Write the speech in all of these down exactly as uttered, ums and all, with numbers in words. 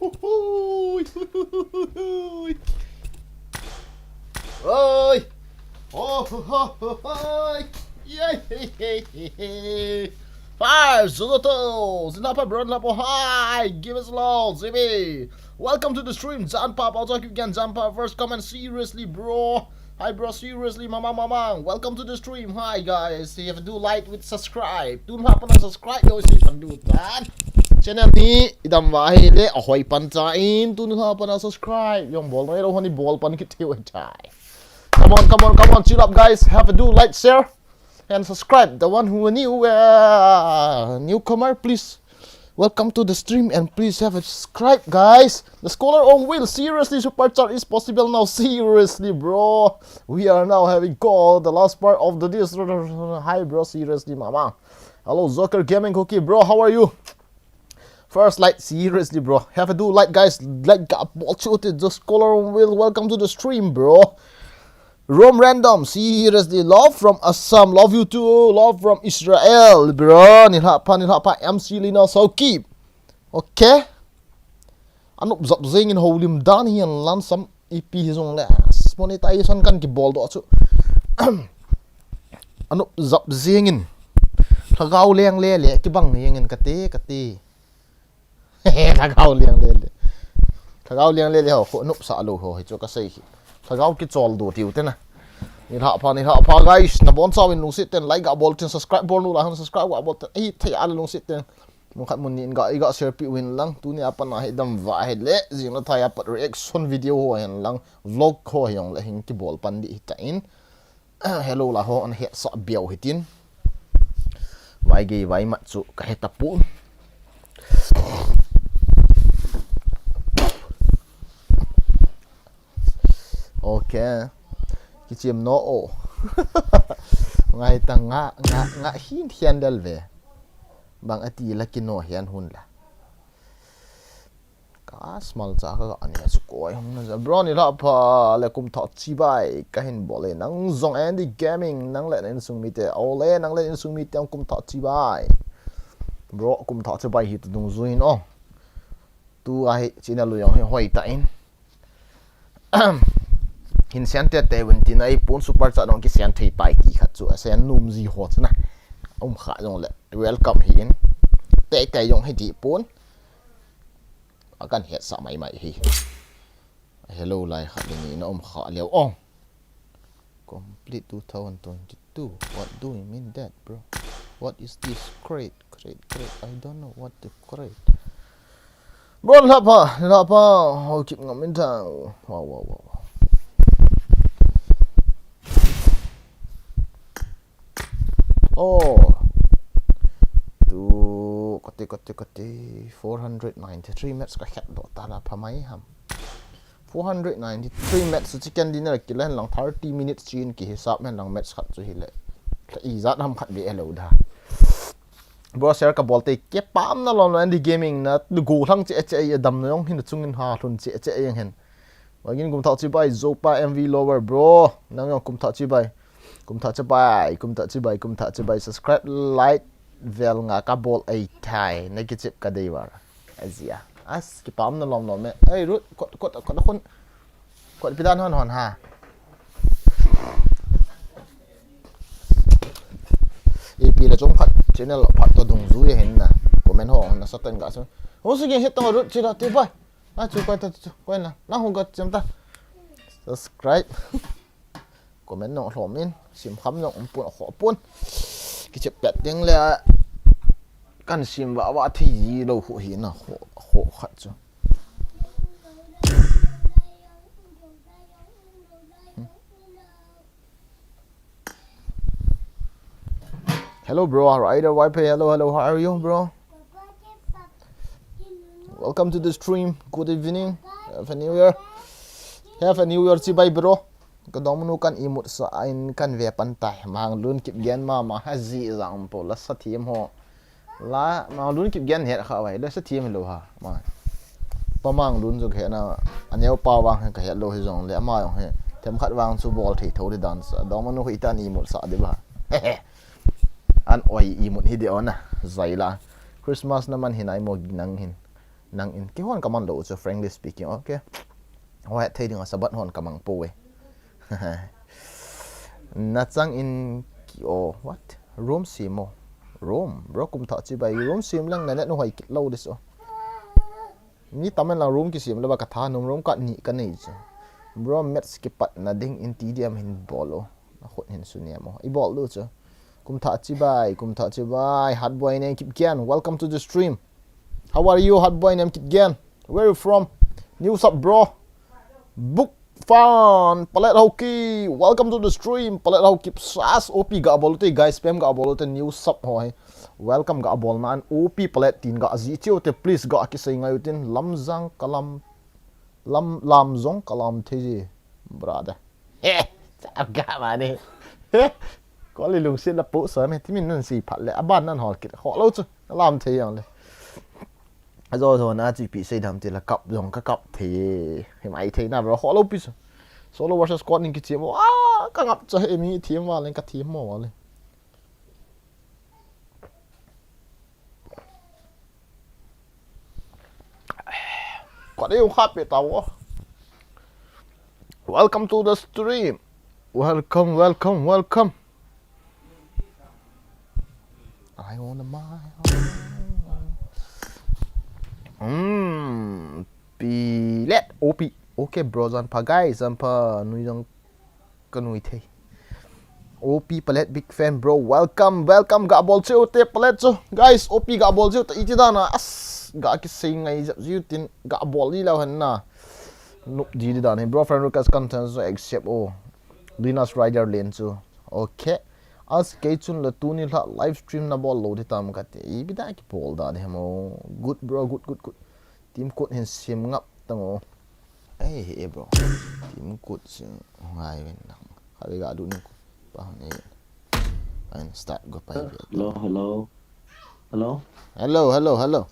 Hui, hui, hui, hui. Oi. Oh, ho, ho, ho, hoi. Yay, hey, hey, hey, hey. Five, Zoto, Zinapa, bro, Napo, hi, give us a love, Z B. Welcome to the stream, Janpa, Paocha, Kigan, Janpa, first comment, seriously, bro. Hi, bro, seriously, Mamang, Mamang. Welcome to the stream. Hi, guys. If you do like with subscribe, tun ha pana subscribe lou si pan du tan. Channel ni idam va hi le, ahoi pan cha in, tun ha pana subscribe. Yong bol noi lo honi bol pan kit thiu chai. Come on, come on, come on. Chill up, guys. Have a do, like, share, and subscribe. The one who new, uh, newcomer, please welcome to the stream and please have a subscribe, guys. The scholar on wheel, seriously, super chat is possible now. Seriously, bro. We are now having call the last part of the this. Hi, bro. Seriously, mama. Hello, Joker Gaming Cookie, bro. How are you? First like, seriously, bro. Have a do like, guys. Like, got ball shooted. The scholar on wheel. Welcome to the stream, bro. Rome Random, seriously, love from Assam, love you too, love from Israel, bro. Nilhah pha, nilhah pha, M C Lina Sauki. Okay. Anop zap zengin holim dan hian lansam ipi hi zong le. Monetization kan kibol do chu. Anop zap zengin. Lhagao leng le le kibang ni yengin kate, kate. Lhagao liang lele. Lhagao liang lele ho, kho nop sa lo ho, hi chu ka sei hi. Lhagao kichol do tiu te na. Nilhah pha, nilhah pha, guys. Na bon chawin lungsit ten like ga bol tin, subscribe bol nu la han, subscribe ga bol ten. Ei, thei a lungsit ten. Mun khat mun ni in ga, i ga share pi win lang. Tuni a pan a hi dam va hi le. Jing la thai a pat reaction video ho hen lang. Vlog ho hi ong le hing kibol pan di hi ta in. Hello la ho, an hetsah biau hitin. Vai gei vai mat chu ka heta pun. Okay. Kichim no o. Ngai ta nga, nga, nga hin hian del ve. Bang ati la kino hian hun la. Ka small cha ka ani su koi hong na. Bro, nilhah pha le kum thah chibai ka hin bol e. Nang zong Andy Gaming, nang le insung mite. Ole, nang le insung mite kum thah chibai. Bro, kum thah chibai hi tu dung zui no. Tu a hi china lu yong hi hoi ta in. Hin sian te te win tin ai pun super chat dong ki sian thei tai ti khat chu a sian num ji ho chana. Um kha jong le welcome hi in. Te te jong hi ti pun. A kan hetsah mai mai hi. Hello lai khat ni na um kha leo ong. Complete two thousand twenty-two. What do you mean that, bro? What is this? Crate, crate, crate. I don't know what to crate. Bro, lapa, lapa. Ho kip ngam in ta. Wow, wow, wow, wow. Oh. Tu, kati, kati, kati. Four hundred ninety-three mats ka khat do ta la pha mai ham. Four hundred ninety-three mats su chicken dinner kila hen lang thirty minutes chin ki hisap hen lang mats khat chu hi le. I zat ham khat ve lo da. Bro, share ka bol te kipam na lom lo Andy Gaming na go lang che che a dam na yong hin chungin ha lhun che che a yang hen. Wagin kum thah chibai Zopa M V lover bro. Nang yong kum thah chibai. Kum thah chibai, kum thah chibai, kum thah chibai. Subscribe, like, vel nga ka bol ai thai. Na kichip ka dei war. Azia. As kipam na lom lom me. Ai rut kot kot kot khun. Kot pidan hon hon ha. Ipi la chom khat channel phat to dung zui hin na. Comment ho na satan ga so. Ho sige het to rut chira te bai. A chu koi ta chu koi na. Na ho ga cham ta. Subscribe. Comment nong hlom in, sim kham nong um pun, kho pun. Kichep pet ding le, kan sim va va thei ji lo khu hi na, kho, kho khat chu. Hello, bro. Rider Y P, hello, hello. How are you, bro? Welcome to the stream. Good evening. Have a new year. Have a new year, chibai, bro. Ka dongmanu kan imut sa in kan ve pan tai. Mang lun kip gen mama ha ji jang po la sa thiem ho. La mang lun kip gen het kha vai la sa thiem lo ha. Ma. Pa mang lun jong he na aneo pa vang he ka het lo hi jong le ama jong he. Them khat vang chu bol thei tho di dan sa. Dongmanu hi tan imut sa di ba. An oi imut hi di ona. Zai la. Christmas na man hin ai mo nang hin. Nang in kihon kaman lou chu, frankly speaking, okay. Hoi thei ding a sabat hon kamang pou e. Na chang in ki o, what? Room sim o. Room, bro, kum thah chibai. Room sim leng na net nu hoi kit lou dis o. Ni tamen lang room kisim le ba ka tha num room ka ni ka nei chu. Bro, match kipat na ding in T D M hin bol o. Na khut hin su niam o. I bol lu chu. Kum thah chibai, kum thah chibai. Hard boy name keep again. Welcome to the stream. How are you, hard boy name keep again? Where you from? New sub, bro. Book fan, Palet Hauki, welcome to the stream. Palet Hauki, sas, O P ga bol te, guys, spam ga bol te, new sub ho hai. Welcome ga bol nan, O P Palet tin ga ji chiu te, please ga kisei ngai utin, lamjang kalam, lam, lam jong kalam thei ji, brother. He, cha ga ma ni. He, ko le lungsit la po sa me, ti min nan si phat le, aban nan hol kit, ho lo chu, lam thei yang le. Ajo jo na chi pi sei dam ti la kap jong ka kap thei. Hi mai thei na bro, ho lo pi so. Solo versus squad ning kichi mo. Ah, ka ngap cha he mi thiem wa leng ka thiem mo wa le. Ko de yung kha pe ta wo. Welcome to the stream. Welcome, welcome, welcome. I wanna my Hmm. Pilet O P. Okay, bro, jan pha, guys, jan pha, nui jong ka nui thei. O P Palet, big fan, bro. Welcome, welcome. Ga bol cheu te Palet chu. Guys, O P ga bol cheu te iti dan a. As, ga kisei ngai jap jiu tin ga bol li lau hen na. Nup di di dan hi. Bro, friend request content so accept o. Linus Rider len chu. Okay. As kei chun la tuni la live stream na bol lo di tam ka ti. I bi da ki bol da de mo. Good, bro, good, good, good. Team code hin sim ngap tang o. Ei, he, bro. Team code sim ngai ven lang. Kha ga du ni ko. Pa ni. Ain start go pai ve. Hello, hello. Hello. Hello, hello, hello.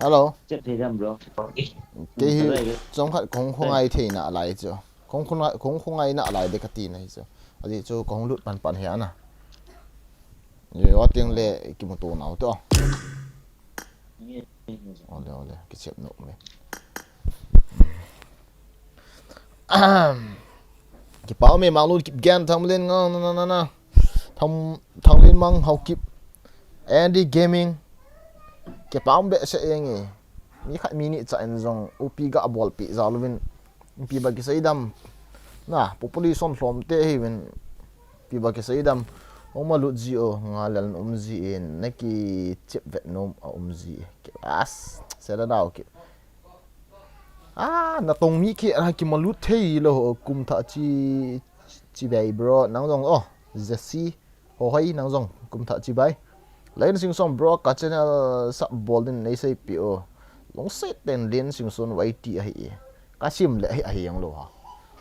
Hello. Chat thei jam, bro. Kei hi chong khat kong khong ai thei na lai chu. Kong khong ai, kong khong ai na lai de ka ti na hi chu. Aji chu kong lut pan pan hi ana. Ye wa ting le ki mo to nau to. Ole, ole, kichep no me. Ahem. Kipau me, Manglu, kip gen, Thanglen, nga, na, na, na, na. Thang, Thanglen Mang, Hau Kip. Andy Gaming. Kipau be se eng e. Mi khat mi ni cha en jong, upi ga bol pi za luvin. Pi ba kisei dam. Na, population lhom te hi vin. Pi ba kisei dam. Ong ma lut ji o, nga lel um ji in, na ki chep vet nom a um ji. As, se da dau ki. Ah, na tong mi khi a ki ma lut thei lo, kum thah chi, chi bai bro, nang jong, oh, Jesse, ho hoi, nang jong, kum thah chi bai. Len Singson bro, ka channel sub bol din nei sei pi o. Lungset ten Len Singson Y T ahi. Ka sim le ahi, ahi ang lo ha.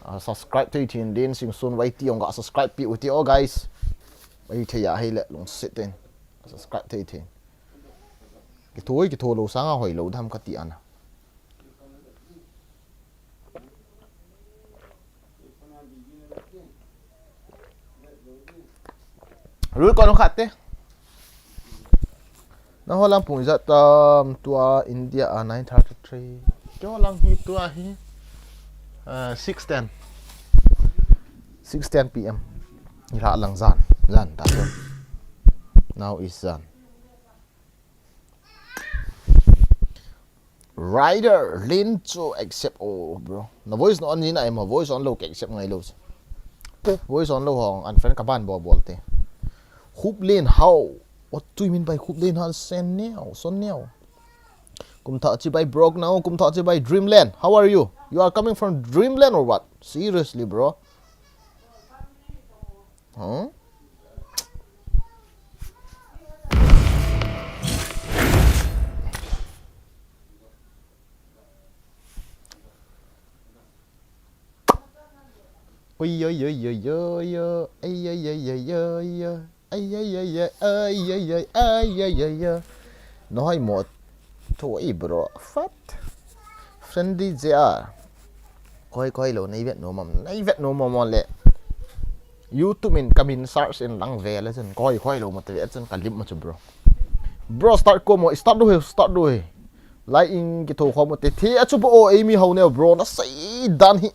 Ah, subscribe thei thin Len Singson Y T ong ga subscribe pi u ti o guys. Ahi thei a hei le lungset ten. Subscribe thei thin. Ki thoi, ki tho lo sanga hoi lo dam ka ti ana. Rui kon khat te. Na ho lang pung ijat tam tua India a nine thirty-three. Kei ho lang hi tua hi, ah, six ten. Six ten P M. Ila lang jan. Jan ta so. Now is jan. Rider, Lin chu accept o, bro. Na voice no on ni na em, voice on lo ke accept ngai lo. Voice on lo hong, unfriend ka ban bo bol te. Hoop Lin, how? What do you mean by Hoop Lin? Han sen neo, son neo. Kum thah chi bai broke now, kum thah chi bai Dreamland. How are you? You are coming from Dreamland or what? Seriously, bro. Huh? Oi, oi, oi, oi, oi, oi. Ai, ai, ai, ai, ai, ai. Ai, ai, ai, ai, ai, ai, ai, ai, ai, ai. Noi mo. Thoi, bro. Fat. Friendly J R. Koi, koi lo, nei vet nom am. Nei vet nom am le. YouTube in ka min search in lang ve le chun. Koi, koi lo mo te ve chun ka lim mo chu, bro. Bro, start ko mo. Start do he, start do he. Like in kitho khom ute. Thi a chu bo o, Amy Haoneo bro, na sei dan hi.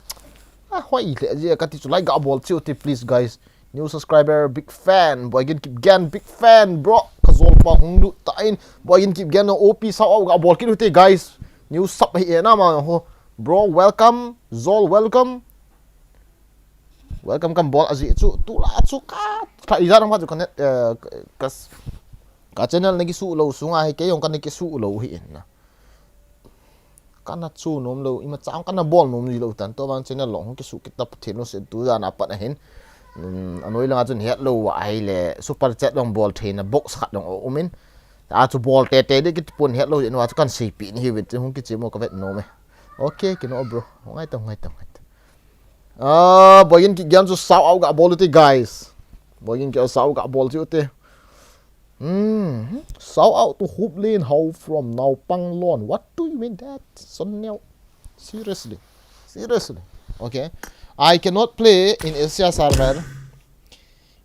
A hoi le ji kati chu like ga bol chiu te, please guys. New subscriber, big fan. Boigin Kipgen, big fan, bro. Ka jol pa hung lut ta in. Boigin Kipgen, O P shout out ga bol kit ute, guys. New sub hi e na ma ho. Bro, welcome. Jol, welcome. Welcome kan bol a ji chu. Tu la chu ka. Ka ija na ma chu ka net, eh, ka, ka channel na kisu lo sunga hi, kei jong ka na kisu lo hi in na. Kana chu nom lo, ima chang kana bol nom ji lo tan, to bang channel long hung kisu kita Pathen lungset tu jana pat ahin. Um, anoi langa chun het lo a ahile super chat long bol theina box khat long o umin. A chu bol tete de kit pon het lo jin wa chu kan seipi ni hi vet hung kichi mo ka vet nom e. Okay, kino bro. Ngai ta, ngai ta, ngai ta. Ah, Boigin Kipgen chu shout out ga bol ute, guys. Boigin Kipgen shout out ga bol chiu te. Hmm. Shout out to Huplin Hao from Naopang Lon. What do you mean that? Son neo. Seriously. Seriously. Okay. I cannot play in Asia server.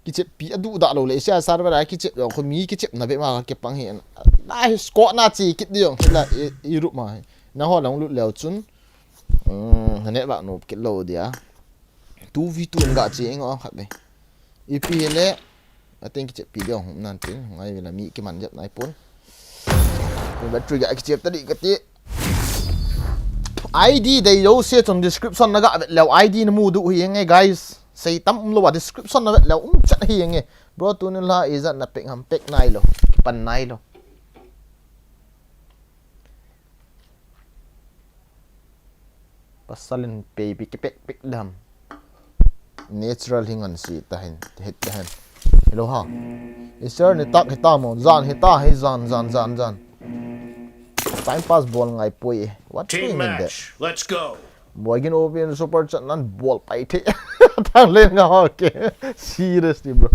Kichep pi adu da lo le Asia server a kichep lo ko mi kichep na be ma ke pang hi. Na hi score na chi kit diong la i, i rup ma. Na ho long lut leo chun. Hmm, ha net ba no kit lo dia. Two v two ga chi eng o khat be. Ipi le. Atin kichep pi diong nan tin. Ngai vela mi kiman jep nai pon. Ko battery ga kichep ta di kati. I D dei lo se chun description na ga vet leo I D na mu du hi nge guys. Sei tam um lo wa description na vet leo um chat hi nge. Bro, tuni la ijat na pek ham, pek nai lo. Kipan nai lo. Pasal in baby kipek pek dam. Natural hi ngan si ta hin, hit ta hin. Hello ha. Is there any tak hita mo? Jan hita hi, jan, jan, jan, jan. Time pass bol ngai poi. What do you Team mean that? Match, let's go. Boigin O P in super chat nan bol pai the. Thang le nga, okay. Seriously, bro.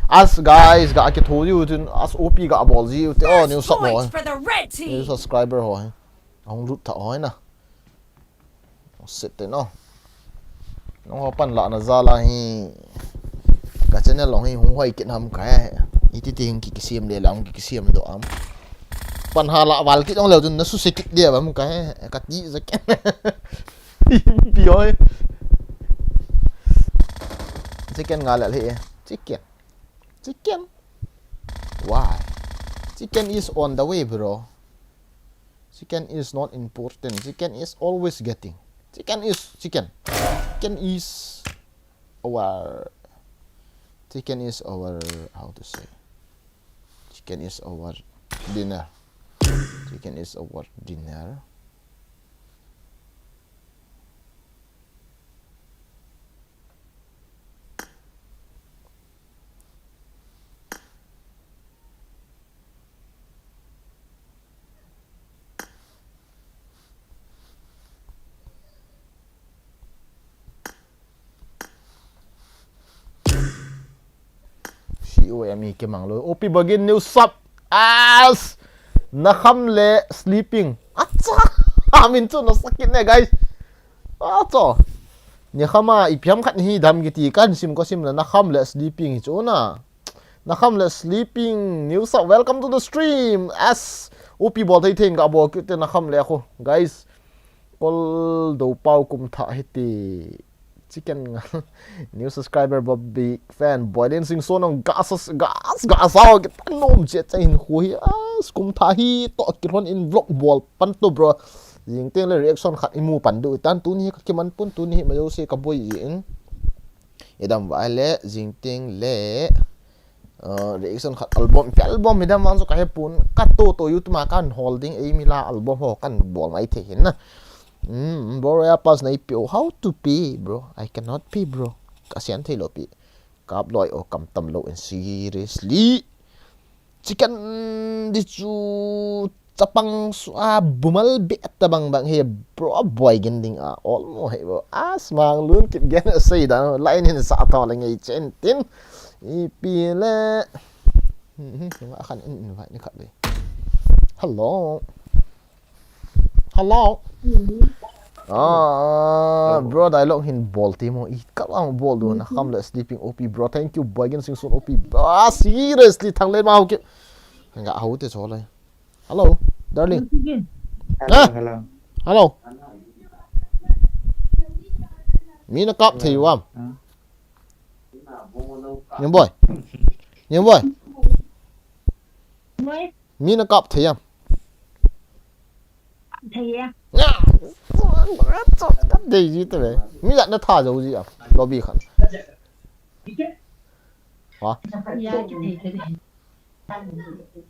As guys, ga kitho jiu tin, as O P ga bol jiu te. Oh, new sub ho. Points for the red team. New subscriber ho. Hung lut tha ho na. Sit te no. Nong ho pan la na jal a hi. Ka channel long hi hung hoi kit ham ka he. Iti ti hung ki kisiam le la hung ki kisiam do am. Pan ha la val kit ong leo chun na su se kit dia bam ka he. Ka ti ja ken. Pi oi. Chicken nga la le he. Chicken. Chicken. Why? Chicken is on the way, bro. Chicken is not important. Chicken is always getting. Chicken is chicken. Chicken is our. Chicken is our. How to say? Chicken is our dinner. Chicken is our dinner. C O M E kimang lo. O P Bagin new sub. As. Nakham le sleeping. Acha. Amin chu na sakit ne, guys. Acha. Ni khama ipi ham khat hi dam kiti kan sim ko sim na nakham le sleeping hi chu na. Nakham le sleeping new sub. Welcome to the stream. As. O P bol thei thei ga bol kit te nakham le khu. Guys. Kol do pau kum tha hiti. Chicken nga. New subscriber, Bob, big fan. Boilin Singson ang gasas, gas, gas, aw, kita nom che che hin khu hi. As, kum tha hi to kilhon in vlog bol pan to, bro. Jing teng le reaction khat imu pan du tan tuni ka kiman pun tuni hi ma jo se ka boi in. Idam va le jing teng le. Uh, reaction khat album, pe album hi dam vang chu ka he pun, ka to to YouTube ma kan hol ding, ei mi la album ho kan bol mai thei hin na. Mm, bro, ya pas na ipi o, how to pay, bro? I cannot pay, bro. Ka sian thei lo pi. Kap loi o kam tam lo in seriously. Chicken di chu Chapang su a bumal be ta bang bang he bro, boi gen ding a all mo he bro. A smang lun kit gen a sei dan line hin sa tho le ngei chen tin. Ipi le. Hmm, hmm, hmm, a khan in invite ni khat le. Hello. Hello. Ah, bro, dialogue hin bol ti mo. I ka lang bol do na kham le sleeping O P, bro. Thank you, boi gen sing sun O P. Ah, seriously, thang le mau ke. Nga hau te so le. Hello, darling. Again. Hello, hello. Hello. Mi na kap thei uvam. Huh? Niang boy. Niang boy. Boy. Mi na kap thei uvam. Thei ya. Ka dei ji te ve. Mi la na tha jo ji am. Lobby khan. Ha? Ya, kithei, kithei.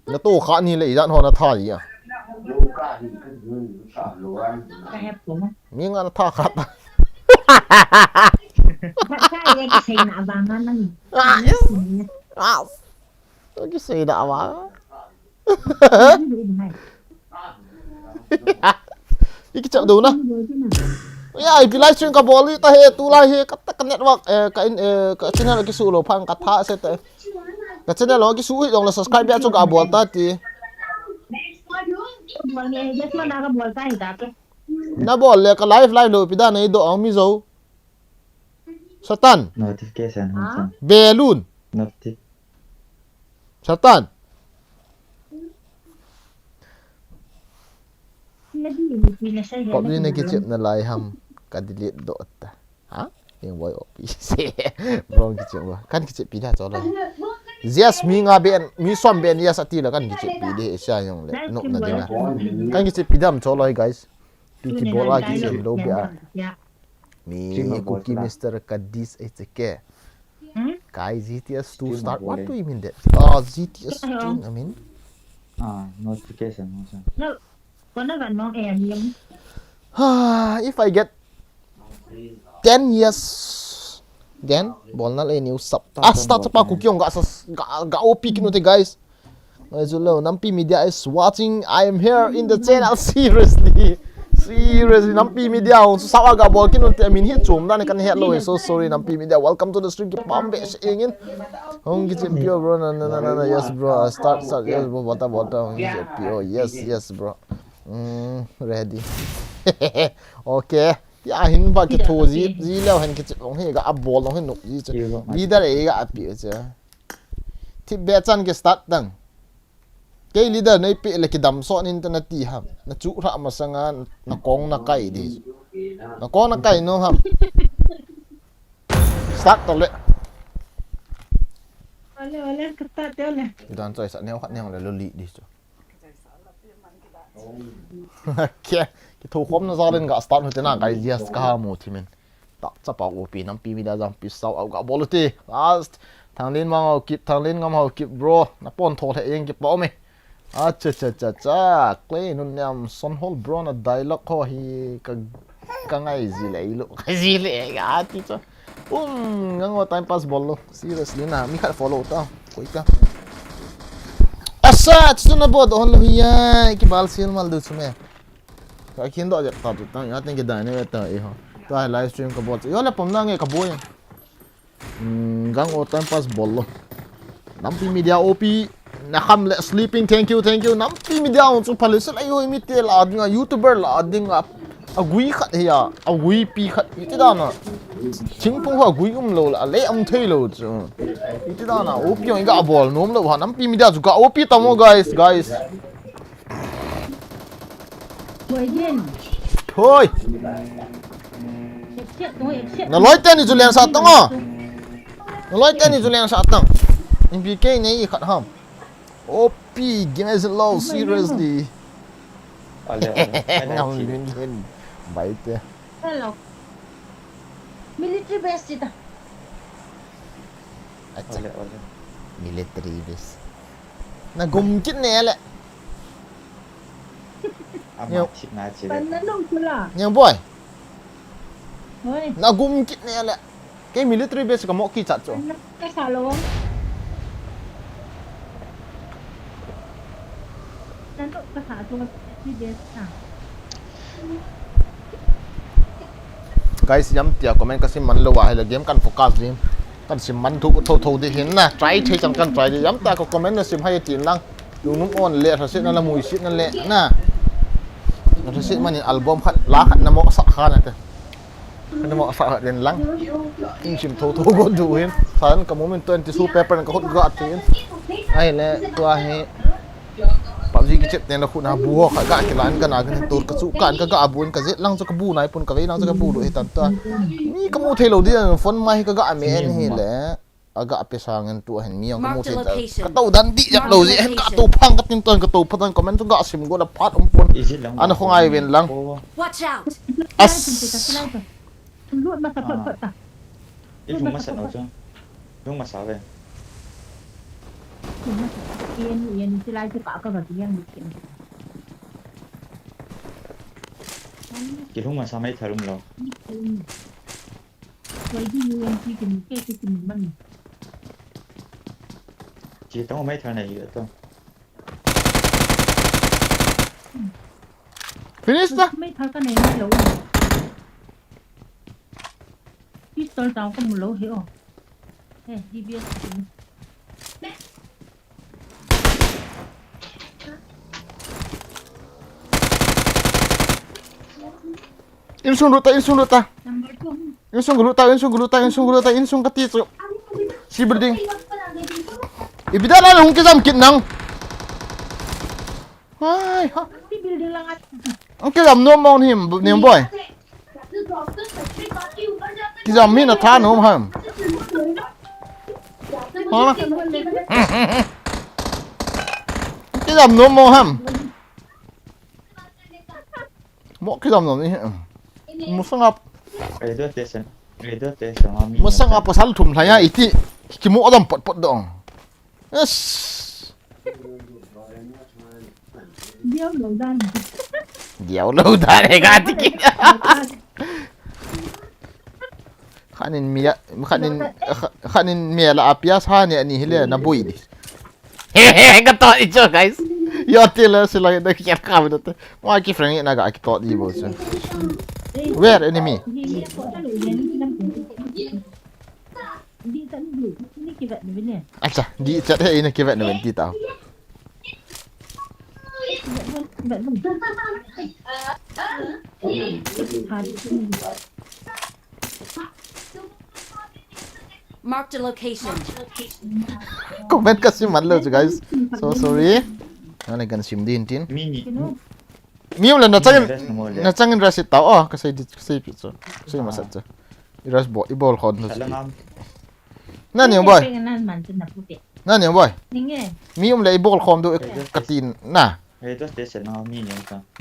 Na to kha ni le ijat ho na tha ji a. Ka hep ko. Mi nga na tha kha ta. Ka, ka ya kisei na ba nga nang. Ah, yes. Ah. Ka kisei na ba. I kichep do na. Ya, ipi live stream ka bol ta he, tu lai he, ka, ka network, eh, ka in, eh, ka channel kisu lou phan ka tha se te. Ka channel lo kisu hi dong la subscribe ya chu ka bol ta ti. Na bol le ka live live lo pi da nei do ang mi zo. Satan. Notification, ha? Balloon. Noti- Satan. Public na kichep na lai ham ka delete do ta. Ha? Ning boy opi. Bro kichep ba. Kan kichep pi da cho lo. Yes, mi nga ben, mi som ben yes ati la kan kichep pi de sia yong le. Nok na de na. Kan kichep pi dam cho lo guys. Pi ki bol a ki sem lo bia. Mi Cookie Mister ka dis ai che ke. Hmm? Kai G T S two start. What do you mean that? Ah, G T S two, I mean. Ah, notification, notification. No, kona ka nong eh, yung. Ah, if I get ten years, then, bol na le new sub. Ah, start pa Cookie ong ga, ga, ga O P kinu te, guys. Ngai zu lo, Nampi Media is watching. I am here in the channel. Seriously. Seriously, Nampi Media hung su sawa ga bol kin un te min hi chum dan kan het lo. So sorry, Nampi Media. Welcome to the stream. Kipam be se engin. Hung kichep pi o, bro. Na, na, na, na, na. Yes, bro. Uh, start, start. Yes, bro. Bota, bota. Hung kichep pi o. Yes, yes, bro. Mm, ready. Okay. Ya hin ba kitho ji, ji leo hin kichep long hi ga a bol long hin nuk ji che. Leader e ga a pi che. Thip be chan ki start tang. Kei leader nei pe le kidam sot nin te na ti ham. Na chu ra masanga na kong na kai di. Na kong na kai no ham. Start to le. Ole, ole, ka start te ole. Kidan choi sa neo khat neo le lo li di chu. Ke, kitho khom na jalen ga start hute na kai yes ka ha mu thimin. Ta chapa O P Nampi Media jam pi sao au ga bol te. Last. Thanglen mang au kip, Thanglen ngam au kip, bro. Na pon tho le eng kip pa me. A cha cha cha cha. Clay nun niam son hol bro na dialogue ho hi ka, ka ngai ji le lo. Ka ji le ga ti cha. Um, ngang o time pass bol lo. Seriously na, mi khat follow ta. Koi ta. Asa, chu na bot hon lo hi ya. Ki bal sil mal du chu me. Ka khin do jep ta tu tang, ya teng ki dai ne ta e ho. Ta live stream ka bol. Yo le pom na nge ka boi. Hmm, gang o time pass bol lo. Nampi Media O P, na kham le sleeping, thank you, thank you. Nampi Media on chu phale se la yo mi te la dinga, YouTuber la dinga. A gui khat he ya, a gui pi khat iti dana. Chingphung ho a gui um lo la, le um thei lo chu. Iti dana, O P ong ga bol nom lo ha, Nampi Media chu ga O P tamo, guys, guys. Hoi. Hoi. Accept, hoi, accept. Na loi teni chu leng sa tang o. Na loi teni chu leng sa tang. N P K nei khat ham. O P, game is low, seriously. Ole, ole. Ngam lin lin. Bai te. Hello. Military base sita. Acha. Ole, ole. Military base. Na gum kit ne le. Ama Nyo. Chip na chip. Pan na nung pula. Nyang boy. Hoi. Na gum kit ne le. Kei military base ka mo ki chat chu. Pan na ka sa lo. Nan to ka sa chu military base sa. Guys, yam tia comment ka sim man lo wa, hila game kan focus din. Kan sim man thu tho tho di hin na. Try thei chang kan try di. Yam tia ka comment na sim hai tin lang. Lungnung on le, thasit na la muisit na le na. Thasit manin album khat, la khat na mo sa kha na te. Na mo sa kha den lang. Kin sim tho tho go du hin. San ka moment twenty-two paper ka khut ga tin. Ai le, tua hi. PUBG kichep teng le khut na bu ho kha ga kilan ka na ka tur ka chu kan ka ga bu in ka jet lang chu ka bu nai pun ka vei lang chu ka bu lu hi tan ta. Mi ka mu thei lo di an phone mai ka ga me en hi le. A ga pe sang en tu hen mi ang ka mu thei ta. Ka to dan di jak lo ji hen ka to phang ka tin ton ka to pha tan comment chu ga sim go la phat um pun. Ana khong ai ven lang. Watch out! As. Lut masa phot phot ta. Lut masa phot phot. Lut masa ve. Lut masa. Ian ian silai chu ka ka ga ian lut kin. Kilung masa mai tharum lo. Wai di ian ki kin ke ki kin man. Ki tong mai thar na hi to. Finish ta. Mai thar ka nei mai lo. Pistol tao ka mu lo hi o. He, D B S. Insung lut ta, insung lut ta. Number two. Insung lut ta, insung lut ta, insung lut ta, insung kati chu. Si building. Ipi dan a hung kijam kit nang. Hai ha. Hung kijam nom mong him nem boy. Kijam mi na tha nom ham. Ha. Kijam nom mong ham. Mo kijam nom ni. Musang ap. Radio station. Radio station. Musang ap pasal thum lhaya iti. Kimo adam pot pot dong. Yes. Diau lo dan. Diau lo dan he ga tiki. Khanin mia, khanin, khanin mia la apia sa ni ani hile na bui di. He he ka to icho guys. Yo tila sila da kia ka mi da. Mo ki friend na ga ki to di bo so. Where enemy? Acha, di chat he ina kivet na ti tao. Marked a location. Comment kasi man lo guys. So sorry. Nana kan sim din tin. Mini. Mi um le na changin, na changin rush it tao. Oh, ka sei di, ka sei pi chu. Ka sei masat chu. I rush bo, i bol khon nu. Na ni boy. Na ni boy. Mi um le i bol khom du ka tin na. I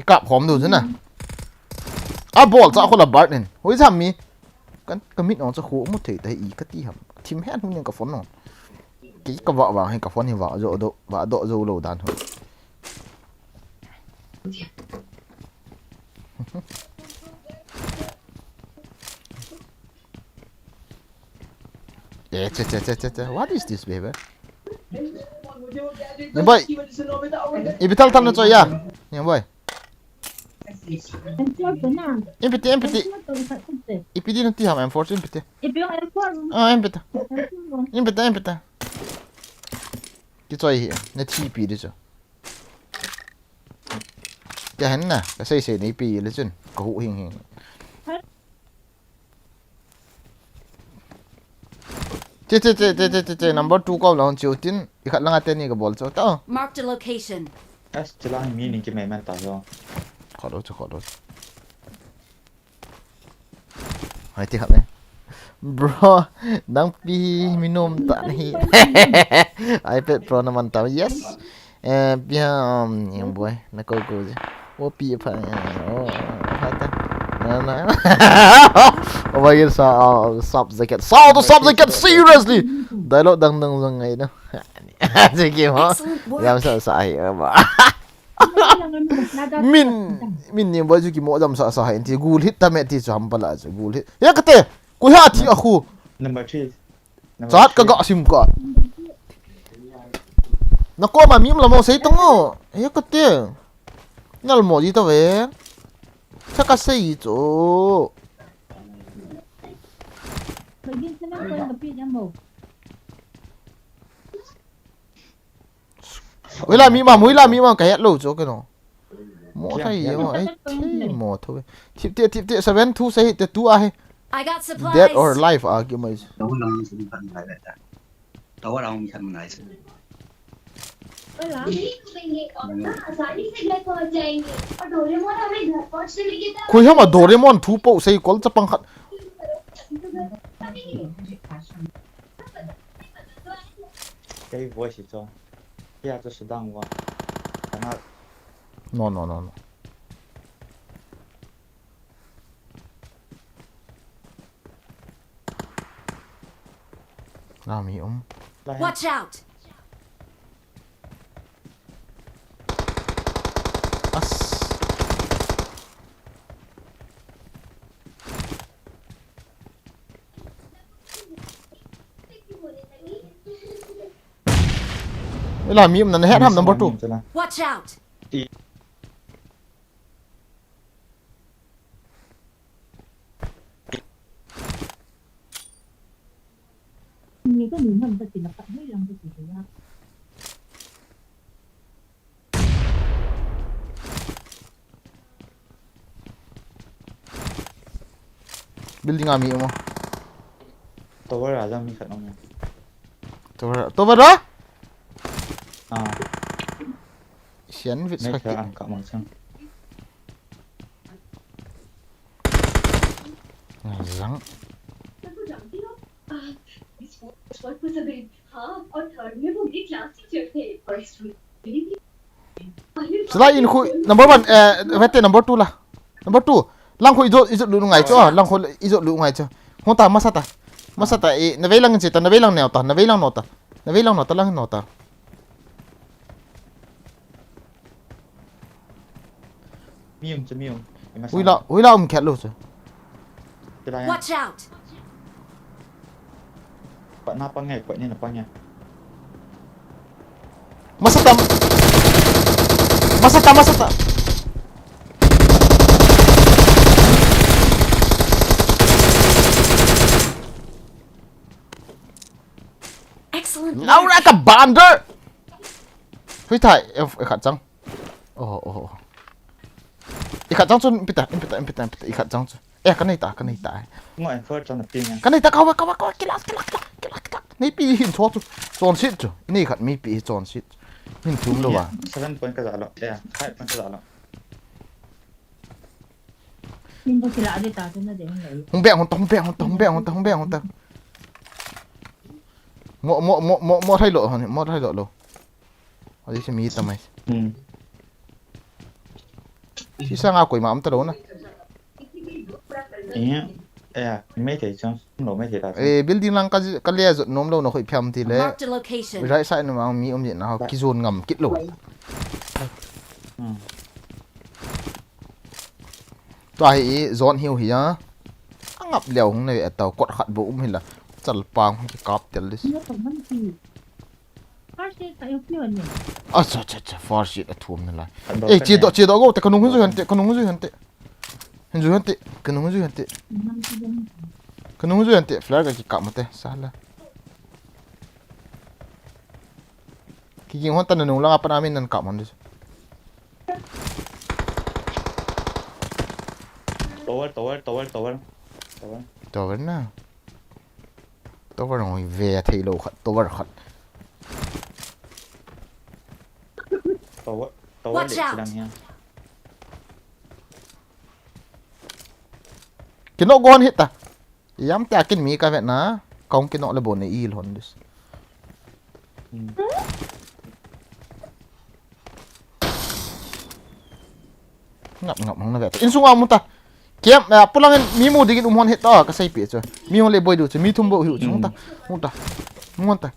kap khom du chu na. A bol cha khola bar nin. Hoi jam mi. Kan ka mit ong cha khu mu thei ta i ka ti ham. Thim hen hung ning ka phone no. Ki ka va va hen ka phone hi va jo do, va do jo lo dan ho. Eh, che, che, che, che, che. What is this, baby? Ni boy. Ipi thal thal na cho ya. Ni boy. Empty, empty. Ipi di na ti ham M four empty. Ah, empty. Empty, empty. Ki choi hi, na thi pi di chu. Tia hen na, ka sei sei nei pi le chun, ka hu hing hing. Che, che, che, number two ko lang chiu tin, i khat langa teni ka bol chu ta. Marked a location. As, che lang mi ning ki mai man ta lo. Kho lo chu, kho lo chu. Hai ti khat le. Bro, nang pi mi nom ta nahi. iPad Pro na man ta, yes. Eh, pia, um, yang boy, na ko ko je. Oh, pi pha, oh, pha ta. Na, na. Oh my God, sa, uh, sub jacket. Sa to sub jacket, seriously. Dialogue dang dang jang ngai no. Sige mo. Excellent work. Yam sa sa hi ba. Min, min ni boy ju ki mo jam sa sa hai ti gul hit ta me ti chu ham pala chu gul hit. Ya kate. Ku ha ti a khu. Number three. Chat ka ga sim ka. Na ko ma mi um la mo sei tong o. Ya kate. Nal mo ji ta ve. Sa ka sei chu. Ui la mi ma, ui la mi ma, ka het lo chu kei no. Mo thei yo, ai thei mo tho. Thip te, thip te, seven two sei te tu a he. I got supplies. Dead or alive a ki mai. Tau lang mi khat ngai ta. Tau lang mi khat ngai. ये और ना आसानी से घर पहुंच जाएंगे। और डोरेमोन हमें घर पहुंचने में कितना Khui hama Doraemon thu po sei kol chapang khat. Kei voice chu. Kei a chu sudang wa. Kana No, no, no, no. Nami um. Watch out! As. Ila mi um na het ham number two. Watch out! Building a mi um. Tower a jong mi khat um. Tower, tower a? Ah. Sian vit sakit. An ka mang sang. Zang. Sila in khu number one, eh, vete number two la. Number two. Lang khu ijot, ijot lu ngai cho, lang khu ijot lu ngai cho. Hota masata. Masata, eh, na vei lang cheta, na vei lang neo ta, na vei lang nota. Na vei lang nota, lang nota. Mi um chu mi um. Ima sa. Huila, huila um khet lou chu. Watch out! Pat na pang nge, pat ni na pang nge. Masata. Masata, masata. Excellent. Laura ka bander. Hui thai, eh, eh, khat chang. Oh, oh, oh. I khat chang chun, pita, pita, pita, pita, i khat chang chun. Eh, ka nei ta, ka nei ta. Ngo en for chang na ping. Ka nei ta, ka wa, ka wa, ka wa, kilas, kilas, kilas, kilas, kilas. Nei pi hin cho chu. Chon sit chu. Nei khat mi pi chon sit. Hin thum lou wa. Seven point ka ja lou. Eh, five point ka ja lou. Hung beng hon ta, hung beng hon ta, hung beng hon ta, hung beng hon ta. Mo, mo, mo, mo, mo thai lo, hon, mo thai lo lo. Adi se mi ta mai. Hmm. Si sanga koima um ta lo na. Iya. Eh, mi thei chang, lo mi thei ta. Eh, building lang ka, ka le jot nom lo na khoi phiam ti le. Marked a location. Right side na mi um ji na ho, ki zone ngam kit lo. Hmm. Tua hi zone hiu hi a. A ngap leo hung nei a tau kot khat bou um hi la. Chal pang hung ki kap tel dis. First aid ka yu piu ni. Acha, acha, acha, first aid a thum na lai. Eh, che do, che do go, te ka nung hun zui han te, ka nung hun zui han te. Hin zui han te, ka nung hun zui han te. Ka nung hun zui han te, flare ka ki kap mo te, sa la. Ki ging hon ta na nung lang a pa na min nan kap mo dis. Tower, tower, tower, tower. Tower. Tower na. Tower ngoi ve thei lou khat, tower khat. Tower, tower. Watch out! Dang hian. Kino gon hit ta. Yam te akin mi ka vet na. Kong kino le bon i lhon dis. Hmm. Ngap ngap hong na ve. Insung a um ta. Kiam, eh, pulang in mi mu dingin um hon het ta, ka sei pi chu. Mi hon le boi du chu, mi thum bou hiu chu. Hong ta. Hong ta. Hong ta.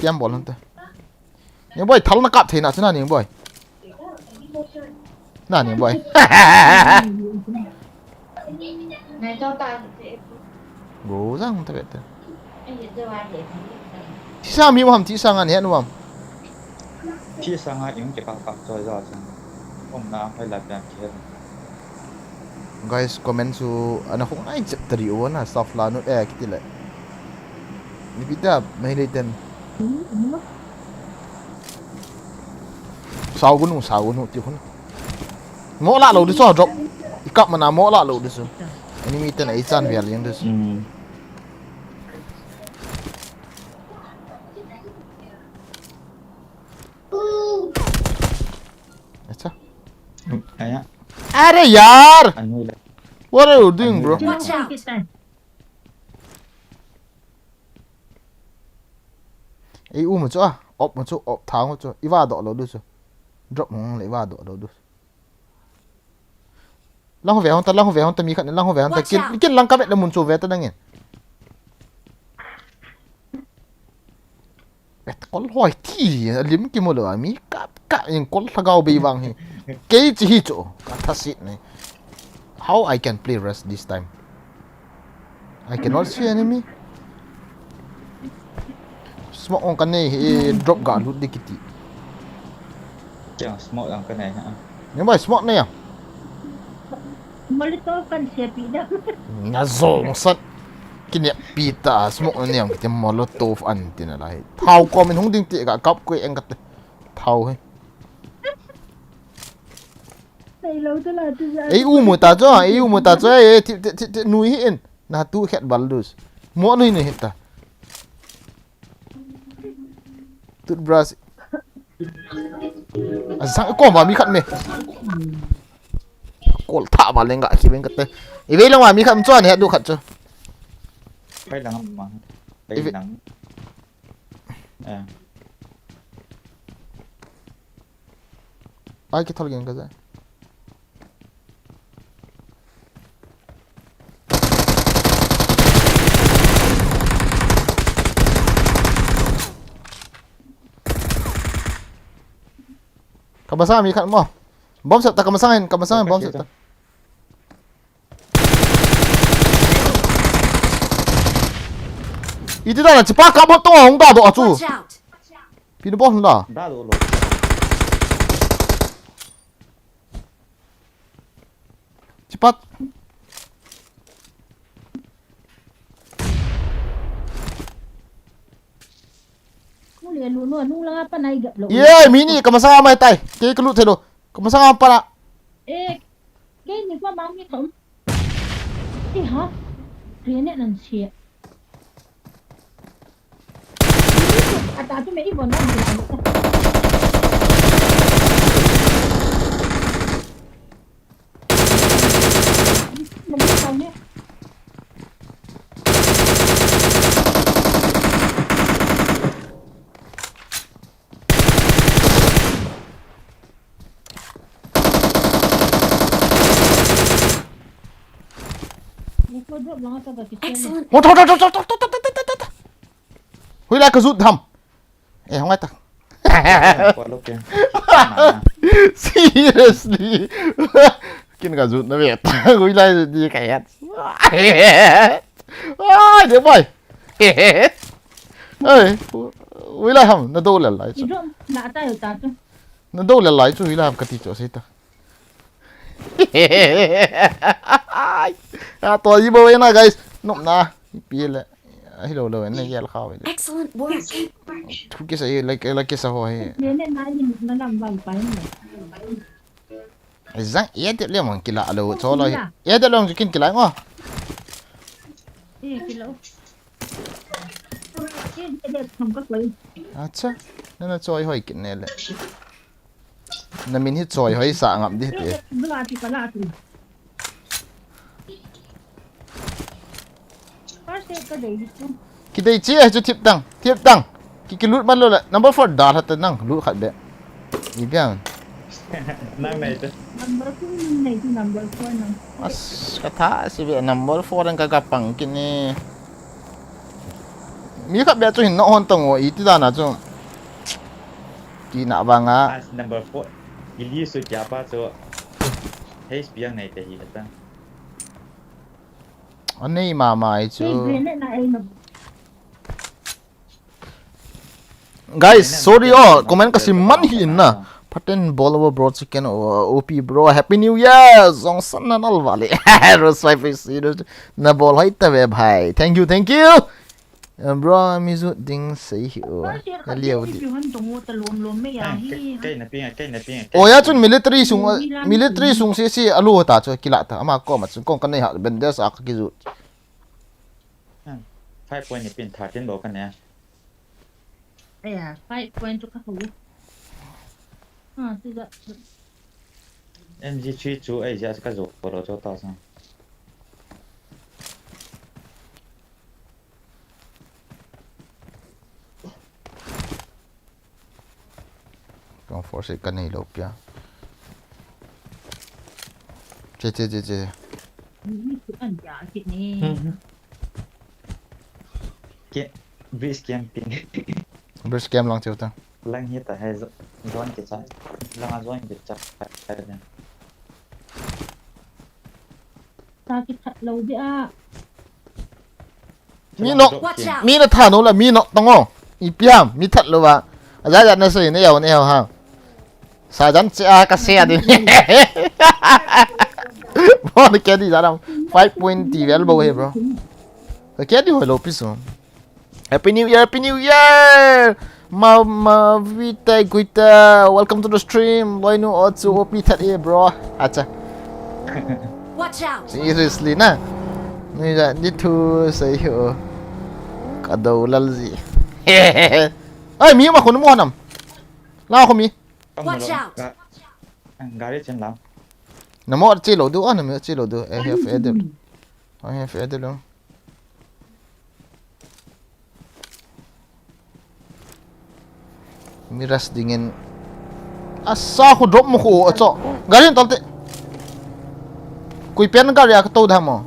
Kiam bol hon ta. Ni boi thal na kap thei na chu na ni boi. Na ni boi. Go jang ta ve ta. Thisa mi wam, thisa nga ne wam. Thisa nga ing ke pa pa choi ja chang. Om na hoi la pian ke. Guys, comment chu ana khong ai chep tari o na staff la nu eh kiti le. Ni pi da mai le ten. Sao gun u, sao gun u ti khun. Mo la lo di so drop. I kap mana mo la lo di so. Enemy ten ai chan vial yang di so. Hmm. Aya. Are yaar! Anu le. What are you doing, bro? Watch out! Ei u mu chu a, op mu chu, op thang mu chu. I va doh lou diu chu. Drop mu le i va doh lou diu. Lang ho ve hon ta, lang ho ve hon ta, mi khat lang ho ve hon ta. Watch Kin, out. kin lang ka vet le mun chu ve ta nangin. Et kol hoi ti, a lim ki mu lou a, mi kap kap in kol lhagao bei vang hi. Kei chi hi chu, ka tha sit nei. How I can play Rust this time? I cannot see enemy. Smoke ong ka nei hi, drop ga lut di kiti. Kya smoke ang ka nei ha. Ni bai smoke nei ya. Molotov kan sia pi da. Na zong sat. Kine pi ta smoke nei ang kiti Molotov an ti na lai. Thau ko min hung ding ti ka kap ko eng ka te. Thau he. Sei lo tu la tu ja. Ei u mu ta chu, ei u mu ta chu, ei ti ti ti ti nui hi in. Na tu khet bal dus. Mo nui ni hita. Toothbrush. A sang ko ma mi khat me. Kol tha ba lenga ki ben ka te. I ve lang ma mi khat chu ne du khat chu. Pai lang ma. Pai Ivi- lang. Eh. Ai ki thol gen ka ja. Ka masang mi khat mo. Bomb set ta ka masang hin, ka masang hin bomb set ta. Iti da na chipa ka bot to hung da do achu. Watch out! Pin bot hung da. Da lo lo. Chipat. Ku le lu no nung la pa nai gap lo. Ye, mi ni ka masang mai tai. Ke ka lu thelo. Ka masang pa na. Eh, ke ni pa ma mi thom. Eh ha. Grenade nan sia. Ata tu me i bon nan. Excellent. Hot hot hot hot hot hot hot hot hot. Hui la ka zut dham. Eh, hong ai ta. Ko lo ke. Seriously. Kin ka zut na ve ta. Hui la zut di ka yat. Ai, de boy. Ai, hui la ham na do le lai. I drop na ta yo ta tu. Na do le lai chu hui la ham ka ti chu sei ta. A to i bo na guys. Nom na. Pi le. Hi lo lo ne yel kha ve. Excellent work. Thu ki sa hi like like ki sa ho hi. Grenade na ni na lam val pa ni. Zang ye de le mang ki la lo cho lo hi. Ye de long kin ki la ngo. Eh, kilo. Eh, de de thom ka koi. Acha. Na na choi hoi kin ne le. Na min hi choi hoi sa ngam di te. Bla ti ka la ti. First aid ka dei di tu. Ki dei chi chu thip tang, thip tang. Ki ki lut man lo le. Number four da la ta nang lut khat be. I biang. Nang nei te. Number two nang nei tu number four nang. As ka tha si be number four ang ka ka pang ki ni. Mi khat be chu hin no hon tong o i ti da na chu. Ki na ba nga. As number four. Ili su kya pa chu. H P ang nei te hi ta. Anei mama i chu. Hey, grenade na ai na. Guys, sorry oh, comment kasi man hi in na. Paten bol over bro chicken oh, O P bro, happy new year. Zong san na nal vale. Rosai face na bol hoi ta ve bhai. Thank you, thank you. Uh, bro, mi zut ding sei hi o. Ya liau di. Pi hon tong wo ta lom lom me ya hi. Kai na ping, kai na ping. O ya chun military sung, military sung si si alu ta chu kila ta. Ama ko ma chun kong ka nei ha bandage a ka ki zut. Five point ni pin thirteen lo ka ne. Aya, five point chu ka hu. Ha, tu da. M G three chu ei ja ka jo lo cho ta sa. Kong force ka nei lo pia. Che, che, che, che. Ni chu an ja kit ni. Mhm. Ke, bridge camping. Bridge camp lang cheu ta. Lang hi ta hai zo-, zone ke cha. Lang a zone ke cha. Ta ki that lo di a. Mi nok, Watch out! Mi na tha no la, mi nok tong o. Ipi ham, mi that lo ba. Aja ja na sei ne yau ne yau ha. Sa jan che a ka se a din. Bro, ni ke di ja dam. Five point ti vel bo he, bro. Ka ke di ho lo pi so. Happy New Year, Happy New Year! Ma, ma, Vita, Guita, welcome to the stream. Loi nu o chu o pi that e, bro. Acha. Watch out! Seriously na. Ni ja, ni thu sei ho. Ka do lal ji. Ai, mi ma khun mo nam. La khu mi. Watch out! Ga-, gari chen la. Na mo che lo du, ah, na mo che lo du. I have added. I have added. Miras dingin. Asa khu drop mo khu, acho. Gari in tolte. Kui pen gari a ka to da mo.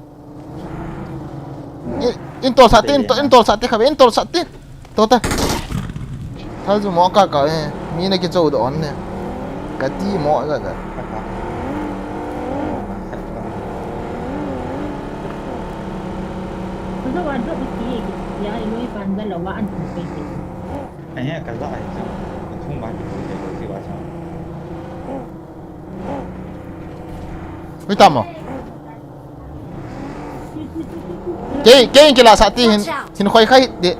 I, in tol sa te, in tol, in tol sa te kha, in tol sa te. To ta. Thal ju mo ka ka, eh. Mi na ki cho do on ne. Ka ti mo ka ka. Ka za wa drop ki ye ki ya i loi ban ga la wa an tu pe te. Ai ya ka za ai cha. Ka thung ban ki ko je lo ji wa cha. Ui tamo. Ke, ke ki la sa ti hin, hin khoi khai de.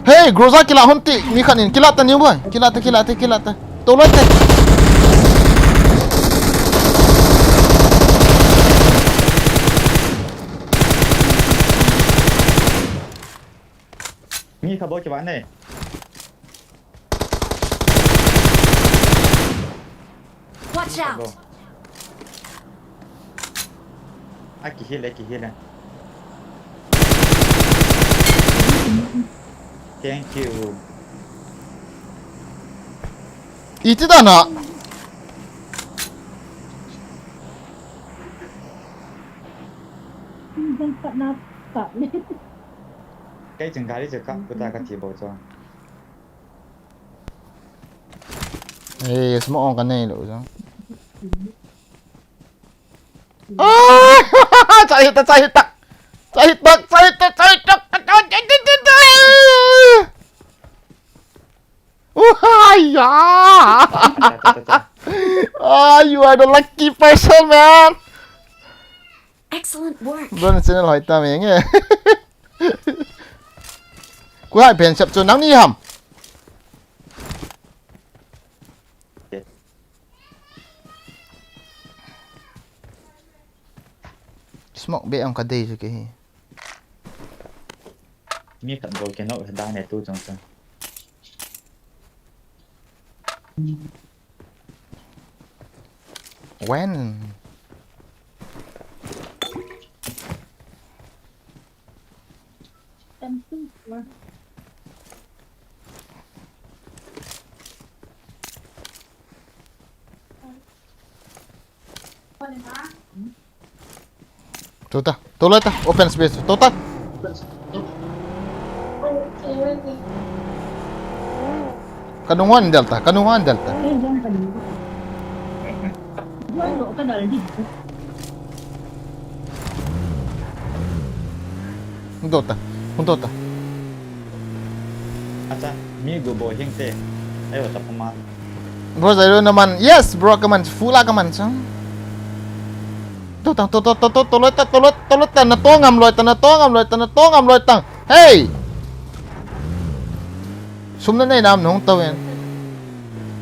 Hey, Groza kila hon ti, mi khat in kila ta ni boy, kila ta, kila ta, kila ta. To lo te. Mi kha bo ki ba ne. Watch out! Aki heal, aki heal. Thank you. Iti da na. Kai chang gari cha ka, puta ka ti bo cho. Eh, smoke on ka nei lo jang. Ah! Chai ta, chai ta. Chai ta, chai ta, chai ta. Wah, ya. Ah, you are the lucky person, man. Excellent work. Bro, na channel hoi ta meng e. Ku hai pen sap chu nang ni ham. Smoke be ang ka dei chu ke hi. Mi khat bol ke nok da ne tu chang chang. When? Tuta, tuloy ta, open space. Tuta. Kanunguan delta, kanunguan delta. Dota, dota. Acha, mi gu bo hing te. Ayo, ta pama. Bro, zai lo na man. Yes, bro, ka man. Full a ka man chang. To ta, to, to, to, to, to, lo ta, to, lo, to, lo ta, na to ngam lo ta, na to ngam lo ta, na to ngam lo ta. Hey! Sum na nei nam nong ta wen.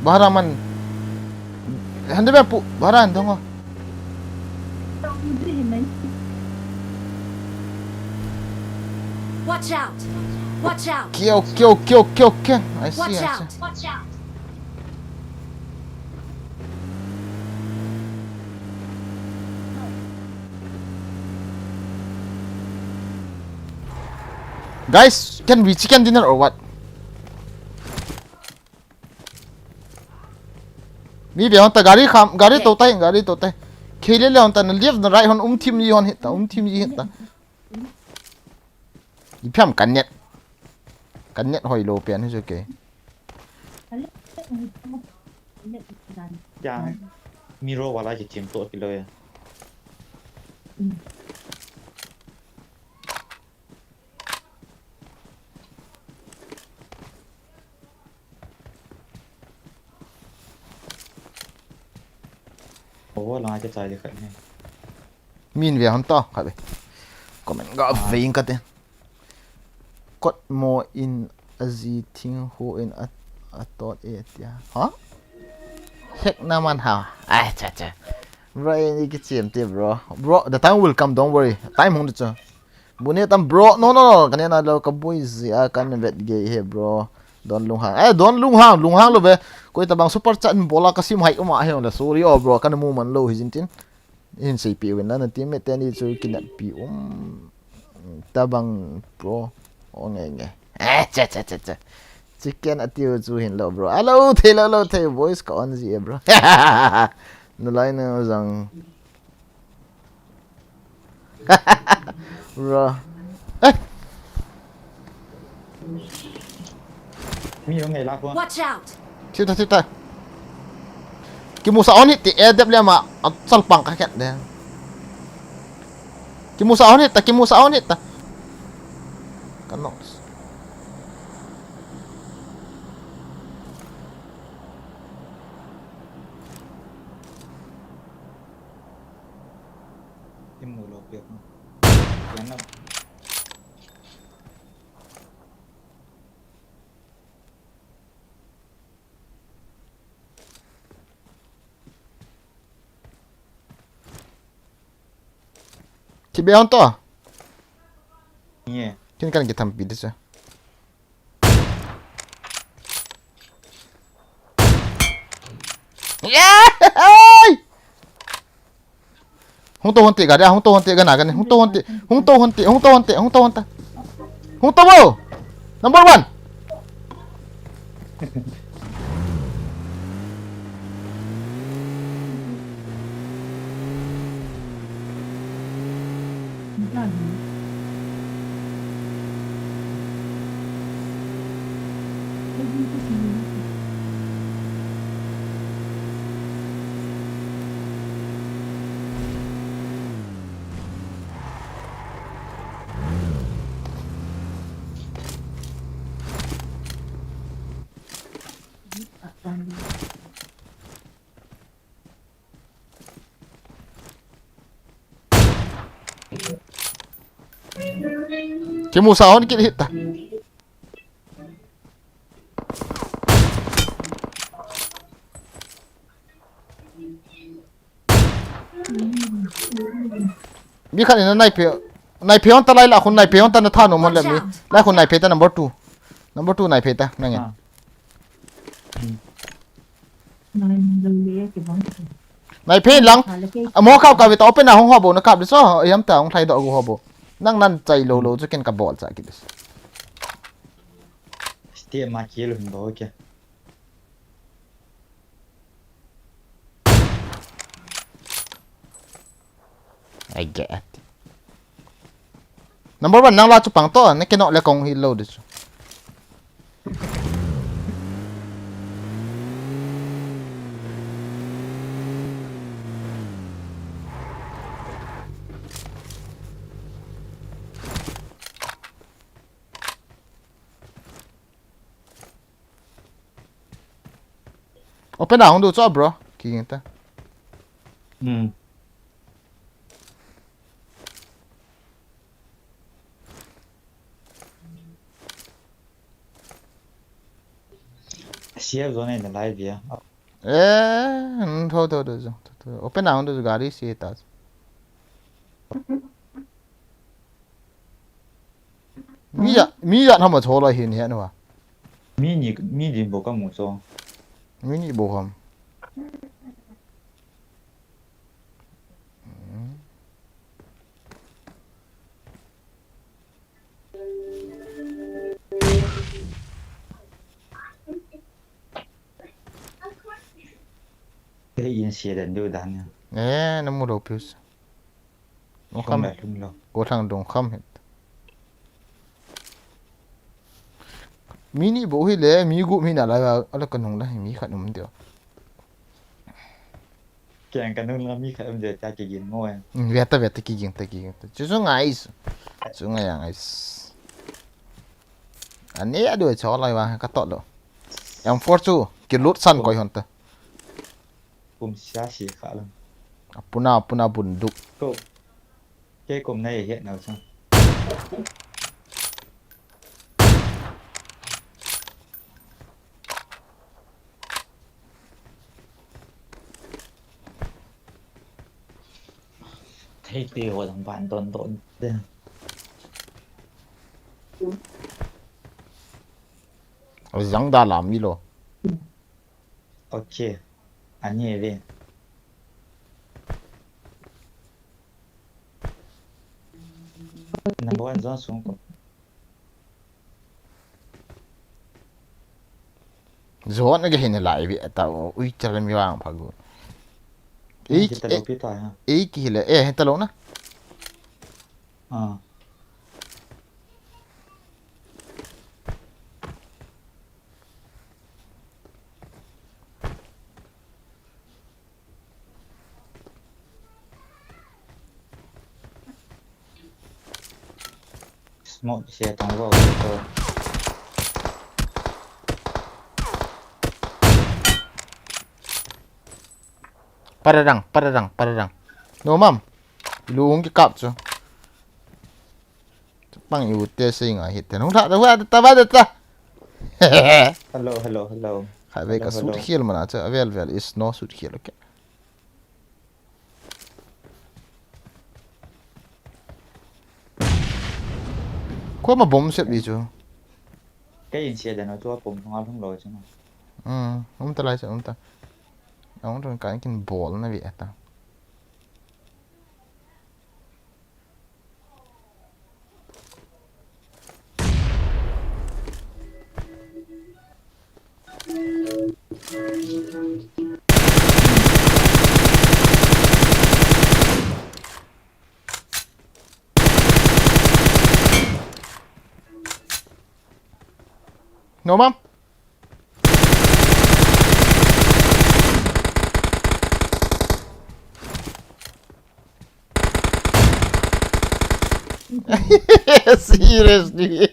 Bahara man. Hande ba pu, bahara an dong. Watch out! Watch out! Kio, kio, kio, kio, kio. I see, Watch I see. Out! Watch out! Guys, can we chicken dinner or what? Mi ve hon ta gari kham, gari to tai, gari to tai. Khele le hon ta na left na right hon um thim ni hon hita, um thim ni hita. Ipi ham ka net. Ka net hoi lo pen hi chu ke. Yang miro wala ki team to kilo ya. Oho, langa ke chai de khat ne. Min ve hon ta khat ve. Comment ga ve in ka te. Kot mo in a ji thing ho in a, a tot e tia. Ha? Hek na man ha. Ai cha cha. Bro, ni ki chem te bro. Bro, the time will come, don't worry. Time hung de cha. Bune tam bro, no no no, ka nena lo ka boi ji a kan vet ge he bro. Don Lunghang. Eh, Don Lunghang, Lunghang lo ve. Koi ta bang super chat bola ka sim hai uma he la sorry o bro, kan mu man lo hi jin tin. Hin sei pi win la na team mate ni chu kinat pi um. Ta bang bro. O nge nge. Eh, cha cha cha cha. Chicken a tiu chu hin lo bro. Alo thei lo lo thei voice ka on ji e bro. Na lai na jang. Bro. Eh, Mi yong ngai la ko. Watch out! Thiu ta, thiu ta. Kimu sa on hit ti A W M a, a chal pang ka khat de. Kimu sa on hit ta, kimu sa on hit ta. Ka nok. Team no lo pe. Yan na. Ki be on to. Ye. Kin kan ki tham pi de cha. Yeah! Hung to hon te ga dia, hung to hon te ga na ga ne, hung to hon te, hung to hon te, hung to hon te, hung to hon ta. Hung to bo! Number one! Kimu sa hon kit hit ta. Mi khat in a nai phe, nai phe hon ta lai la khun nai phe hon ta na tha nom hon le mi. Lai khun nai phe ta number two. Number two nai phe ta nang e. Ah. Hmm. Nine lo le ke bang. Nai phe lang. Amo kap kap ta open a hung ho bo na kap de so. Yam ta hung thai do gu ho bo. Nang nan chai lo lo chu ken ka bol cha ki de. Stay ma kill hung bo ke. I get. Number one, nang la chu pang to, na kino le kong hi lo de chu. Open a hung du cho bro. Ki ta. Hmm. Sial zone in live ya. Eh, hmm, tho tho tho tho. Open a hung du gari si ta. Mi ya, Mi jat ham a cho lai hin hian wa. Mi ni, mi din bo ka mu cho. Mi ni bo ham. Kei in sia dan deu dan ya. Eh, na mu lo pius. Lung kham. Lung lo. Ko thang dong kham het. Mi ni bo hi le, mi gu mi na la, ala ka nung la, mi khat um deu. Keng ka nung la, mi khat um deu, cha ki gin mo, eh. Mm, ve ta, ve ta, ki gin ta, ki gin ta. Chu chu ngai is. Chu ngai ang is. Ani a du cho lai wa, ka to lo. M four chu, ki lut san koi hon ta. Kum sia si kha lo. Apuna, apuna bunduk. Ko. Kei kum nei hiat nau chang. Thei te ho dang ban don don te. Zang da lam ni lo. Ok. Ani ve. Number one zone sung ko. Zone ke hin lai ve ta ui chal mi wang pha gu. Ei, ei, ki ta lo pi ta ha. Ei ki le, eh, ta lo na. Ah. Smoke sia tang vo ko. Pararang, pararang, pararang. No mam. Lu hung ki kap chu. Pang i u te se nga hit te. Nung tha, tha, tha, tha, tha. Hello, hello, hello. Khai ve ka sut khial mana chu. Avel vel is no sut khial, okay. Ko ma bom sep di chu. Kei in sia dan chu a pom thong a lhung lo chu. Hmm, um ta lai chu, um ta. Ang ron kan kin bol na vi ata. No, ma'am. Seriously.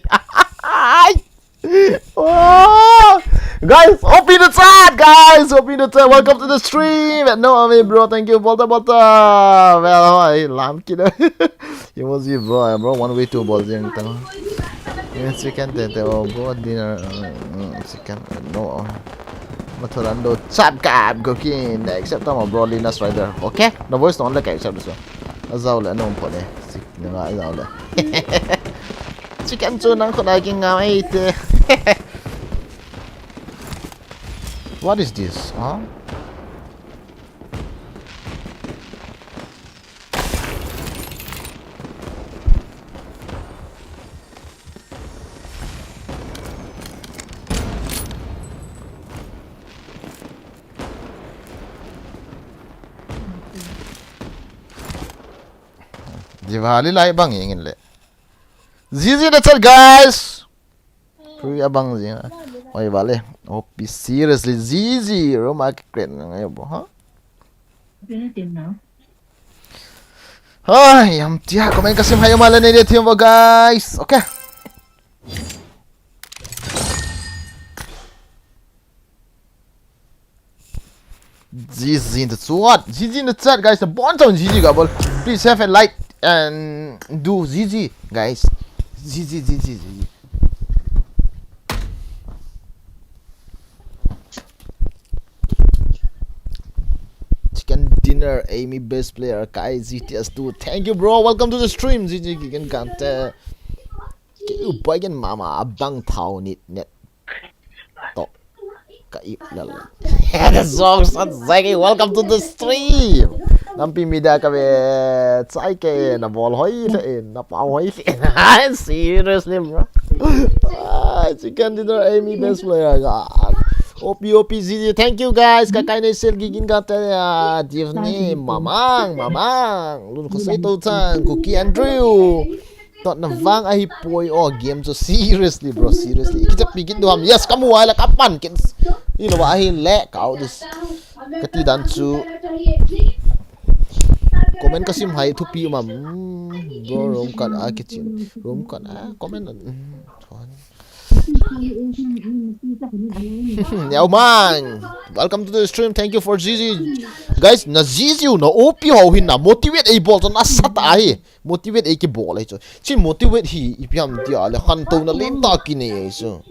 Oh! Guys, open the chat, guys! Open the chat. Welcome to the stream. No, I mean, bro, thank you. Bolta, bolta. Well, hi, lam kid. You must be, bro, bro, one way to ball jeng tang. Yes, we can take the, oh, bro, dinner. Mm, mm, we can, no. Matholando chat gap, go kin. Accept tamo, bro, Linus Rider. Okay? The voice no, like, accept this one. Azau le, no, pole. Sik, no, azau le. Chicken chu nang khut a kingam ei te. What is this? Huh? Diwali lai bang ing le. G G, that's it, guys. Free abang jing. Oi, vale. O P, seriously, G G, Roma kikret ngai bo, ha? Ai, am tia, comment ka sim hai ma le ne de team bo, guys. Okay. G G in the chat, G G in the chat, guys. The bonus on G G ga bol. Please have a like and do G G, guys. G G, G G, G G. Chicken dinner, Amy best player, Kai G T S two. Thank you, bro. Welcome to the stream, G G Gigan Kante. Boy Gen mama, abang thao nit net. To. Ka ip lal. The song sat zagi, welcome to the stream. Nampi media ka ve, chai ke, na bol hoi le, na pau hoi le. Seriously, bro. Ah, chicken dinner, Amy, best player. Ah. O P, O P Z Z, thank you guys. Ka kai nei sel gigin ka te, ah, Divni, Mamang, Mamang. Lun ko sai to chan, Cookie Andrew. Tot na vang ahi poi o game chu seriously, bro, seriously. Ki chap pi kin duam. Yes, kamu ai la kapan kin. You know, ahi le, ka out this. Kati dan chu. Comment ka sim hai thupi mam. Hmm, bro, room kan a kitchen. Room kan a comment. Hmm, Yao Mang, welcome to the stream. Thank you for Z Z. Guys, na Z Z u na O P ho hin na motivate ei bol chu na sat ahi. Motivate ei ki bol ei chu. Chin motivate hi ipi ham tia le khan to na len ta ki nei ei chu.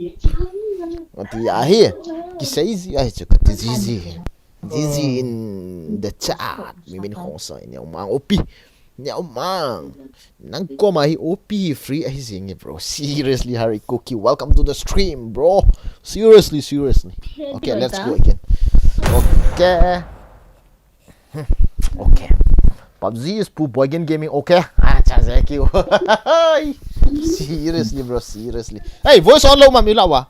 Ati ahi. Ki sei ji ahi chu ka ti Z Z. Z Z in the chat. Mi min khong sai Yao Mang O P. Yao Mang. Nang koma hi O P free ahi jing e, bro. Seriously, Harry Cookie. Welcome to the stream, bro. Seriously, seriously. Okay, let's go again. Okay. Hmm, okay. PUBG is Pu Boy Gen Gaming. Okay. Ah, cha, thank you. Seriously, bro. Seriously. Hey, voice on lo ma mi la wa.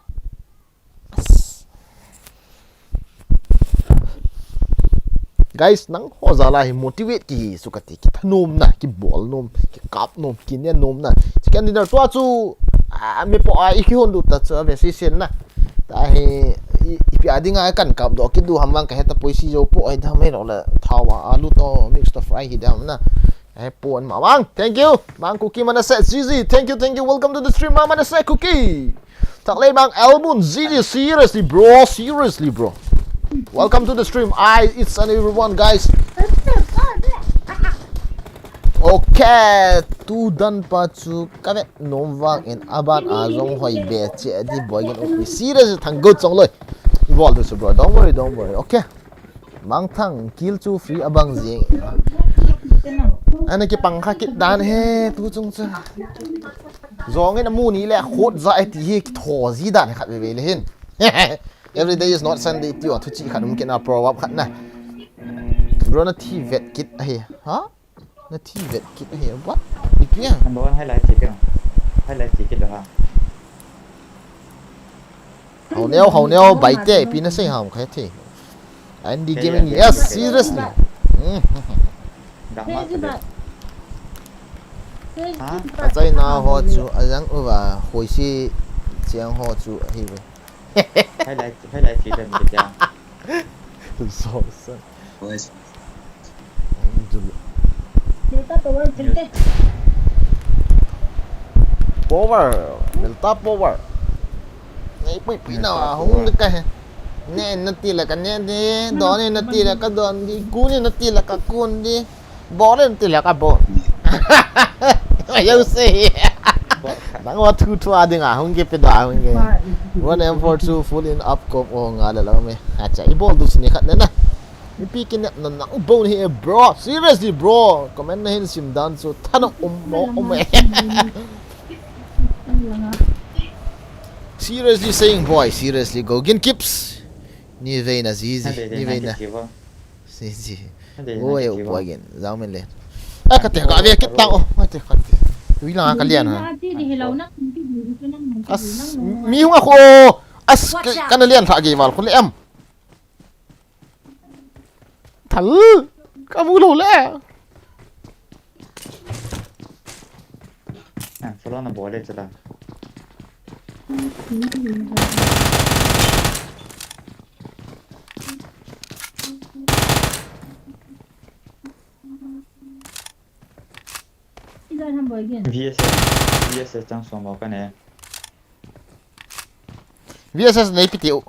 Guys, nang ho jal a hi motivate ki su ka ti, ki thanom na, ki bol nom, ki kap nom, ki ne nom na. Chicken dinner tua chu, ah, mi po a i ki hon du ta chu, a ve si sen na. Ta hi, i, ipi a ding a kan kap do, ki du ham vang ka heta poi si jo po, ai da mai lo le, thawa, alu to, mix to fry hi da ham na. Ai, pon ma vang. Thank you. Mang Cookie Manasseh Z Z. Thank you, thank you. Welcome to the stream, Mang Manasseh Cookie. Taklei Mang Elmun Z Z. Seriously, bro. Seriously, bro. Welcome to the stream. I, it's an everyone, guys. Okay. Tu dan pa chu ka vet nom vang in aban a jong hoi be che di boy gen okay. Seriously, thang go chong loi. Bol du chu, bro. Don't worry, don't worry. Okay. Mangthang, kill chu free abang jing. Ana kipang kha kit dan he, tu chung chu. Jong in amu ni le khot ja e ti hi kitho ji dan khat ve ve le hin. Every day is not Sunday ti o thu chi khat um kit na proverb khat na. Bro na thi vet kit ahi. Ha? Na thi vet kit ahi. What? Ipi a? Number one highlight chi kit. Highlight chi kit ha. Hau neo, hau neo, bai te, pi na sei ham khai the. Andy Gaming, yes, seriously. Mm. Achai na ho chu, ajang uva, hoi si chiang ho chu, hi ve. Hai lai, hai lai chi dan kit ya. So, so. Delta power, delta. Power, delta power. Nei pui pui na hung de ka he. Ne na ti la ka ne de, don ne na ti la ka don di, kun ne na ti la ka kun di, bol ne na ti la ka bol. Ayau se. Nang wa thu thu a ding a hung ke pe da hung ke. One M four two full in up cop o nga le lo me. Acha, i bol du sini khat ne na. Mipi kinepna nang bou hi e, bro. Seriously, bro. Comment na hin sim dan chu thana um mo um e. Seriously saying, boy. Seriously, go. Gin kips. Ni veina, zizi. Ni veina. Zizi. Oi, boy, gin. Zang men le. A, ka te ka ve kit tang o. Ka te ka te. Ui la ka lian ha. As, mi hung a kho. As, ka na lian tha ge mal khu le am. Thal, ka mu lou le. Ah, solo na bol le chala. Ijan ham boi gen. V S S, V S S chang som bol ka ne. V S S nei pi tiu.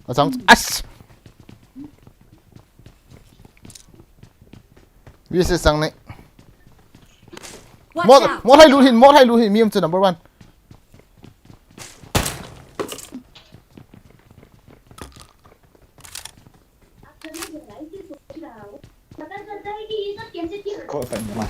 Achang, as. V S S chang nei. Watch out! Mo, mo hai lu hin, mo hai lu hin, mi um chu number one. Ko fa ma.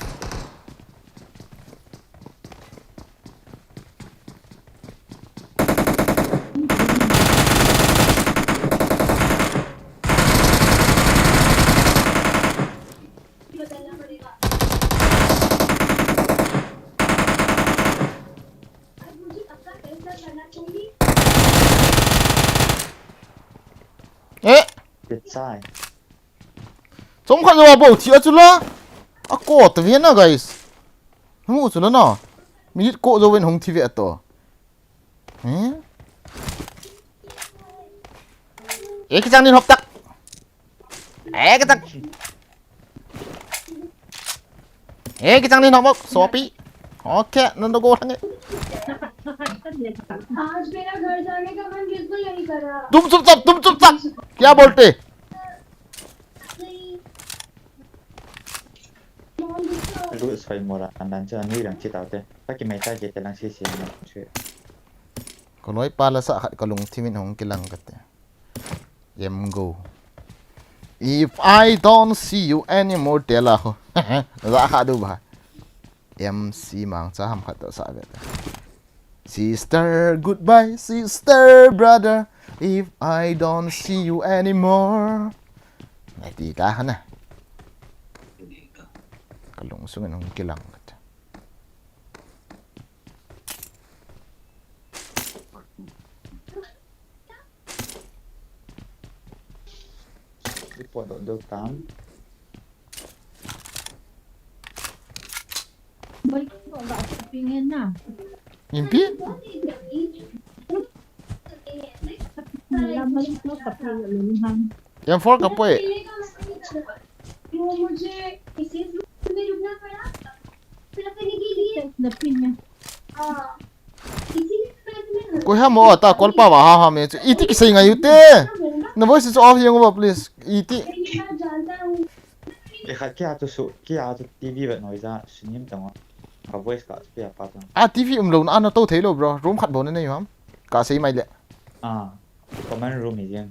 Sai. Chom khat jou a bou thi a chu la. A ko ta ve na, guys. Hung chu la na. Minute ko jou ven hung thi ve a to. Hmm? E kichang nin hop tak. E kichang. E kichang nin hop mok. Sopi. Okay, nando go thang e. आज मेरा घर जाने का मन बिल्कुल नहीं कर रहा। तुम चुपचाप, तुम चुपचाप। क्या बोलते? Lu soi mora andan chu ani lang chi tau te. Ka ki mai ta ke te lang si si na chu. Ko noi pa la sa khat ka lungthim in hung kilang ka te. Em go. If I don't see you anymore, te la ho. Za kha du ba. M C mang cha ham khat to sa ve. Sister, goodbye, sister, brother. If I don't see you anymore. Ngai ti ka hana. Ka lungsung in hung kilang. Report dot dot com. Impi? M four ka poi. Koi ham o ta call pa wa ha ha me chu. Iti kisei ngai u te. Na voice is off, yeng over, please. Iti. E kha kia tu su, kia tu T V vet noi ja, sunim tang. Ka voice ka kia pa tang. A T V um lo na, na to thei lo, bro. Room khat bo na nei ham. Ka sei mai le. Ah, common room hi jeng.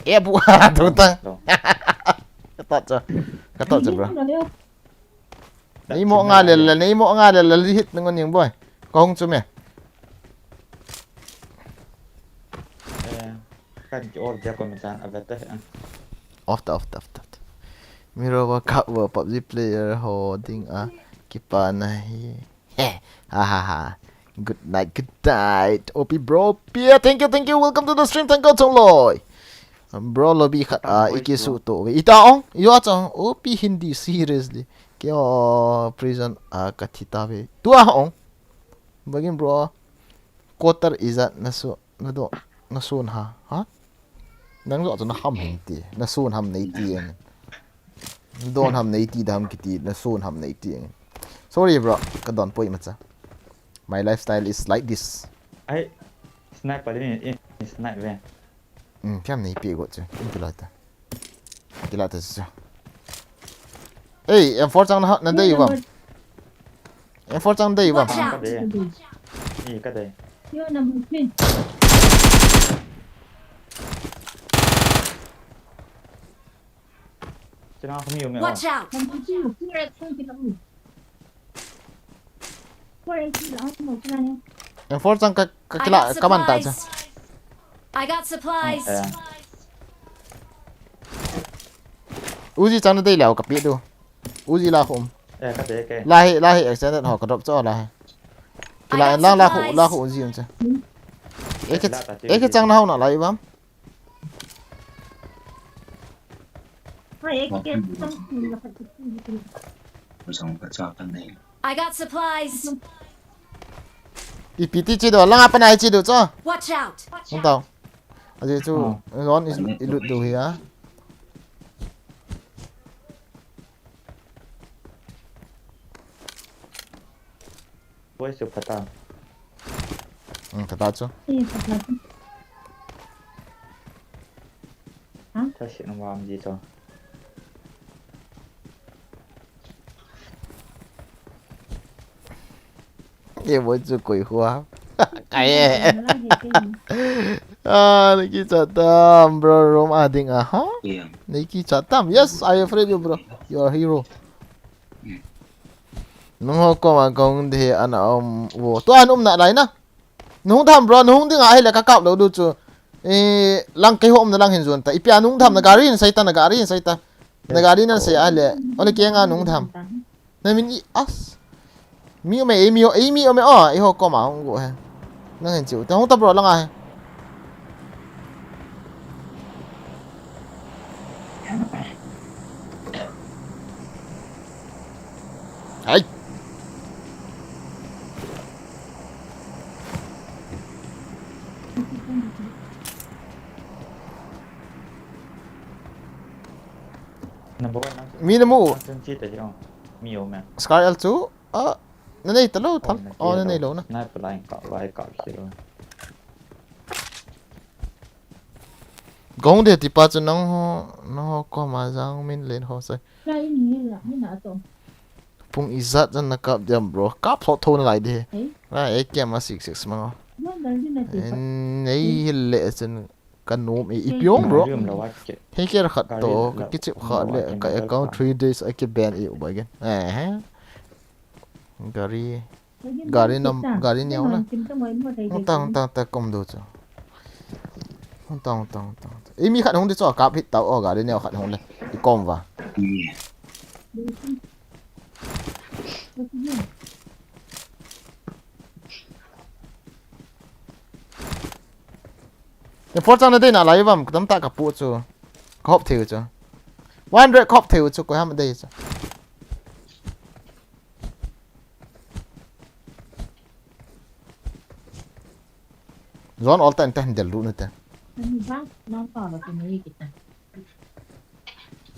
E bu a tu ta. Ka ta cha. Ka ta cha, bro. Nei mo nga le le, nei mo nga le le, li hit ngon ning boy. Ka hung chu me. Eh, kan ki or dia ko mi tan a vet eh. Off ta, off ta, off ta. Miro wa ka wa PUBG player ho ding a kipa na hi. He, ha ha ha. Good night, good night. O P bro, Pia, thank you, thank you. Welcome to the stream. Thank you, Chongloi. Bro, lobby khat a iki su to ve. Ita ong, yo chang. O P Hindi seriously. Kio prison a kathita ve. Tua ong. Bagin bro. Quarter ijat na su, na do, na sun ha. Ha? Nang jo chu na ham hin ti. Na sun ham nei ti eng. Don ham nei ti dam kiti, na sun ham nei ti eng. Sorry bro, ka don poi macha. My lifestyle is like this. Ai, sniper ni, eh, sniper. Hmm, piam nei pi go chu. Kin kila ta. Kila ta chu. Ei, M four chang na, na dei bam. M four chang dei bam. Watch out! Ka dei. Ni ka dei. Yo number three. China kami yung Watch out! Number two, two red, two red. M four chang ka, ka I kila, got ka man ta cha. Supplies. I got supplies. Eh. Uzi chang na dei leo ka pi du. Uzi la khum. Eh, ka dei ke. La hi, la hi extended ho ka drop cho la hi. Kila I got en lang la khu, supplies. La khu Uzi um cha. Eh, ke, la ta ti eh, ke Uzi. Chang na ho na lai bam. I got supplies. Ipi ti chi do, langa pana chi do cho. Watch out. Hung tau. Aje chu, oh. Ron is, i lut do hi a. Boy, chu phatah. Hmm, phatah chu. Eh, phatah chu. Ha? Tha si na wam ji chu. Ye boy chu koi hua. Kai e. Ah, nei kichat tam, bro, room a ding a, ha? Yeah. Nei kichat tam. Yes, I afraid you, bro. You are a hero. Nung ho koma kong de ana um wo. Tua an um na lai na. Nung tham bro, nung ding a hile ka kap lo du chu. E, lang kei ho um na lang hin zun ta. Ipia nung tham na gari in sai ta, na gari in sai ta. Na gari nan sai a le. Ole ke nga nung tham. Na min i as. Mi um e, mi o, e mi um e o. I ho koma hung go he. Nang hin chiu. Ta hung ta bro lang a he. Ai. Number one, nang Mi na mu. Nang chun chi ta hi ong. Mi o me. Scar L chu. Ah, na nei ta lo tham. Oh, na nei lo na. Na pa line ka, vai ka ki lo. Gong de ti pa chu nang ho, nang ho ko ma jang min len ho sai. Ka in ni la, ni na to. Pung ijat jan na kap diam bro. Kap tho tho na lai de. Hey. Ra A K M a six six ma. Mo dal di na ti pa. Nei hil le chen ka nom e ipi ong bro. Gari um lo a ki. Hei ker khat to, ka kichip kha le ka account three days a ki ban e u ba gen. Eh. Gari. Gari nam, gari neo na. Hung tang, hung tang, ta kom do chu. Hung tang, hung tang, hung tang. Ei, mi khat hung di chu, kap hit tau, o, gari neo khat hung le. I kom va. Ni por chang na dei na lai vam, tam ta ka pu chu. Ka hop thei chu. One hundred ka hop thei chu, ko ham dei chu. Zone all time te handle lu na te. Ani ba, nang pa ba ko nei kita.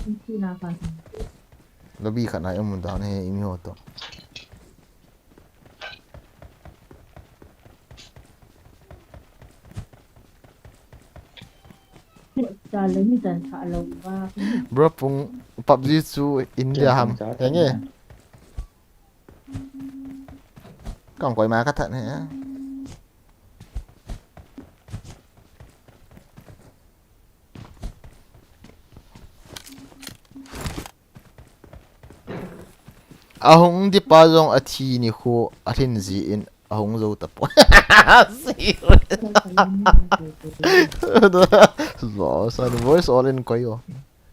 Inti na pa. Lobby khat na em da ne imi ho to. Bro, pung PUBG chu India ham. Henge. Kong koi ma ka that ne. Ahung di pa jong athi ni khu alhin ji in ahung jo ta po. Lo, sa voice all in koi o.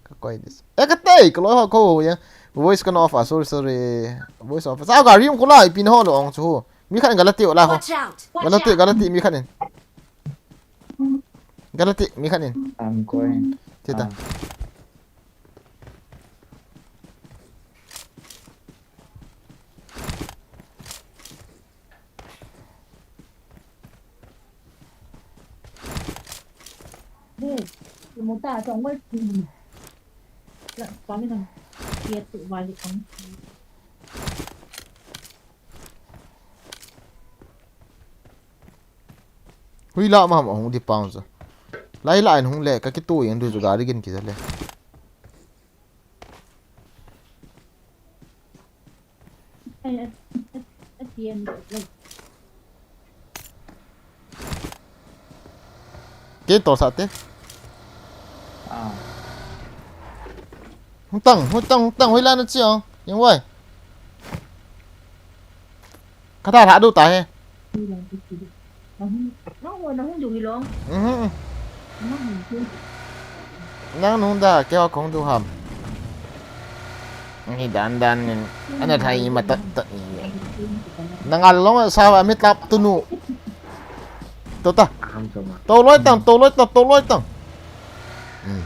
Ka koi this. Eh, ka tei, ka loi ho ko ya. Voice ka off, ah, sorry, sorry. Voice off. Sa gari um ko la, ipin ho lo ong chu. Mi khat in galati o la ho. Watch out! Watch out! Galati, galati, mi khat in. Galati, mi khat in. I'm going. Tita. Ah. Hui la ma ma hung di pang sa. Lai la in hung le ka kitu yang du ju gari gin ki le. Ke to sa te. Ah. Hung tang, hung tang, hung tang, hui la na chi ong. Yang wai. Ka ta la du ta he. Nang hung, nang hung du hi long. Mhm. Nang hung du. Nang nung da, keiho kong du ham. Ni dan dan nin. Ana thai ma ta ta ni. Nang al long sa wa mi tlap tu nu. To ta. To loi tang, to loi tang, to loi tang. Hmm.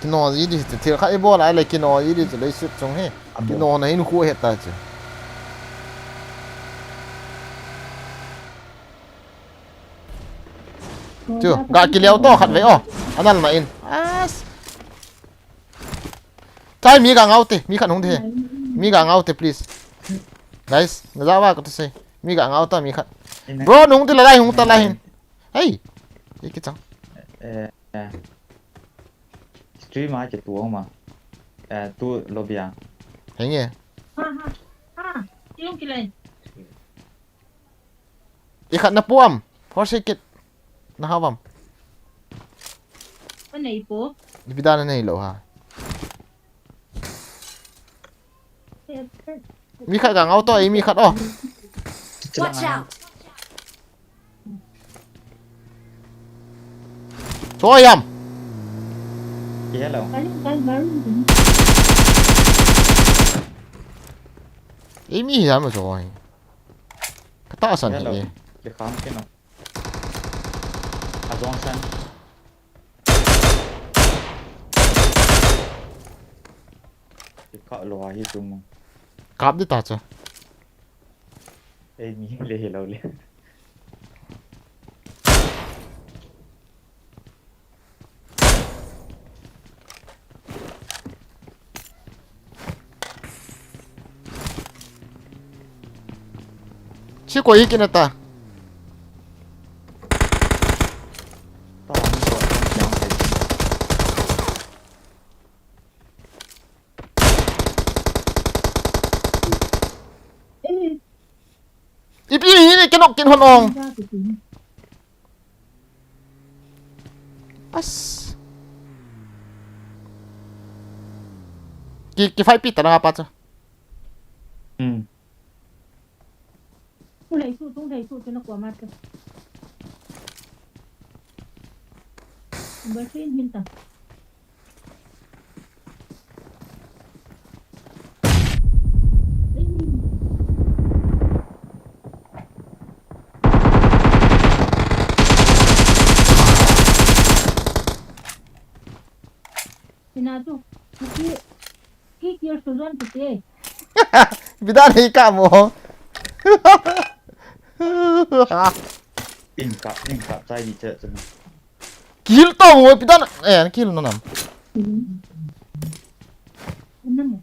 Kino ji di, thil khat i bol a le kino ji di, chu lei sit chung hi. Kino na hin khu he ta chu. Chu, ga ki leo to khat ve o. Anal na in. As. Tai mi ga ngau te, mi khat hung te. Mi ga ngau te, please. Guys, na ja wa ko to sei. Mi ga ngau ta mi khat. Bro, nung te la lai hung ta lai hin. Hey. Ei ki chang. Eh, eh. Stream a ki tu ma. Eh, tu lobby a. Henge. Ha ha. Ha. Yung kilai. I khat na puam. Forsake it. Na hawam. Ka nei po. Ni pida na nei lo ha. Mi khat ka ngau to, i mi khat o. Watch out. Cho yam. Hello. I mi yam cho. Ka ta san ni. Di khang ke no. A zong san. Kap lou ahi chu mo. Kap di ta chu. Ei, mi le hi lou le. Chi ko hi kina ta. Ta ni ko yang kai. Ipi hi ni kinok kin hon ong. As. Ki, ki fight pi ta na pa chu. Hmm. Tung lei su, tung lei su, tu na kwa ma te. Number three hin ta. Ina tu, ki, ki kill su zon tu te. Bida nei ka mo. Ping ka, ping ka, chai di che che. Kill to mo, bida na, eh, kill no nam. Ano mo?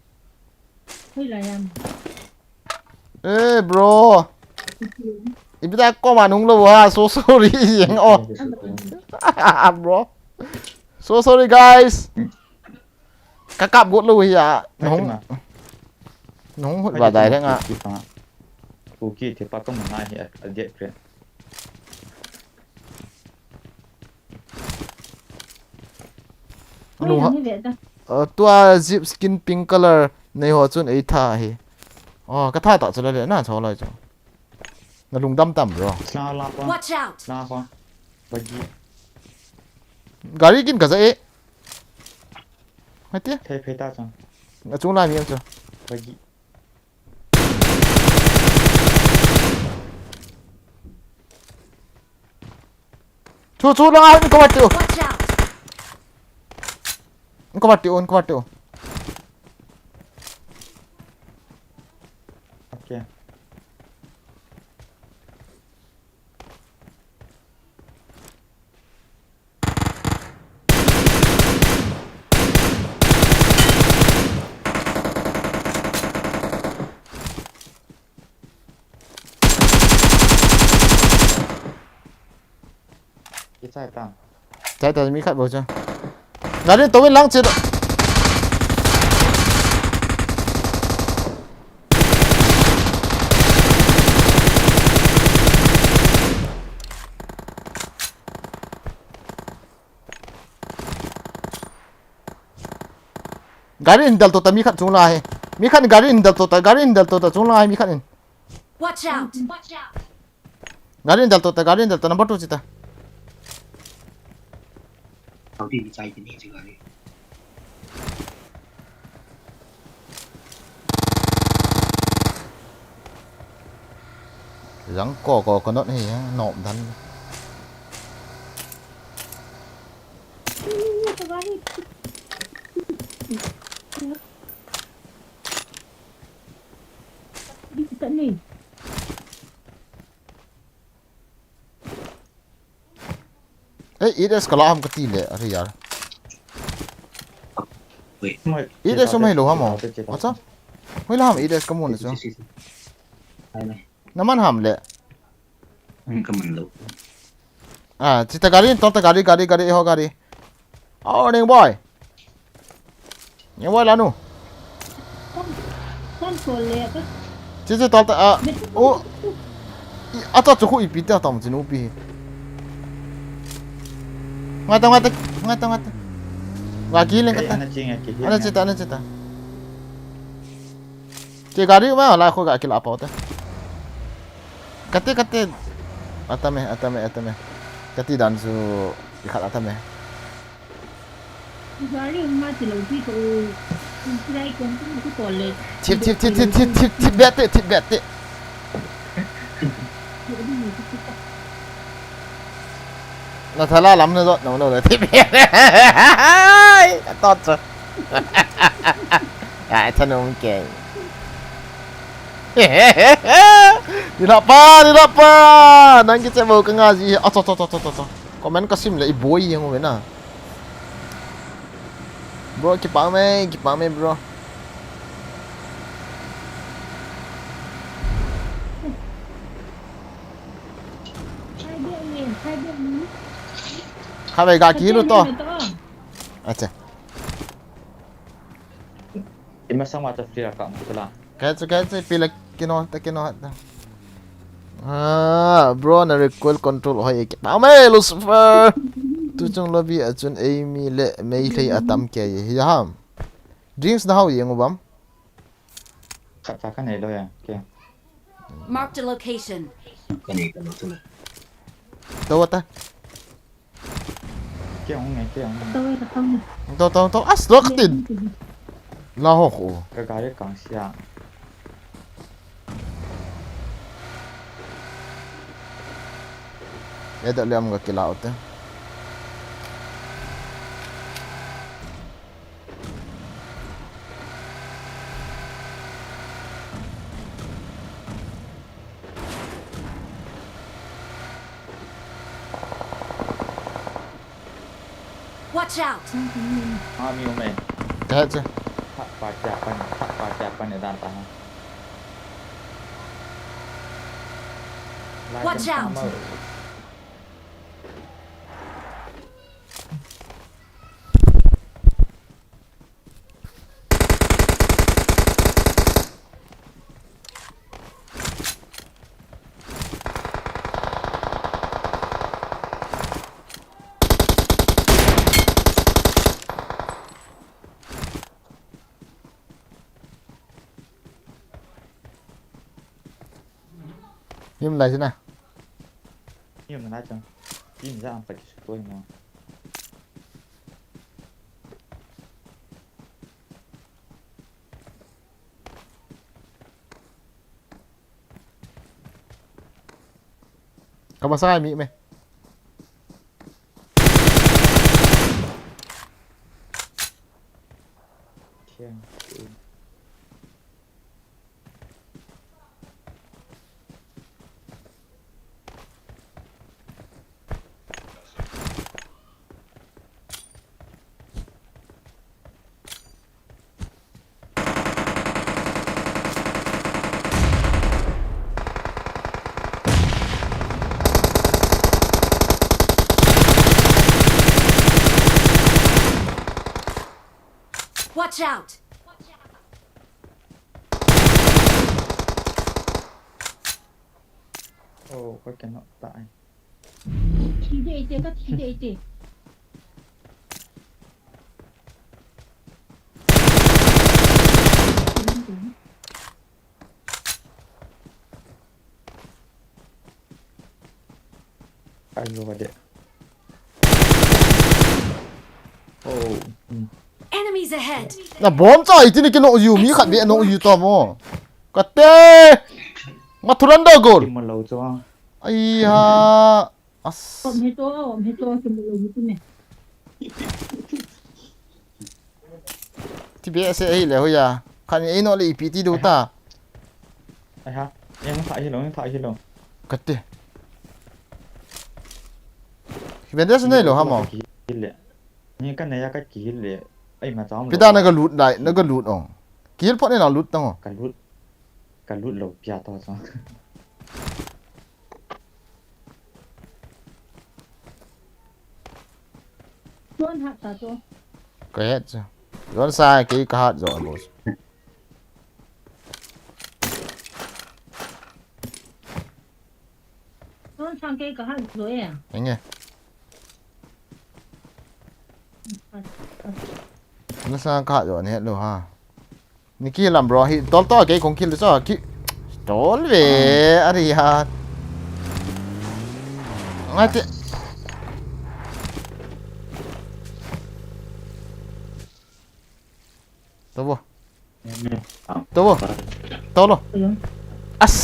Hoy la yan. Eh, bro. Ibida ko manung lo ha, so sorry, yang oh. Bro. So sorry, guys. Ka kap got lou hi a. Nahung, nahung hut ba dai le nga. Kuki te pa ka mun na hi a, a get kre. Anu ha. Tua zip skin pink color nei ho chun ei tha hi. Oh, ka tha ta chu le le na cho lai chu. Na lungdam tam bro. Watch out! Gari kin ka za e. Hai tia. Thei phei ta chang. Na chung lai mi am chu. Bagi. Chu, chu, lang ah, in cover tiu. Watch out! In cover tiu, in cover tiu. Okay. Kichai ta. Chai ta mi khat bou chu. Gari to win lang che. Gari in del to ta mi khat chung lai. Mi khat in gari in del to ta, gari in del to ta chung lai mi khat in. Watch out! Watch out! Gari in del to ta, gari in del to number two chita. Auto di chai ti ni chi gari. Jang ko ko ko not hi, eh, nom dan. Eh, eight S kala ham kati le, are yaar. Wait. Eight S um hei lou ham o. Acha. Hoi la ham eight S kamu na chu. Ai, ai. Naman ham le. Ang kaman lou. Ah, chita gari, tol ta gari, gari, gari, ho gari. Oh, ning boy. Ning boy lanu. Kon, kon tol le ka? Chi chi tol ta, ah, oh. I, ata chu khu ipi ta tam chinu pi. Ngai ta, ngai ta, ngai ta, ngai ta. Wa ki le ka ta. Ana chi ta, ana chi ta. Che gari ma la khu ga ki la pa ta. Kate, kate. Atame, atame, atame. Kati dan chu ikhat atame. Gari ma ti lo ti ko. Try kon tu ko le. Thip, thip, thip, thip, thip, thip, thip, bete, thip, bete. Na thala lam na dot, no, no, no, thip. Tot chu. Ai, thanung kei. Nilhah pa, nilhah pa. Nang kiche mo ka nga ji. A, to, to, to, to, to, to. Comment ka sim le i boi yang u ve na. Bro, kipah me, kipah me, bro. Khatvei ga kill u to. Acha. Ima sang ma ta free ra ka mo la. Kache, kache, pila kino ta, kino ta. Ah, bro, na recoil control hoi e. Kipah me, Lucifer. Tuchung lobby a chun eimi le Meitei atam kei hi ham. Drinks na hao jeng u vem? Khat cha ka nei lou ya. Okay. Marked a location. Ka nei ka lou tu. Tou ta. Kei hung nge, kei hung nge. Tou e, ka tou e. Tou, tou, tou. As, lok tin. La ho ho. Ka gari kang sia. Eda liam ka kila u te. Watch out! Ah, mi um e. Kahe che. Thak pa cha pan, thak pa cha pan e dan ta ha. Lai Watch kan out! Tama. Yum lai sina. Yum lai chang. Yum za am pakis ko mo. Ka masa ai mi me. Thiang. Watch out! Oh, koi kena tai. Thi dei te, ka thi dei te. Ai, lo ka de. Oh, hmm. Enemies ahead! Na bomb cha iti ni kino u mi khat ve no u to mo. Kate! Nga thuran da gol. Kimo lo cho. Ai ha. As. Om he to, om he to, kimo lo tu ne. Ti be se ei le hoya. Khan ei no le ipi ti do ta. Ai ha. Em tha hi lo, em tha hi lo. Kate. Hi ben des nei lo ha mo. Ki le. Ni ka nei ya ka ki le. Ai ma chang lo. Pita na ka lut lai, na ka lut ong. Ki le phot nei na lut tang ong. Ka lut. Ka lut lo pia to chang. Don hat ta to. Ka het cha. Don sa kei ka hat jo boss. Don sang kei ka hat jo e. Enge. Hat, hat. Don sa ka hat jo ne lo ha. Ni kill lam bro, hi tol to kei kong kill cho ki tol ve, ari ha. Ngai te. To bo. To bo. To lo. As.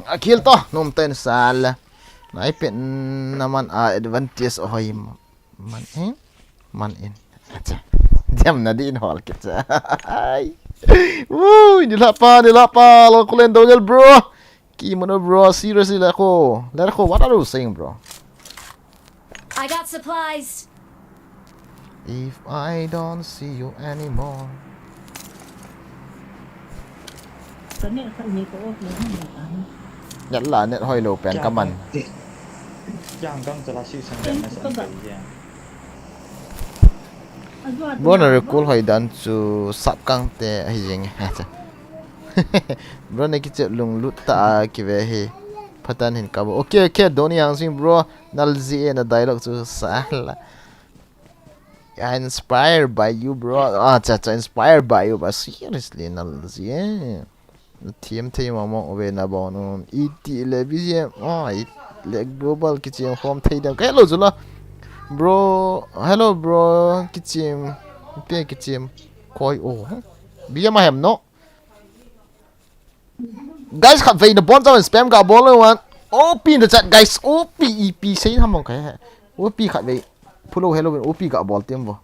A kill to, nom ten sal. Nai pen naman a advantage ahoi man in. Man in. Acha. Jam na di in hol kicha. Ai. Woo, ni la pa, ni la pa, lo kulen dongel bro. Kimono bro, seriously la ko. La ko, what are you saying, bro? I got supplies. If I don't see you anymore. Yalla net hoi lo pen kaman. Bro na recall hoi dan chu sap kang te ahi jing. Bro na kiche lunglut ta a kive hi. Patan hin kabo. Okay, okay, Donny Yang Sing bro. Nalji e na dialogue chu sala. I inspired by you, bro. Ah, cha, cha, inspired by you, but seriously, Nalji e. Thiam thei mama ove na bon un. Iti le B G M. Ah, it le global kichim home thei dem. Hello, Zula. Bro, hello, bro. Kichim. Pe kichim. Koi, oh. B M I am no. Guys, khat vei na bon jam spam ga bol lo wan. O P in the chat, guys. O P, E P sei ham mong kai. O P khat vei. Phulo hello, O P ga bol tem bo.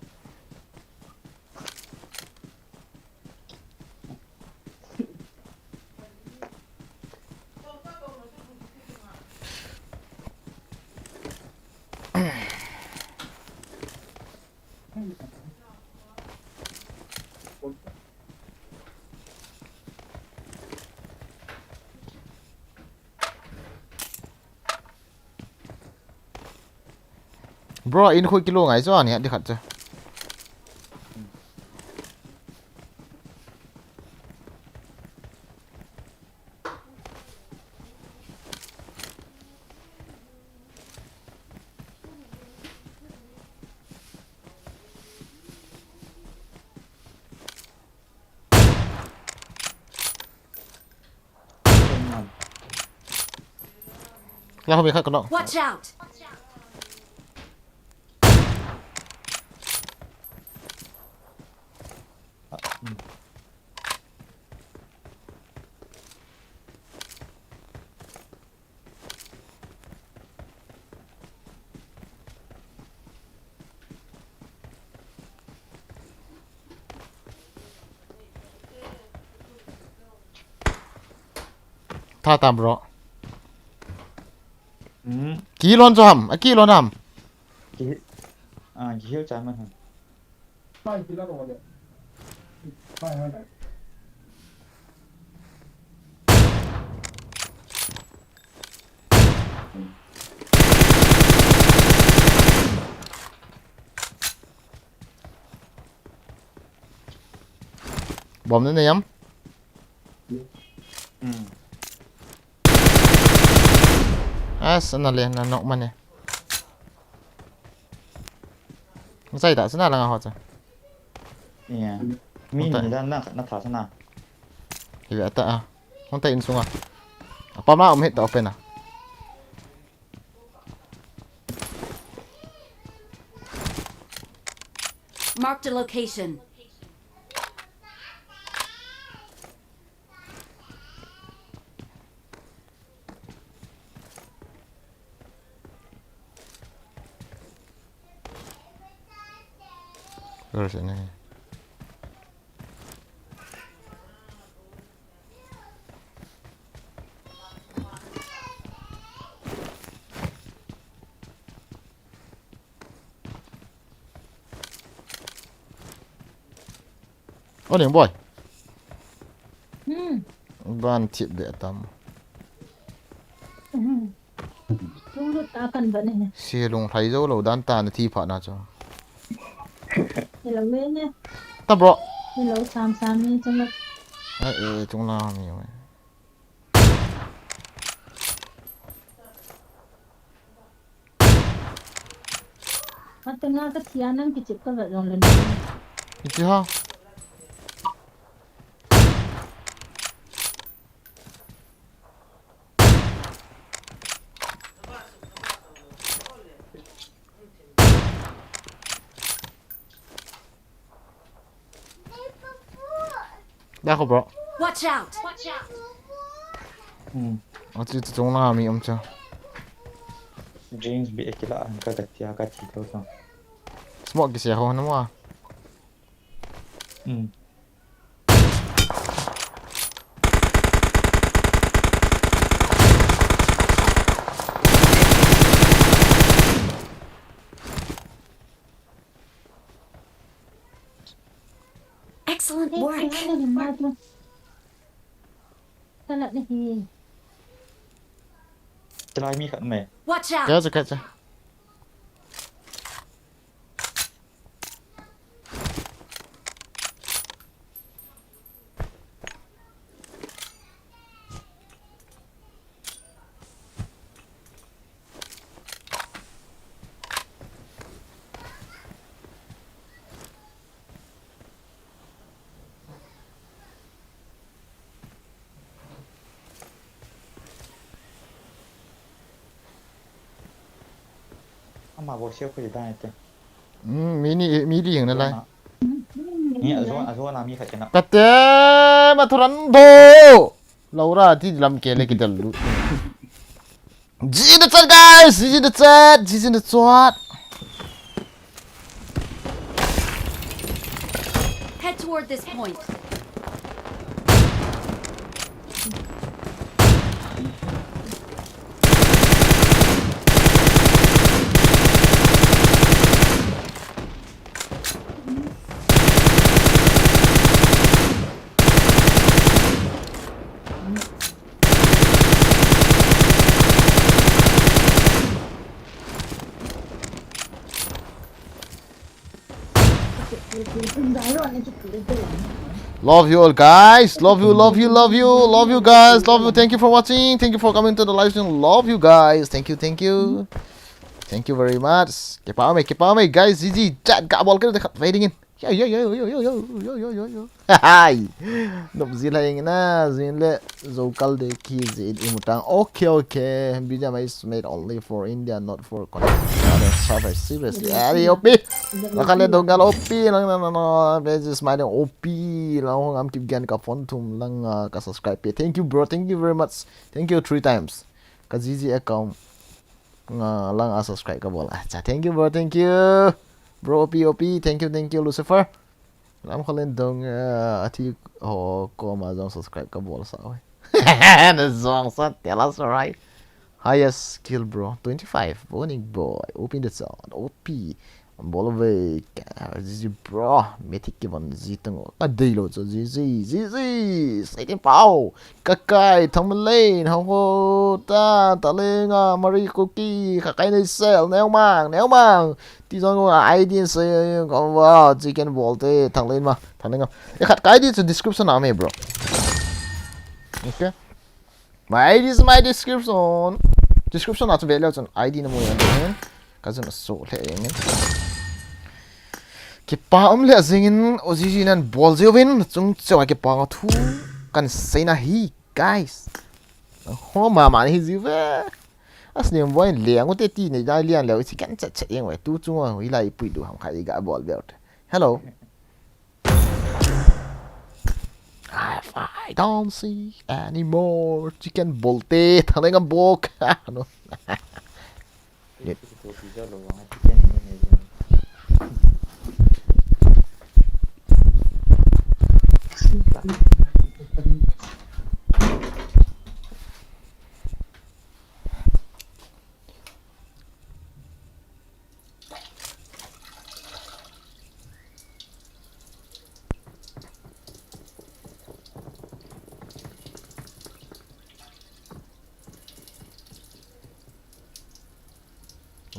Bro, in khoi kilo ngai cho ani di khat cho. Lah, hobi khat kena. Watch out! Tha tam bro. Hmm. Kilon cho ham, a kilon ham. Ki, ah, kihil cha man ham. Bom ne yam. Hmm. Ah, sana le, na nok mane. Masai ta, sana langa ho cha. Iya. Mi ni dan na, na tha sana. Hi ata a. Hon ta in sunga. Apa ma um hit ta open a. Marked a location. Where is it? O Ning boy. Hmm. Ban thip de tam. Hmm. Lunglut ta kan ban ne. Si lung lhai jo lo dan ta na thi pha na cho. Hello, me ne. Ta bro. Hello, sam sam ni chama. Ai, eh, chung la mi. Atanga ka thia nang kichep ka vet jong le. Iti ha. Dah ko bro. Watch out! Watch out! Hmm. Achu chu chung langa mi um chu. Drinks bih kila an ka ka tia ka thi thou thou. Smoke kise ho na mo. Hmm. Excellent work. Kalat na hi. Chalai mi khat mai. Watch out! Kya cha, kya cha. Ama bol sel khu dai te. Hmm, mi ni, mi li jing na lai. Ni a zo, a zo na mi khat kena. Kate, ma thuran do. Laura ti lam ke le ki dal lu. G G in the chat, guys! G G in the chat! G G in the chat! Head toward this point. Love you all, guys. Love you, love you, love you, love you, guys. Love you. Thank you for watching. Thank you for coming to the live stream. Love you, guys. Thank you, thank you. Thank you very much. Keep on me, keep on me, guys. G G, chat, ka bol ke de khat waiting in. Yo, yo, yo. Hi. Nop zi la ing na, zin le, zo kal de ki zi in imutang. Okay, okay. Video is made only for India, not for Korea. Seriously. Ari, O P. Nakale dong gal O P lang na na na. Please smiling O P. Lang hong am keep gan ka phone thum lang, ah, ka subscribe pe. Thank you, bro. Thank you very much. Thank you three times. Ka G G account nga lang a subscribe ka bol. Acha, thank you, bro. Thank you. Bro, O P, O P. Thank you, thank you, Lucifer. Lam kholin dong, eh, athi ho koma jong subscribe ka bol sa oi. Na jong sa, tell us, alright. Highest kill, bro. Twenty-five. Warning, boy. O P in the sound. O P. Bol ve. Ka, G G, bro. Mythic kivon ji tang. Ka dei lo chu. G G, G G. Satan Pau. Kakai, Thangmalane, Hongho, ta, Talenga, Marie Kuki, Kakai Neisel, Neomang, Neomang. Ti jong a I D sei, ka, wow, Chicken Bol te, Thanglen ma, Thanglen ma. E khat ka I D chu description a me, bro. Okay. My I D is my description. Description a chu ve leu chun I D na mu yan hen. Ka jun a so le yen. Kipa um le jing in, O G G nan bol jiu vin, chung cheu a kipa thu kan sei na hi, guys. Ho ma ma hi jiu ve. As nem voi le ang te ti nei dai lian le chi kan chat chat yang ve tu chung a hi lai pui du ham khai ga bol ve. Hello. I, I don't see anymore. Chicken Bol te, Thanglen a bok. No.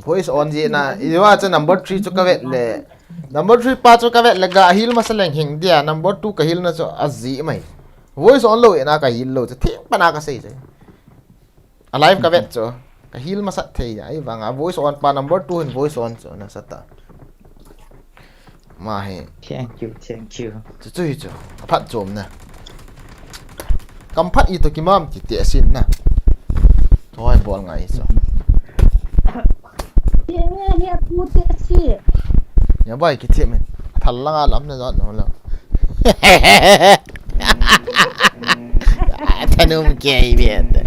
Voice on ji na, i wa cha number three chu ka vet le. Number three pa chu ka vet le ga heal masa leng hing dia, number two ka heal na chu a ji mai. Voice on lo e na ka heal lo chu thing pa na ka sei chu. A live ka vet chu. Ka heal masat thei a, ahivanga voice on pa number two hin voice on chu nasat a. Ma hi. Thank you, thank you. Chu chu hi chu. Ka phatchomna. Kam phat i to kimam ti te asin na. Thoi bol ngai chu. Ye, ye, pu te si. Ya bai ki ti min. Thal langa lam na jat no lo. Thanum kei biat.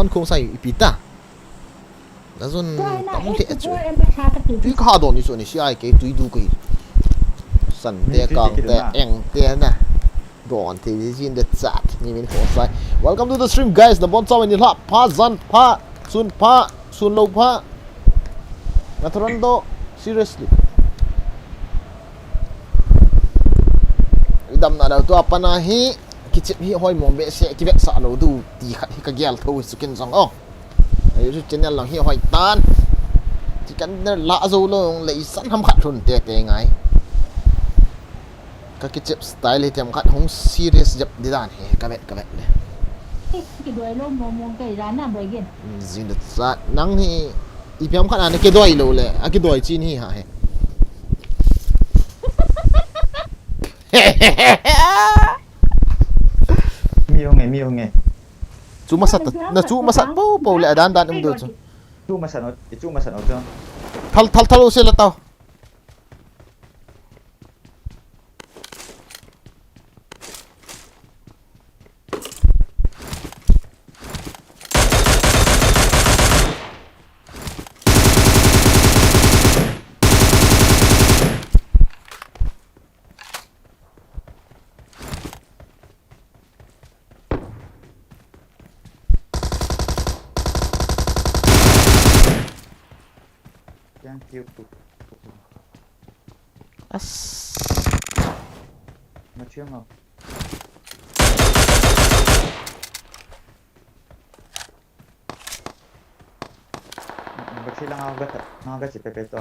Don Khong Sai ipi ta. Na jun tam le chu. Tui kha don ni chu ni si ai ke tui du ke. San te kang te eng te na. Don te ji in the chat. Ni min Khong Sai. Welcome to the stream, guys. Na bon chaw ni la. Pha jan pha sun pha sun lo pha. Na tharan do seriously. Idam na lo tu apana hi. Kichep hi hoi mong behseh, kivetsah lou diu ti khat hi ka gel tho hi chu ken jong o. Ka YouTube channel lang hi hoi tan. Ti kan ner la zo lou le isan ham khat lhun tete ngai. Ka kichep style hi tem khat hung serious jep di dan hi ka vet ka vet le. Kidoi lou mong mong kai jan na boi gen. Jing da cha nang hi ipi ham khat ana kidoi lou le, a kidoi chin hi ha he. Mi hong e, mi hong e. Chu masat, na chu masat po po le adan dan um do chu. Chu masat no, chu masat no chu. Thal, thal, thal u se la tau. Thank you. As. Machine mo. Bakhi lang ako gata, mga gatsi pepe to.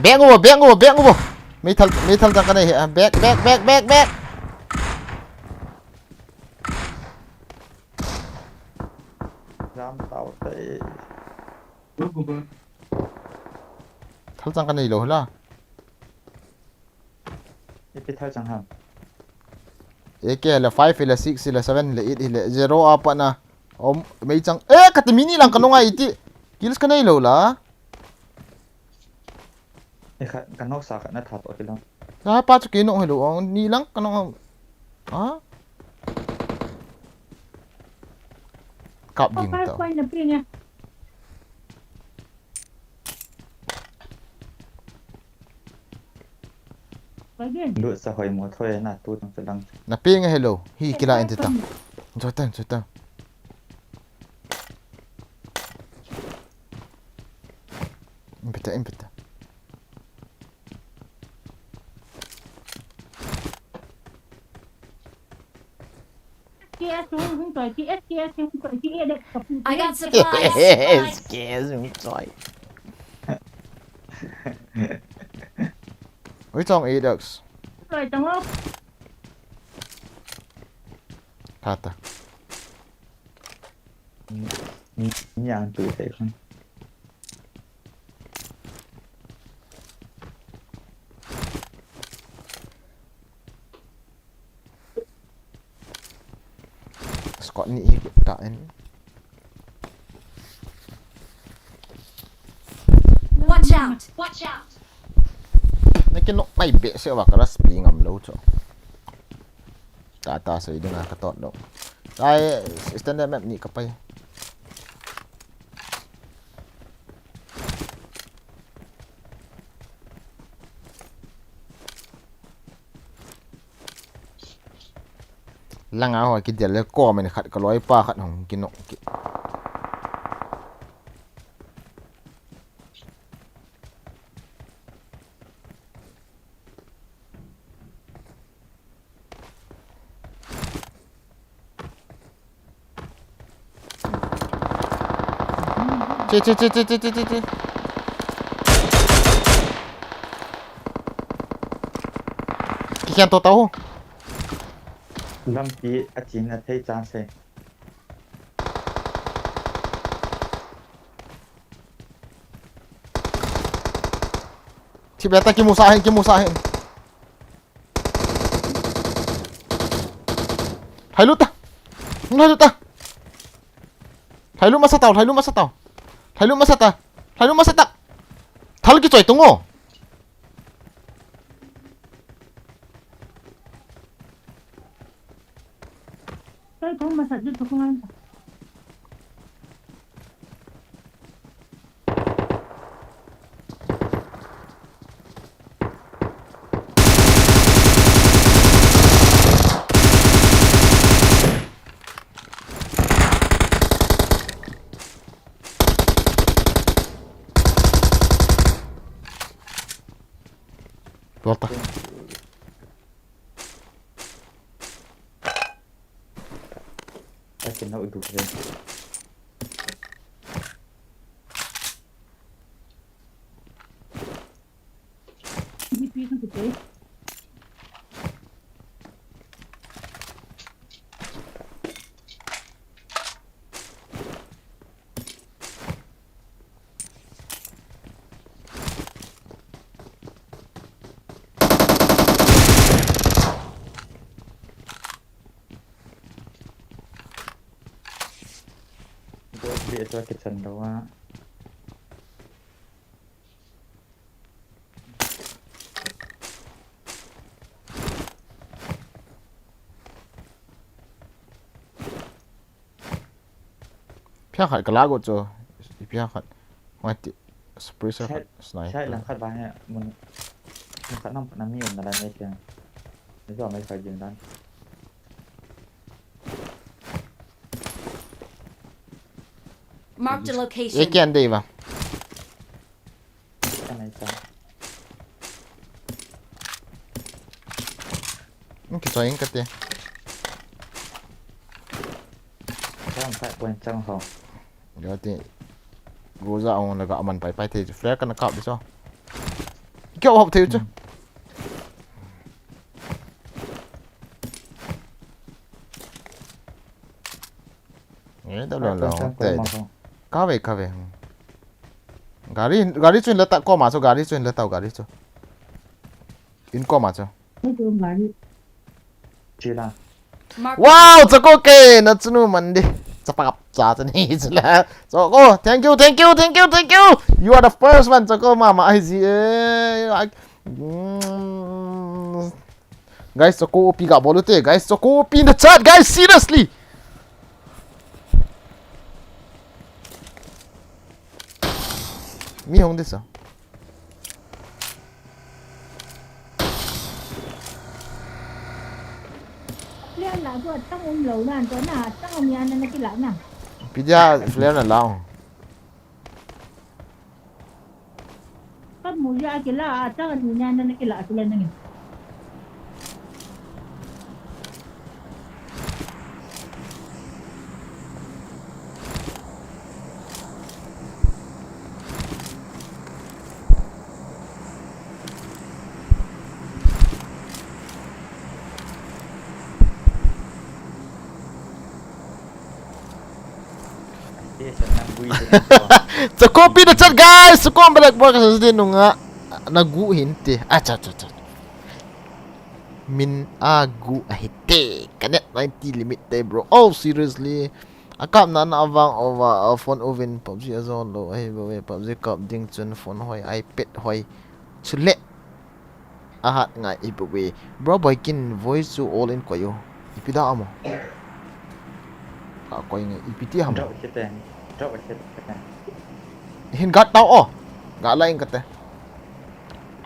Beng uvo, beng uvo, beng uvo. Meithal, meithal jang kanei hi. Beng, beng, beng, beng, beng. Jam tau te. Thal jang kanei lou la. Ipi thal chang ham. A K le five le six le seven le eight le zero a pat na. Om mei chang. Eh, kati mini lang kanung ai ti. Kills kanei lou la. Eh, khat kanung sa khat na tha to kilang. Sa pa chu kinung helou ong ni lang kanung. Ha? Kap ging ta. Lut sa hoi mo thoi na tu tang sa lang. Na ping helou. Hi kila in tang. Jotang, jotang. Impita, impita. I got supplies. Excuse me, sorry. Ui chong eight X. Tata. Ni, ni ang tu te khun. Squad ni hi ta en. Watch out! Watch out! Na kinok mai behseh uva ka rush pi ngam lou chu. Tata sei dinga ka tot lou. Ai standard map ni ka pai. Langa ho kidel le comment khat ka loi pa khat hung kinok ki. Che, che, che, che. Kikhen to tau. Lampi a chin a thei chan se. Thi beta kimusa hin, kimusa hin. Lhailut ta. Lhailut ta. Lhailut masa tau, lhailut masa tau. Lhailut masa ta. Lhailut masa ta. Thal kichoi tung o. Thal kong masa ju tu kong. Volta. Akin na udu kre. Go bia chu kichan lou a. Phia khat kala go chu. Phia khat. Hoi ti. Suppressor khat. Sniper. Sai lang khat ba he mun. Mun khat nam na mi um na la mai tiang. Ni zo mai khat jing dan. Marked a location. Ye kian dei ba. Ka nai ta. Kichoi ing kate. Chang phai point chang ho. Yo ti. Goza ong laga aman pai pai thei chu. Flare kana kap di so. Kyo hop thei chu. Eh, da lo lo. Kave, kave. Gari, gari chu in la ta koma chu, gari chu in la tau, gari chu. In koma chu. Chila. Wow, Chako ke, na chunu mandi. Chapakap cha chani chila. Chako, thank you, thank you, thank you, thank you. You are the first one, Chako mama. Ai ji, eh, ai, mm. Guys, Chako O P ga bol u te. Guys, Chako O P in the chat, guys, seriously. Mi hong disa. Player la chu atang um lou nan, chu na atang um yan na kila na. Pidia player na lao. Ka mu ya kila, atang ni yan na kila kila na ngi. Chako pi na chat, guys. Chako black box din nunga na gu hin te. Acha, cha, cha. Min a gu a hite. Ka net ninety limit te, bro. Oh, seriously. A kap na na avang over, a phone uvin PUBG a zon lo. Ahi bo ve, PUBG kap ding chun phone hoi, iPad hoi. Chule. Ahat ngai ipi we. Bro boy kin voice chu all in koi u. Ipi da amo. Ka koi ngai ipi ti ham. Drop kit te. Drop kit te. Hin gat tau o. Ga la in kate.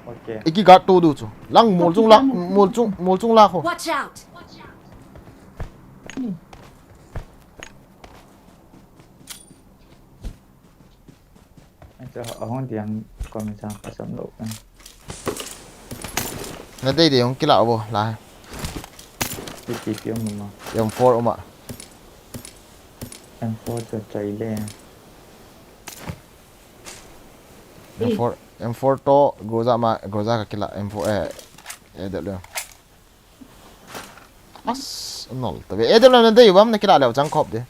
Okay. Iki gat tu du chu. Lang mol chung la, mol chung, mol chung la kho. Watch out! Acha, ahung diang kom chang ka sam lo kan. Na dei dei hung kila bo la. Ti ti ti um ma. M four uma. M four chu chai le. M four, M four to Groza ma, Groza ka kila, M four, eh, eh, de le. As, nol ta ve. Eh, de le, na de, vam na kila le, chang khop de.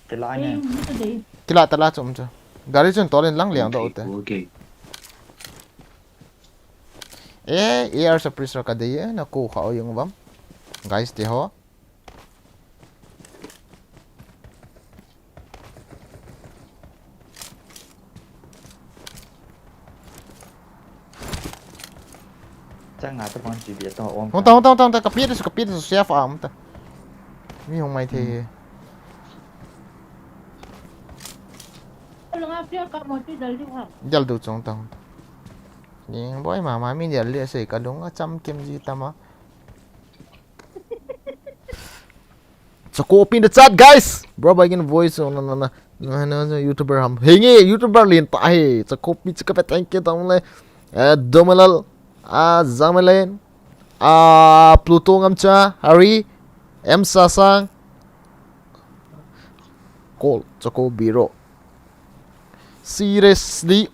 Kila ne. Kila ta la chom cha. Gari chun tolin lang liang do te. Okay. Eh, A R suppressor ka de, eh, na ko kha o yung vam. Guys, te ho. Chang nga ta bang G B to om. Hung ta, hung ta, hung ta, hung ta, ka pi ta, ka pi ta, safe am ta. Mi hung mai thei. Hmm. Langa pia ka mo ti dal di ha. Dal du chong ta, hung ta. Ning boi mama mi dal di sei ka lung a cham kem ji ta ma. Choco O P in the chat, guys. Bro, I can voice on, no, no, no, no, no, no, YouTuber ham. Hey, nge, YouTuber lin ta, hey. Choco O P, Choco O P, thank you, tong le. Eh, Domalal, ah, Zamalen, ah, Pluto Ngamcha, Hari, M Sasang. Call, Choco Biro. Seriously,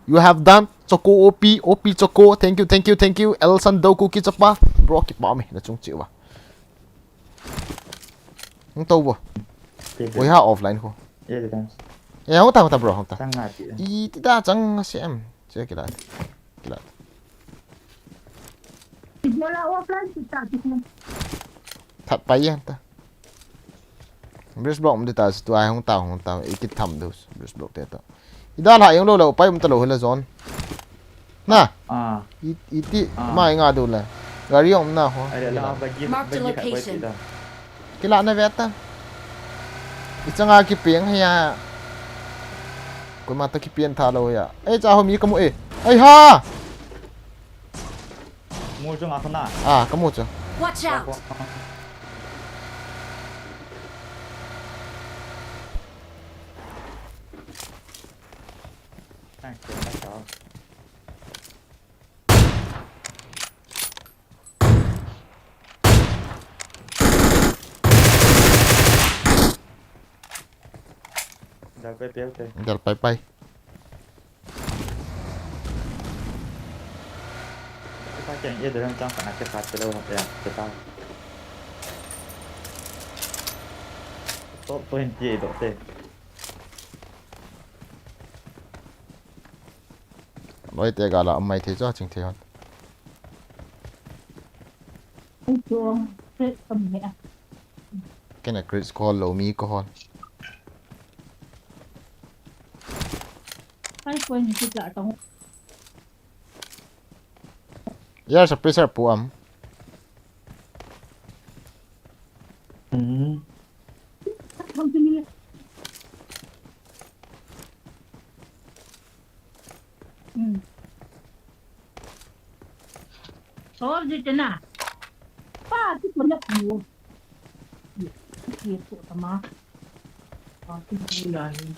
you have done. Choco O P, O P Choco. Thank you, thank you, thank you. Elson Doku Kichapa. Bro, kipa me, na chung chiwa. Hung tau bo. Oi ha offline ko. Eh, hung ta, hung ta, bro, hung ta. I ti da chang si em. Che kila. Kila. That pa yan ta. Bridge block um de ta, tu ai hung ta, hung ta, i kit tham du, bridge block te ta. I da la yang lo lo, pai um ta lo hila zone. Na. Ah. I, i ti, ah, mai nga du la. Gari um na ho. Ai, la, la, bagi, Mark the bagi khat, bagi location. Kila na ve ta. I changa ki peng hia. Koima ta ki peng tha lo ya. Ei, cha ho mi ka mu e. Ai ha. Mu chu nga khuna. Ah, ka mu chu. Watch out! Thanks, watch out. Dal pai pai te. Dal pai pai. Kita keng ye dal chang kana ke khat te lo ya, kita. Top twenty eight do te. Loi te gala amai thei cho ching thei hon. Ai chuang, crit kam he a. Kena crit ko lo mi ko hon. Ai ko ni crit la tong. Ya sa pressure pu am. Hmm. Hmm. Solve di tena. Pa, ti ko na ku. Ti ko tama. Pa, ti ko na ni.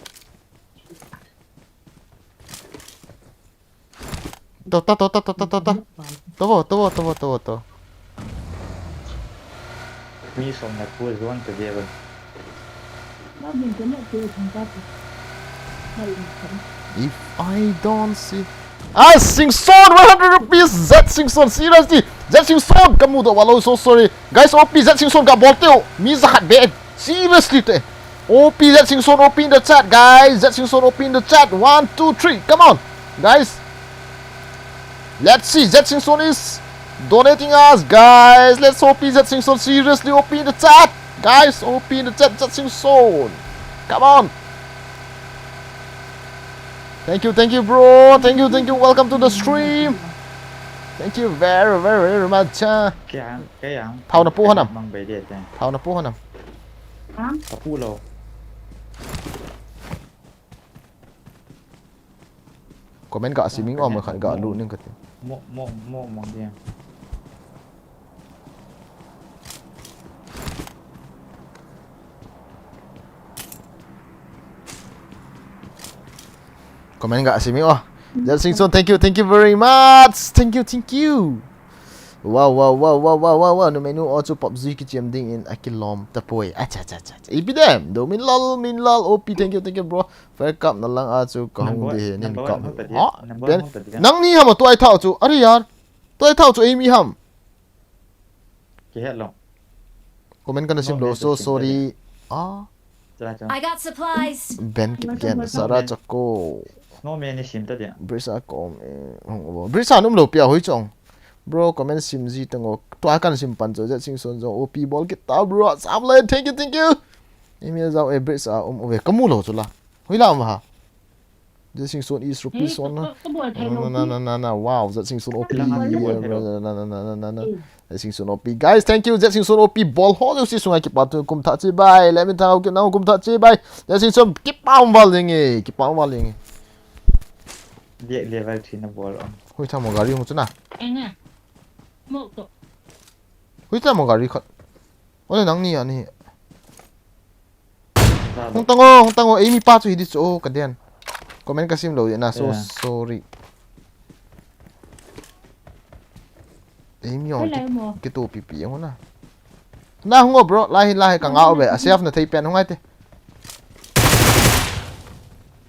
To, to, to. To vo, to vo, to vo, to vo, to. Mi som na ku zon to ge ba. If I don't see. Ah, Singson, one hundred rupees! Zet Singson, seriously! Zet Singson, kamu do walo, so sorry. Guys, O P Zet Singson ka bol teo. Mi za khat be. Seriously te. O P Zet Singson, O P in the chat, guys. Zet Singson, O P in the chat. One, two, three. Come on, guys. Let's see. Zet Singson is donating us, guys. Let's O P Zet Singson. Seriously, O P in the chat, guys. O P in the chat, Zet Singson. Come on. Thank you, thank you, bro. Thank you, thank you. Welcome to the stream. Thank you very, very, very much. Thao na pu hon am? Thao na pu hon am? Hah? Ka pu lo. Comment ga siming om khat ga lu ning kati. Mo, mo, mo, mo dia. Comment ga siming o. Zet Singson, thank you, thank you very much. Thank you, thank you. Wow, wow, wow, wow, wow, wow, wow. Numei nu o chu PUBG kichem ding in akilom tapoi. Acha, acha, acha, acha. Ipi dem. Do Minlal, Minlal, O P, thank you, thank you, bro. Fire cup na lang a chu ka hung de he, nin cup. Ha? Nangni ham a tuai thau chu. Are yaar. Tuai thau chu eimi ham. Kihet lo. Comment kana sim lo, so sorry. Ah. I got supplies. Ben kit gen, Sara chako. Snowman ni sim ta dia. Brisa kom, eh, hung bo. Brisa num lo pia hoi chong. Bro, comment sim ji tango. Tua kan sim pan cho, Jet Singson jong, O P bol kit ta, bro. Sam le, thank you, thank you. Email jao, eh, Brisa, um, uve. Kamu lo chu la. Hoi la, um, ha. Jet Singson is rupees one. Na, na, na, na, na. Wow, Jet Singson O P. Jet Singson O P. Guys, thank you. Jet Singson O P. Bol ho, Jet Singson a kipa thu kum tha chi bai. Let me tell you, kum tha chi bai. Jet Singson kipa um val ding e. Kipa um val ding e. Dia level three na bol. Hui tha mo gari hung chu na. Hui tha mo gari khat. Ole nangni ani. Hung tango, hung tango, eimi pa chu hi di chu, oh, ka den. Comment ka sim lo na, so sorry. Eimi ong, ki, ki tu pi pi ong na. Na hung o, bro, lai hi, lai hi ka ngau ve, a safe na thei pen hung ai te.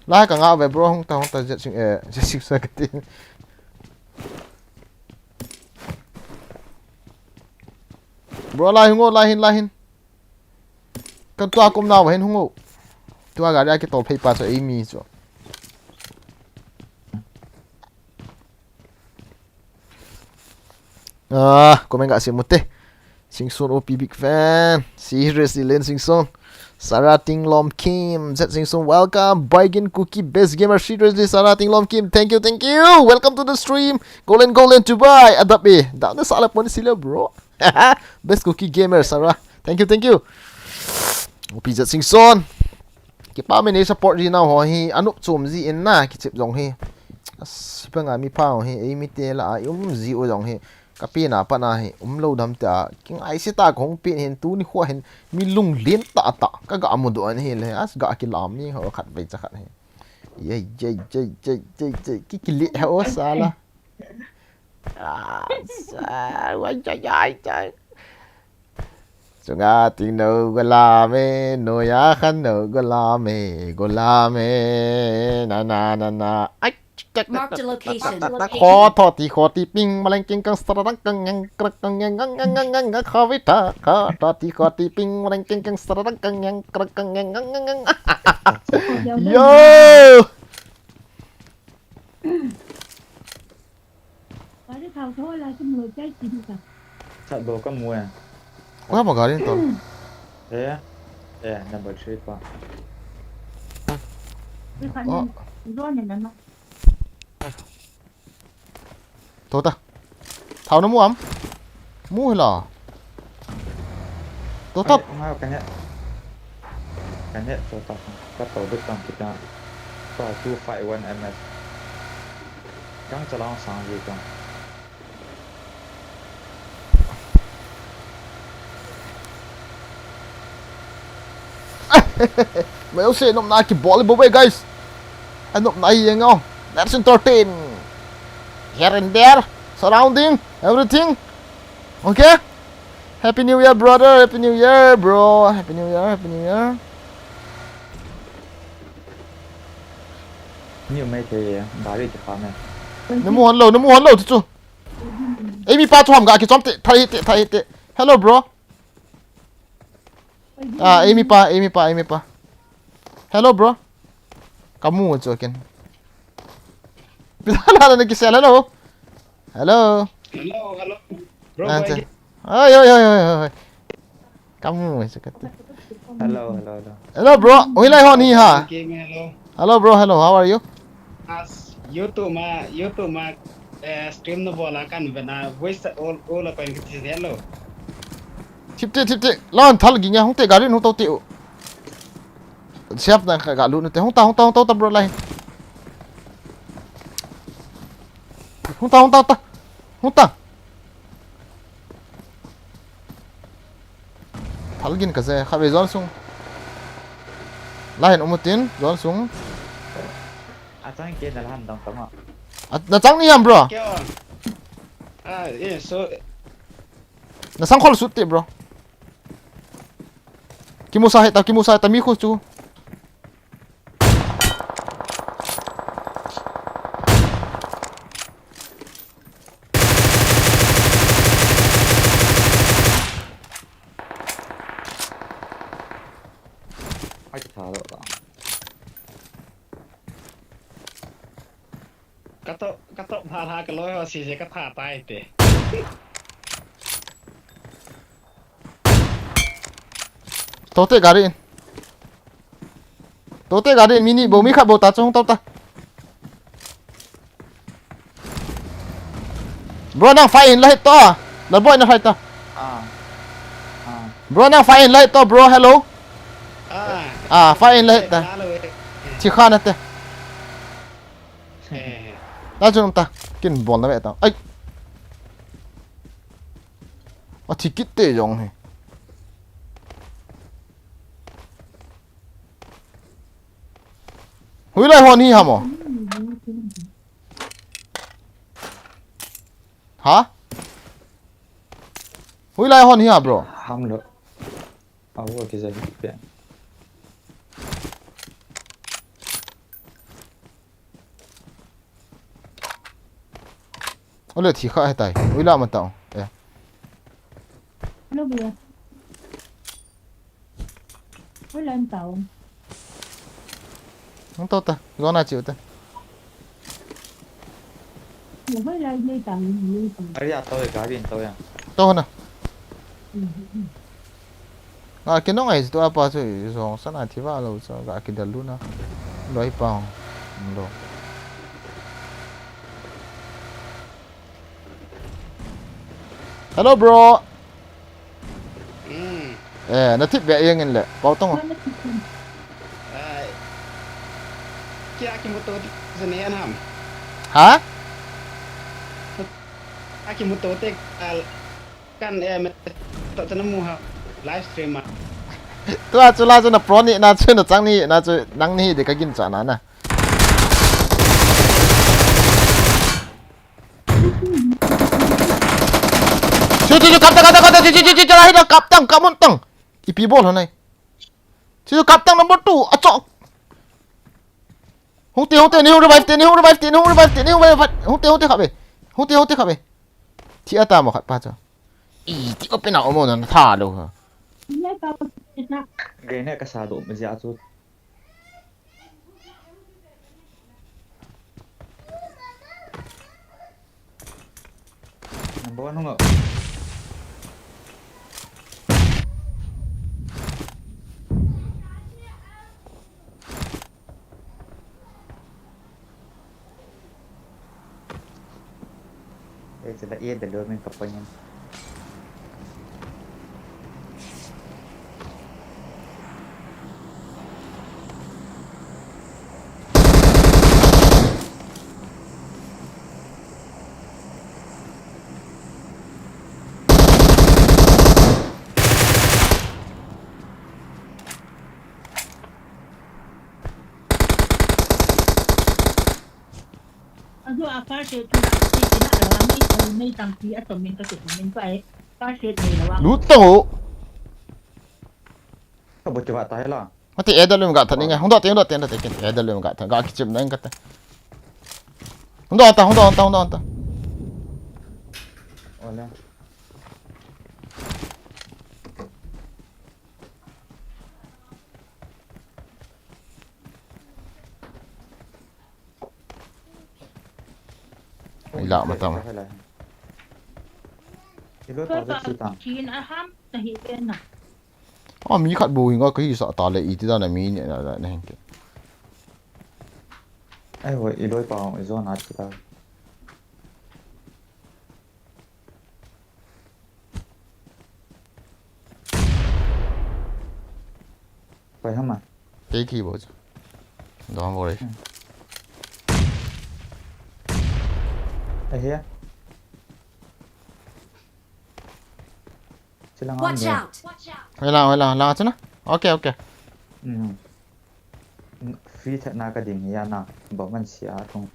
Lai ka ngau ve, bro, hung ta, hung ta, Jet Sing, eh, Jet Sing sa ka tin. Bro, lai hung o, lai hin, lai hin. Ka tua kum nau hin hung o. Tua gari a kitol phei pa chu eimi chu. Ah, comment ka sim u te. Singson O P big fan. Seriously, Len Singson. Sarah Tinglom Kim. Jet Singson, welcome. Baigin Cookie, best gamer. Seriously, Sarah Tinglom Kim. Thank you, thank you. Welcome to the stream. Golen, Golen, Dubai. Adap e. Dap na sala pon sila, bro. Best Cookie Gamer, Sarah. Thank you, thank you. O P Jet Singson. Kipa me nei support ji nau ho hi, anop chom ji in na, kichep jong hi. As, pa nga mi pa ho hi, eimi te la, a, um ji u jong hi. Ka pi na pa na hi, um lo dam ta, king ai si ta kong pi hin, tu ni khua hin, mi lung lin ta ta, ka ga mu do an hi le, as ga ki lam mi ho khat ve cha khat hi. Ye, ye, ye, ye, ye, ye, ki ki li ho sala. Ah, sa-, wai, wai, wai, wai. Sunga ting no gola me, no ya khan no gola me, gola me, na, na, na, na. Ai, tak, tak, Marked a tak, tak, location. Tak, tak, tak. Kho tho ti, kho ti, ping, maleng king kang, sara dang kang, yang, krak kang, yang, ngang, ngang, ngang, ngang, ngang, kho vi tha, kho tho ti, kho ti, ping, maleng king kang, sara dang kang, yang, krak kang, yang, ngang, ngang, ngang. Yo! Gari thao tho la, tum lo chai chi di ka. Chat bo ka mu e. Ko ma gari to. Eh. Eh, number three pa. Di khan. Oh. Ro ne na na. To ta. Thao na mu am? Mu hi la. To tap. Ai, nga ka ne. Ka ne to tap. Ka to duk tang kita. To two five one M S. Kang chalang sang ji ka. Mai u se nopna kibol bou ve, guys. Anopna hi jeng o. Let's entertain. Here and there. Surrounding. Everything. Okay? Happy New Year, brother. Happy New Year, bro. Happy New Year, Happy New Year. Ni mai thei e, gari ti kha me. Na mu hon lou, na mu hon lou, tu chu. Eimi pa chu ham ga kichom te, thai te, thai te. Hello, bro. Ah, eimi pa, eimi pa, eimi pa. Hello, bro. Ka mu chu ken. Pila la na kisel, hello. Hello. Hello, hello. Bro, ah, boy. Oi, oi, oi, oi, oi. Kamu, eh, sekat. Hello, hello, hello. Hello, bro. Hoilai hon hi ha? Game, hello. Hello, bro. Hello, how are you? As YouTube ma, YouTube ma, eh, stream na bola kan vena voice all, all a pen kiti hello. Thip te, thip te. Lon thal ginya hung te gari nu to te u. Siap na ka ga lu nu te hung ta, hung ta, hung ta, hung ta, bro lai. Hung ta, hung ta, hung ta. Hung ta. Thal gin ka je, kha ve zone sung. La hin um utin, zone sung. A chang ke na la han dong tama. A, na chang ni ham, bro? Kya? Ah, eh, so, Na sang khol sut te, bro. Kimu sa hita, kimu sa hita, mi khu chu. Ai, tha lo ta. Ka to, ka to pha tha ka loi ho si se ka tha tai te. To te gari in. To te gari in, mi ni bou, mi khat bou ta chung to ta. Bro, nang fight in la hit to. Na boy na fight to. Ah. Ah. Bro, nang fight in la hit to, bro. Hello. Ah. Ah, fight in la hit to. Eh, la lo, eh. Chi kha na te. Eh. Na chung ta. Kin bol na ve ta. Ai. A thi kit te jong hi. Hoilai hon hi ham o? Ha? Hoilai hon hi ha, bro? Ham lo. Awo kisa hi pe. Ole thi kha he tai. Hoila ma tao. Eh. Lo bia. Hoila ma tao. Hung to ta. Zona chiu ta. Hoila nei tang, nei tang. Ari a to e, gari in to ya. To na. Nga kinong ai tu apa chu zong sana thi va lo chu ga kidal lu na. Loi pa hong. Lo. Hello, bro. Hmm. Eh, na thip be yang in le. Pau tong. Ai. Kia kimuto ti zene an ham. Ha? Akimuto te al kan, eh, me to tana mu ha live stream ma. Tua chu la chu na pro ni na chu na chang ni na chu nang ni de ka gin cha na na. Chu, chu, chu, kap tang, kap tang, kap tang, chu, chu, chu, chu, chu, hi tang, kap tang, kap tang. Ipi bol ho nai. Chu, chu, kap tang number two, a chok. Hung te, hung te, ni hung revive te, ni hung revive te, ni hung revive te, ni hung revive, hung te, hung te kap e. Hung te, hung te kap e. Thi ata mo khat pa chu. I, ti open a omo na tha lo ha. Grenade ka sa do me ja chu. Number one hung a. Eh, sila iya dalo min kapanyan. Adu a first aid tu na, ti na la ni, ni tang ti a to min ka tu min pa e. First aid ni la wa. Lut tang o. Ka bo ti wa ta he la. Mati A W M ga tha ni nge. Hung do te, hung do te, hung do te kin. A W M ga tha, ga kichim na ing ka ta. Hung do ta, hung do ta, hung do ta. Ole. Ila ma tang. Ilo ta si ta. Chin a ham ta hi pen na. A mi khat bu hi nga ka hi sa ta le i ti da na mi ni na na hin ke. Ai ho, i loi pa i zo na ti ta. Pai hama. Take hi bo chu. Don't worry. Hmm. Ai he. Watch out! Hoi la, hoi la, la chu na. Okay, okay. Hmm. Free that na ka ding hi a na. Ba man sia thung.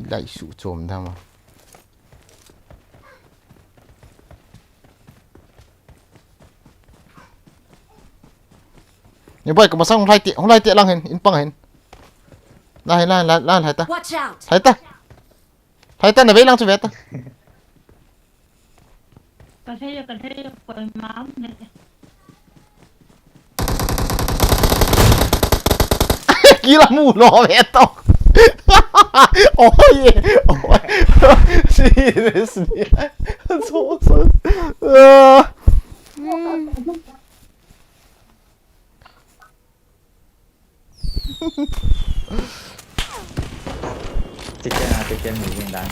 Lai su chom da ma. Ni boy, ka masang hung lai te, hung lai te lang hin, in pang hin. Lai hin, lai hin, lai, lai hin, lai ta. Watch out! Lai ta. Lai ta, na vei lang chu ve ta. Ka thei, ka thei, koima um le. Kila mu lo ve to. Oh yeah. Oh. Seriously. So, so. Uh. Chicken ah, chicken moving down.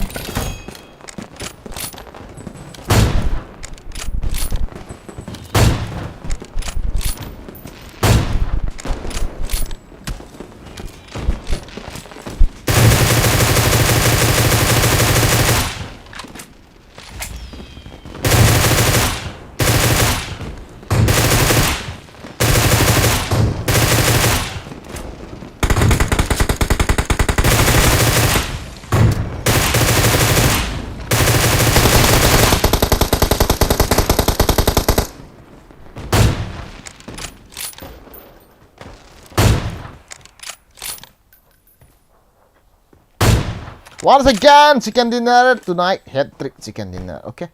Once again, chicken dinner tonight. Hat trick chicken dinner. Okay.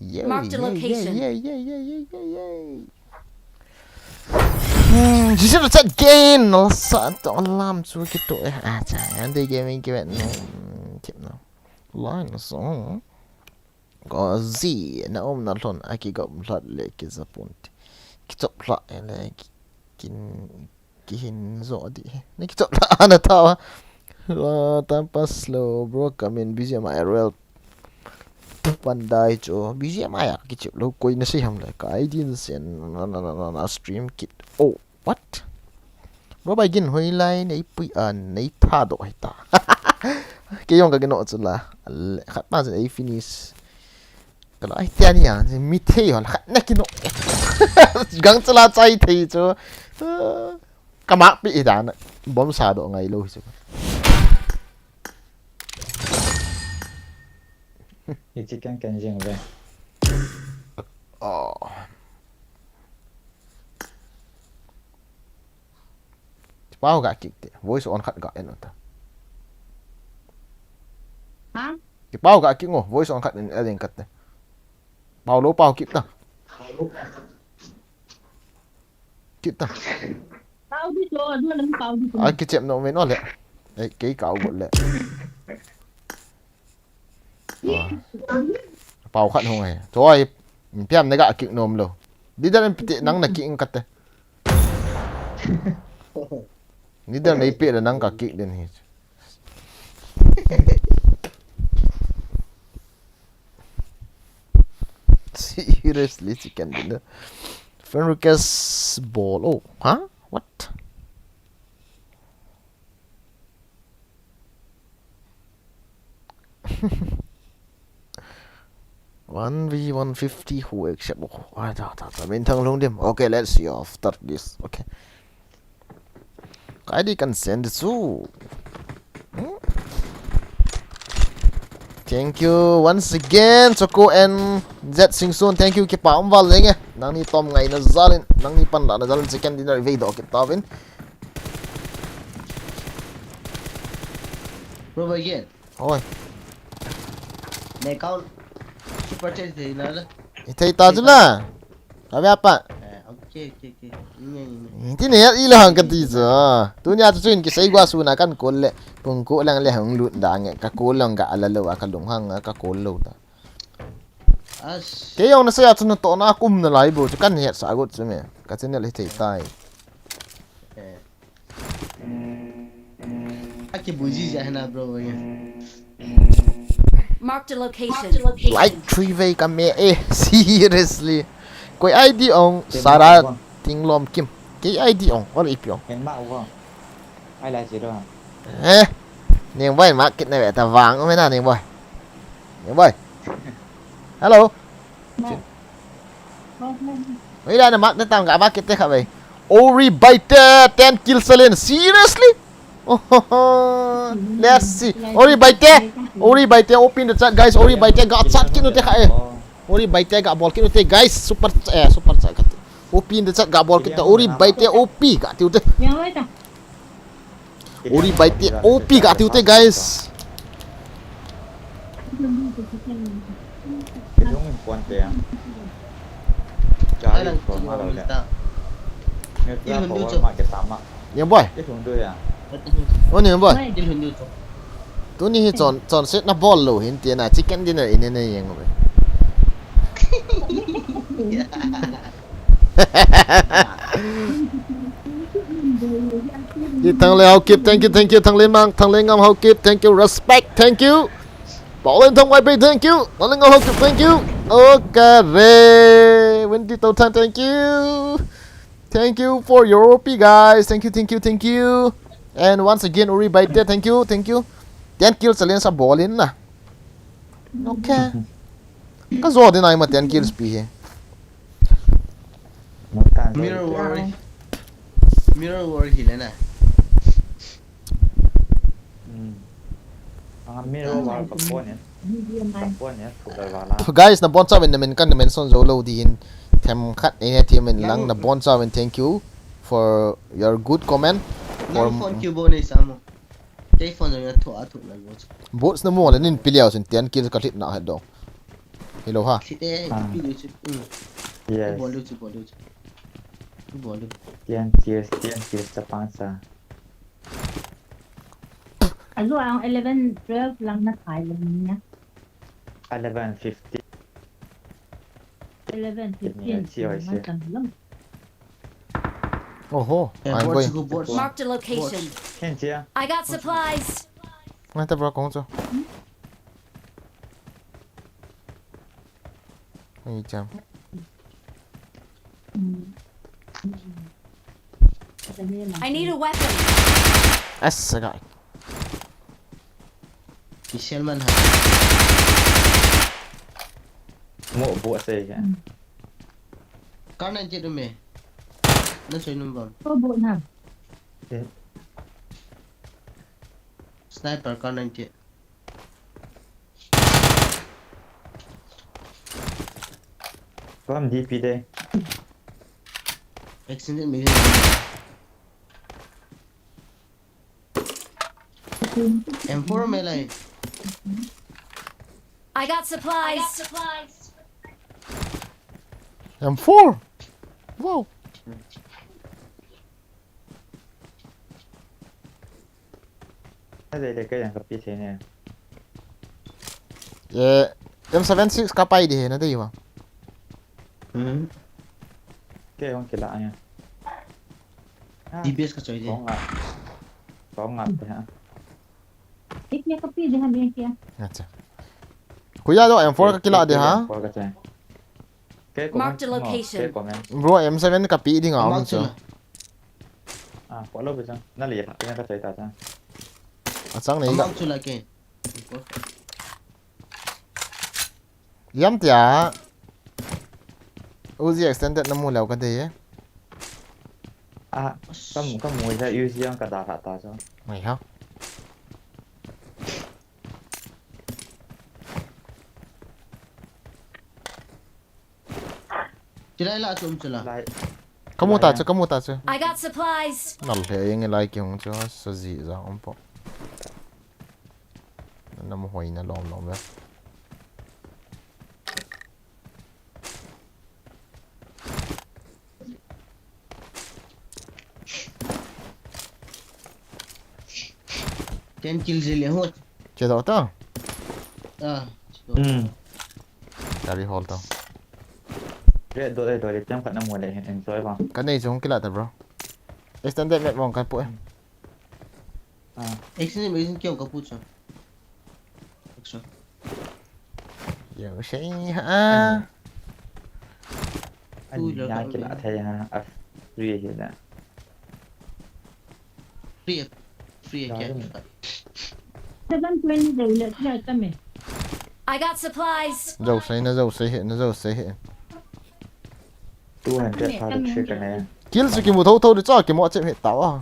Yay, Marked a yay, location. Yay, yay, yay. Hmm, this is the chat game. No, sa to alarm chu kito eh. Ah, cha, and the gaming game. No, hmm, tip no. Line song. Ko zi, na um na lhon, a kigop lhat le kizapun. Kichop lhat le ki-, kin, kihin zo di. Ni kichop lhat ana thawa. Ah, time pass lo, bro, kamin B G M I rel. Pandai cho, B G M I a kichop lo, koi na sei ham le, ka I D na sen, na, na, na, na, na, stream kit. Oh. What? Bro, bai gin hoilai nei pui a nei thadoh hita. Kei jong ka gin o chu la. Ale, khat pa chu ei finish. Ka lai tia ni a, mi thei hol khat na kino. Gang chu la chai thei chu. Ka mak pi i dan. Bom sa doh ngai lo hi chu. Hichi kan kan jeng ve. Oh. Pau ga kik te. Voice on khat ga en ta. Ha? Ki pau ga kik ngo. Voice on khat en, en khat te. Pau lo pau kik ta. Kit ta. Pau di to, adu lam pau di to. Ai, kichem no men ole. Ei, kei kau got le. Ah. Pau khat hung ai. Choi, piam na ga kik nom lo. Di dan piti nang na kik ing kate. Ni dan nei pe la nang ka kik den hi. Seriously, chicken dinner. Friend request bol. Oh, huh? What? One v one fifty, who accept? Oh, ah, ta, ta, ta, min thang lung dim. Okay, let's see after this. Okay. Ka I D kan send chu. Hmm? Thank you once again, Choco and Z Singson. Thank you, kipa um val lenge. Nangni tom ngaina jalin, nangni panlahna jalin chicken dinner vei doh kit tauvin. Bro, again. Oi. Ne account super chat thei na la. I thei ta chu la. Ka ve apa. Eh, okay, okay, okay. Nge, nge, nge. Ti ne ya i la hang ka ti chu. Tunia chu chuin kisei gua suna kan kol le. Pung ko lang le hang lut da nge. Ka kol lang ga ala lo a ka lung hang a ka kol lo ta. As. Kei jong na sei a chu na to na kum na lai bo chu kan het sa got chu me. Ka channel hi thei tai. Eh. Aki buji ja hena, bro, again. Marked a location. Like three way ka me eh, seriously. Koi I D ong Sara Tinglom Kim. Kei I D ong, ol ipi ong. Ken ma uang. Ai lai chi do. Eh. Ning boy ma kit na ve ta vang, me na ning boy. Ning boy. Hello. Oi, la na mak na tam ga ba kit te kha bai. Ori Baite, ten kills alen. Seriously? Oh, let's see. Ori Baite. Ori Baite, open the chat, guys. Ori Baite ga chat kit nu te kha eh. Ori Baite ga bol kit nu te, guys. Super, eh, super chat kha te. O P in the chat ga bol kit ta, Uri Baite O P ga tiu te. Uri Baite O P ga tiu te, guys. Kidong in pon te. Jari ko ma lo le. Ni boy. O ni boy. Tuni hi chon, chonset na bol lou hin tia na chicken dinner in ne yeng ve. Ki Thangle Haokip, thank you, thank you, Thangle Mang, Thangle Ngam Haokip, thank you, respect, thank you. Paulin Thang Y P, thank you. Thangle Ngam Haokip, thank you. Okay, re. Wendy Tau Thang, thank you. Thank you for your O P, guys. Thank you, thank you, thank you. And once again, Uri Baite, thank you, thank you. Ten kills challenge a bol in na. Okay. Ka zo din ai ma ten kills pi he. Mirror War. Mirror War hi le na. Hmm. Anga mirror war ka pon e. Ka pon e, thuk dal wala. Guys, na bon chauvin na min kan na mention zo lou din. Themkhat e ne ti min lang na bon chauvin, thank you for your good comment. For nang phone keu bo nei sa mo. Kei phone zo na thu a thu na bo. Bots na mo le nin pi liao sin ten kills ka hit na he do. Hello ha. Hit e, pi liu chu. Hmm. Yes. Bol liu chu, bol liu chu. Bol liu. Ten kills, ten kills chapang sa. Azu ang eleven, twelve lang na khai lang niya. Eleven, fifteen. Eleven, fifteen. Oho, I'm going. Marked a location. Ken chia. I got supplies. Ngai ta bro, kong cho. Ai cham. I need a weapon. As a guy. Michelle man ha. Mo bo sai ka. Kar nine jet me. Na soi num bam. Ko bo na. Sniper kar nine jet. Kom D P de. Accident me. M four me lai. I got supplies. M four. Wow. Na dei dei kei jong ka pi thei ne. Eh, M seven six ka pai ding he na dei ma. Hmm. Kei jong kila nia. D B S ka choi ding. Kong a. Kong a te ha. Ek ne ka pi ding ha me kia. Acha. Kuya do M four ka kila ding ha. M four ka choi. Marked a location. Bro, M seven ka pi ding a um chu. Ah, follow bejang. Na le ha, ka chai ta ta. Achang nei ka. Amang chu la ke. Yam tia. Uzi extended na mu leu ka dei e. Ah, ka mu, ka mu ja Uzi ang ka da ha ta cha. Mai ha. Chilai la chom chila. Lai. Ka mu ta chu, ka mu ta chu. I got supplies. Nal he, eng lai ki hung chu, sa ji ja um po. Na mu hoi na lom lom ve. Ten kill jile ho. Che do ta? Ah. Hmm. Dari hol ta. Re do re do re tem khat na mu le enjoy ba. Ka nei jong kila ta bro. Extended map bang ka pu e. Ah. Extended map jong ka pu chu. Extra. Yo sei ha. Ani nya kila thei ha. A free hi na. Free, free ke. Seven twenty de le le tame. I got supplies. Jou sei na, jou sei he, na jou sei he. Two hundred tha de che ka ne. Kill chu ki mu tho tho de cha ki mo che he ta wa.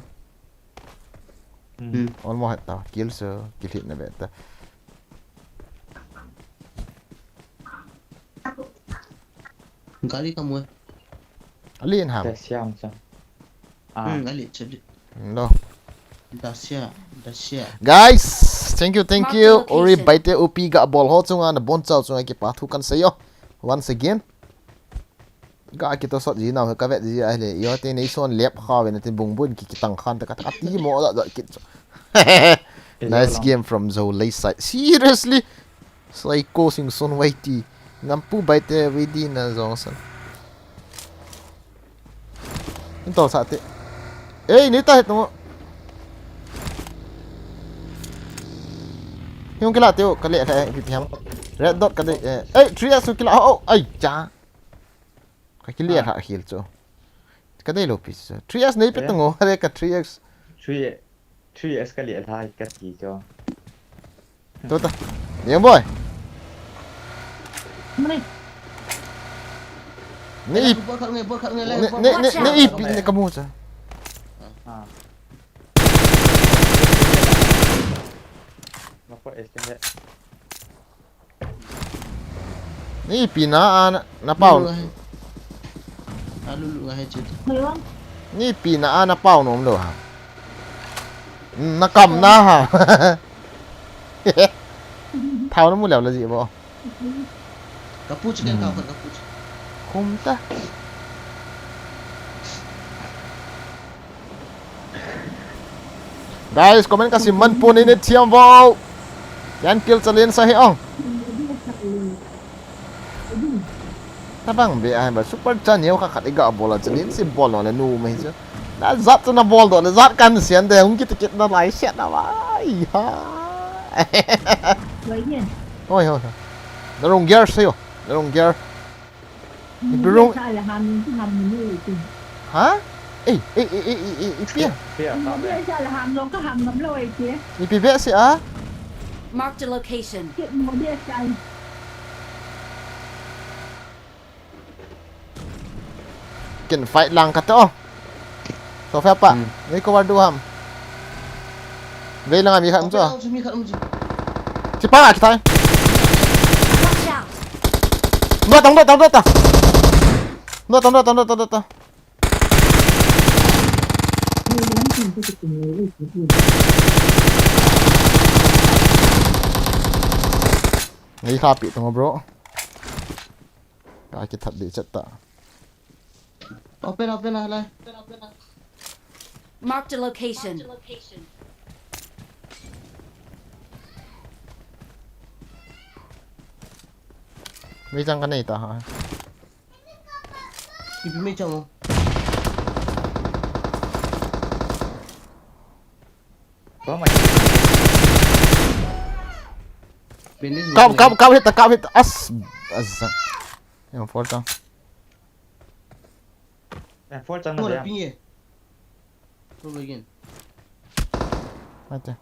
Hmm. Almost het ta. Kill chu ki hit na be ta. Gari ka mu e. Alin ham. Dasia ham cha. Ah. Hmm, ali chali. No. Dasia, Dasia. Guys, thank you, thank Mark the you. Ori location. Baite Upi ga bol ho chunga na bon chau chunga kipa thu kan sei yo. Once again. Ga kito sot ji na ka vet ji ai le. Yo te nei son lep kha ve na tin bung bun ki kitang khan ta ka ta ti mo da da kit. Nice game from Zolei side. Seriously? Psycho sing son waiti. Ngampu Baite V D na zong san. In tol sa te. Ei, nei ta het mo. Hiung kila teu, ka le ka ipi ham. Red dot ka dei. Eh, ei, three X kila. Oh, oh, ai cha. Ka kile Ah. Ka hil chu. Ka dei lo pi chu. Three X nei pe Eh? Tungo, are ka three X. Three three X ka le lai ka ti cho. To ta. Young boy. Mane. Nei, Bol khat ngai, bol khat ngai, nei, bol nei, khat nei, ngai. nei, ipi nei ka mu cha. Ah. Mako este he. Nei ipi na a na, na pau. Lulu ngai. Ah, lulu ngai che. Hello. Nei ipi na a na pau nom lo ha. Na kam na ha. Thau na mu leo la ji bo. Ka pu chicken ka ka pu. Khum ta. Guys, comment ka sim man pon in thiam vo. Yan kill challenge sa hi ong. Tabang be ai ba super chan neo kha khat i ga bol a challenge si bol lo le nu mai chu. Na zat chu na bol do le zat kan sian de hung kit kit na lai siat na vai ha. Wai yen. Hoi hoi hoi. Na rung gear se yo. Na rung gear. Ipi rung. Sa la ham ni ham ni ti. Ha? Ei ei ei ei ei ei pia. Pia ka me. Sa la ham long ka ham ngam lo ai ti. Ipi be si a. Marked a location. Kit mo dia sa. Kin fight lang ka to. So fa pa. Hmm. Ni ko war du ham. Ve lang mi khat um cho. Mi khat um chu. Chi pa ki thai. Watch out! Nua tang nua tang nua tang. Nua tang nua tang nua tang nua tang. Ngai kha pi tong bro. Ka ki that di chat ta. Open, open, ah, lai. Marked a location. Mei chang ka nei ta ha. Ipi mei chang o. Ba mai. Bandage Kap bol kap le. Kap hit ta kap hit ta as as. Yang for ta. Eh, four chang Mo na la dia. ping ye. Mo la yin. Mate.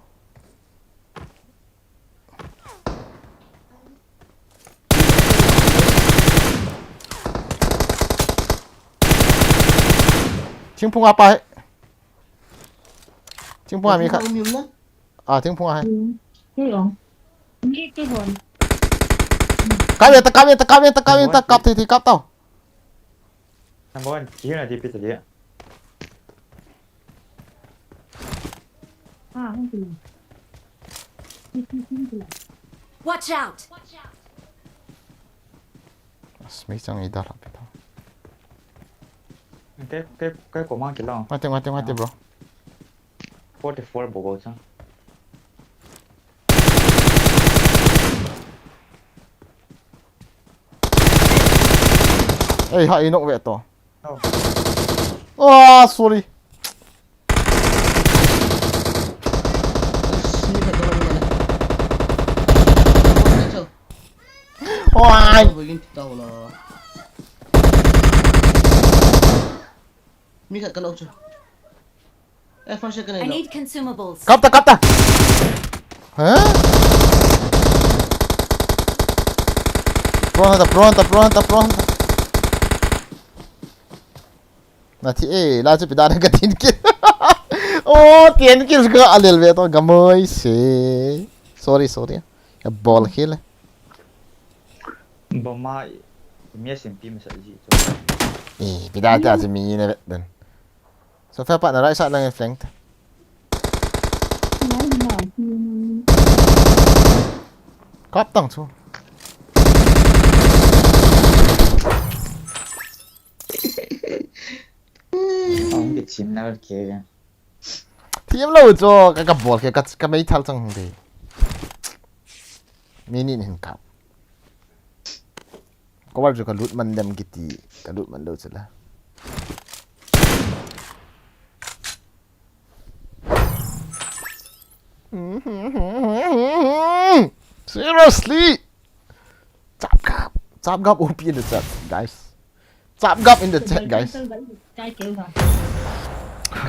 Thingphung a pa he. Thingphung a mi kha. Mo mi um na. A thingphung a he. Ke ong. Ni ke hon. Kap ye ta kap ye ta kap ye ta kap ye ta kap thei thei kap tau. Number one, ki hina di pita dia. Ah, hon kilo. Ni ki hon kilo. Watch out! As mei chang i da la pita. Ke ke ke ko mang ki long. Mate mate mate bro. Forty four bo bo chang. Ei ha i nok ve to. Oh. Ah sorry. Mi khat ka um na. Oi. Bo yin ti tau la. Mi khat ka nok chu. Eh, first second I ni. Need consumables. Kap ta kap ta. Ha? Pro hunter pro hunter pro hunter pro hunter. Na thi e la chu pi da na ka tin kill. Oh, tin kill ka a lel ve to gamoi se. Sorry sorry. Ya bol khel. Boma mi a simpi masa ji cho. Eh, pida ta chu mi ne vet den. So, fa pa na right side lang e flank. Kap tang chu. Ang bit sim na ke. Thiam lou chu ka, ka bol ke, ka, ka mei thal chang hung dei. Mi ni hin kap. Ka war chu ka lut man dem kiti, ka lut man lou chu la. Seriously? Chap gap, chap gap O P in the chat, guys. Chap gap in the chat, guys.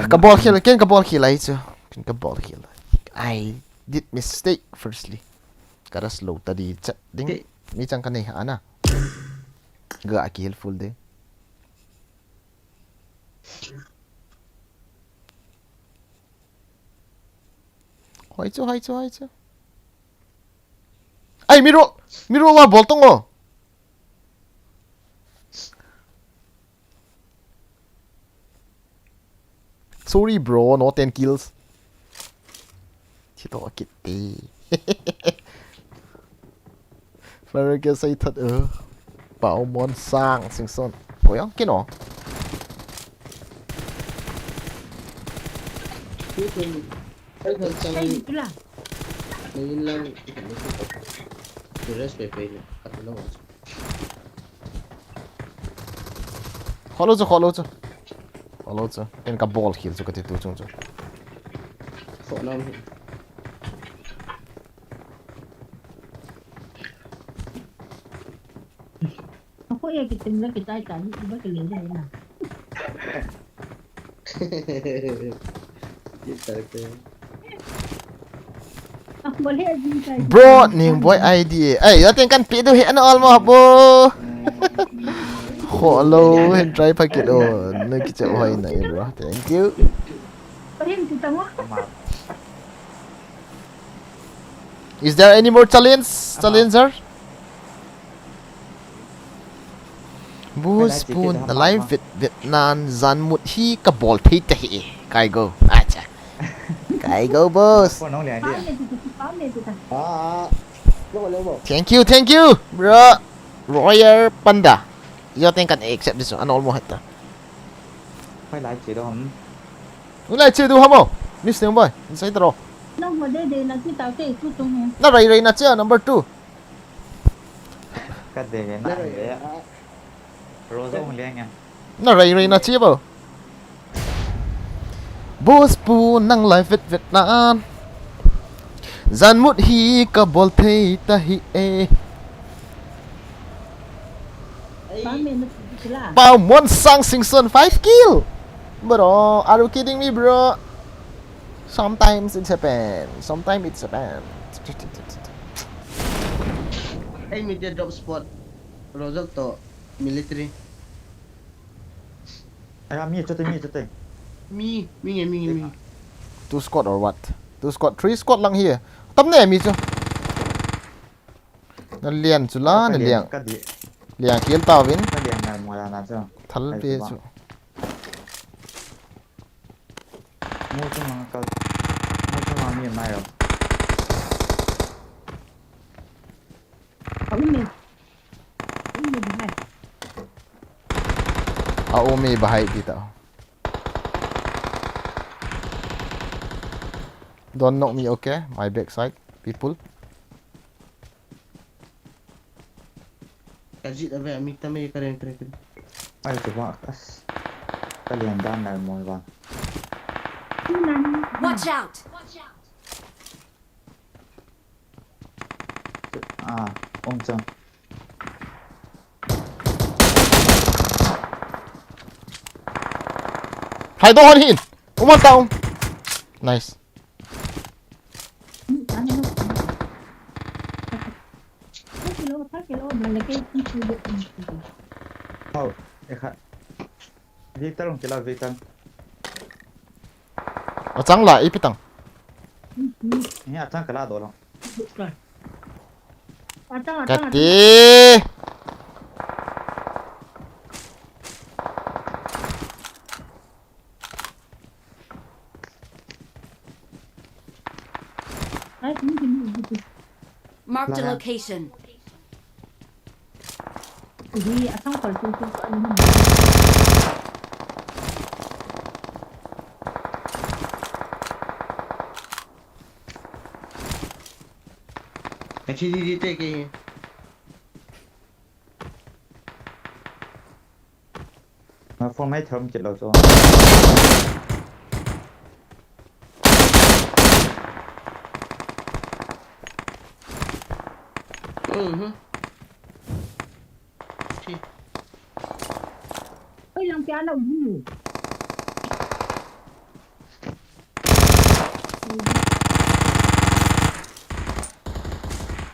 Ka bol khel, ken ka bol khel lai chu. Ken ka bol khel lai. I did mistake firstly. Ka rush lou ta di chat ding. Mi chang ka nei ha na. Ga a ki helpful de. Hoi chu, hoi chu, hoi chu. Ai, miro, miro wa bol tong o. Sorry, bro, no ten kills. Thi to kit ti. Fire ke sai that, uh. Pao Mon Sang Singson. Ko yang kino. Ai, thal chang. Sai ni pula. Nangin lang. Rest pe pe ni. Kat lo. Kholo chu, kholo chu. Kholo chu. Ken ka bol khel chu ka ti tu chung chu. Kho nam hi. Ako ya kitim la kitai ta ni ba kile na. Bro, ning boy I D. Ai, ya ten kan pi du he an all mo bo. Kholo, hen try pa kit o. No kicha hoi na bro. Thank you. Is there any more challenge? Challenger? Boss pu na live vet vet nan jan mut hi ka bol thei ta hi. Kai go. Acha. Kai go, boss. Thank you, thank you, bro. Royal Panda. Yo ten kan accept this one. All mo heta. Khai lai che do ham. Ulai che do hamo. Miss Neng boy. Inside ro. Na ho de de na chi tau te ku tung. Na rai rai na che number two. Ka de na de. Rozo hung liang ya. Na rai rai na chi bo. Boss pu nang live vet vet nan. Jan mut hi ka bol thei ta hi e. Pao Mon Sang Singson five kill. Bro, are you kidding me, bro? Sometimes it's happen. Sometimes it's happen. Hey, media drop spot. Rozak to military. Aya, mi chate, mi chate. Mi, mi nge, mi nge, mi. Two squad or what? Two squad, three squad lang hi. Tam ne mi chu. Na lian chu la, na lian. Ka di. Lian kiel ta vin. Ka lian na mo la na chu. Thal pe chu. Mu chu mang ka. Mu chu mang mi mai ro. Ka um ni. Um ni bahai. A um ni bahai di ta. Don't knock me, okay? My backside, people. Ka jit ave, ami ta me ka ren tre tre. Ai, tu ba, as. Ka lian dan na mo ba. Watch out! Ah, um chang. Hai do hon hin. Um ta um. Nice. Hau, e kha. Victor, hung kila, Victor. Achang la, ipi tang. Ni achang kala do lo. Kati. Achang, achang, achang. Kati. Marked a location. Ka thi di di te ke. Nga phone mai thom kit lo chu. Mhm. Oi, lang pia lo ni.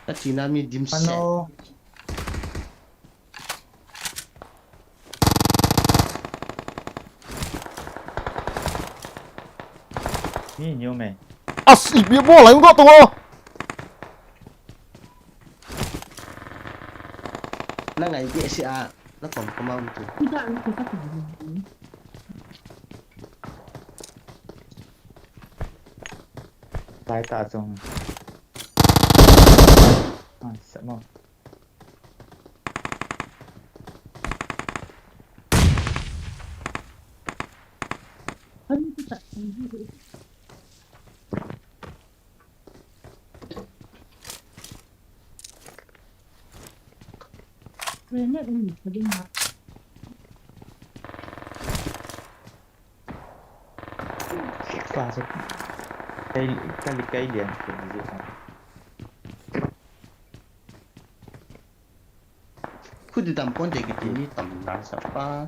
Ka china mi dim se. Ano? Mi nyo me. As, ipi bol, ayung do to. Na ngai di si a, na kom kom am tu. Tai ta chung. Ai, sa mo. Ka se. Kai, kai, kai lian ke ji. Khu di tam pon te kiti mi tam dan sa pa.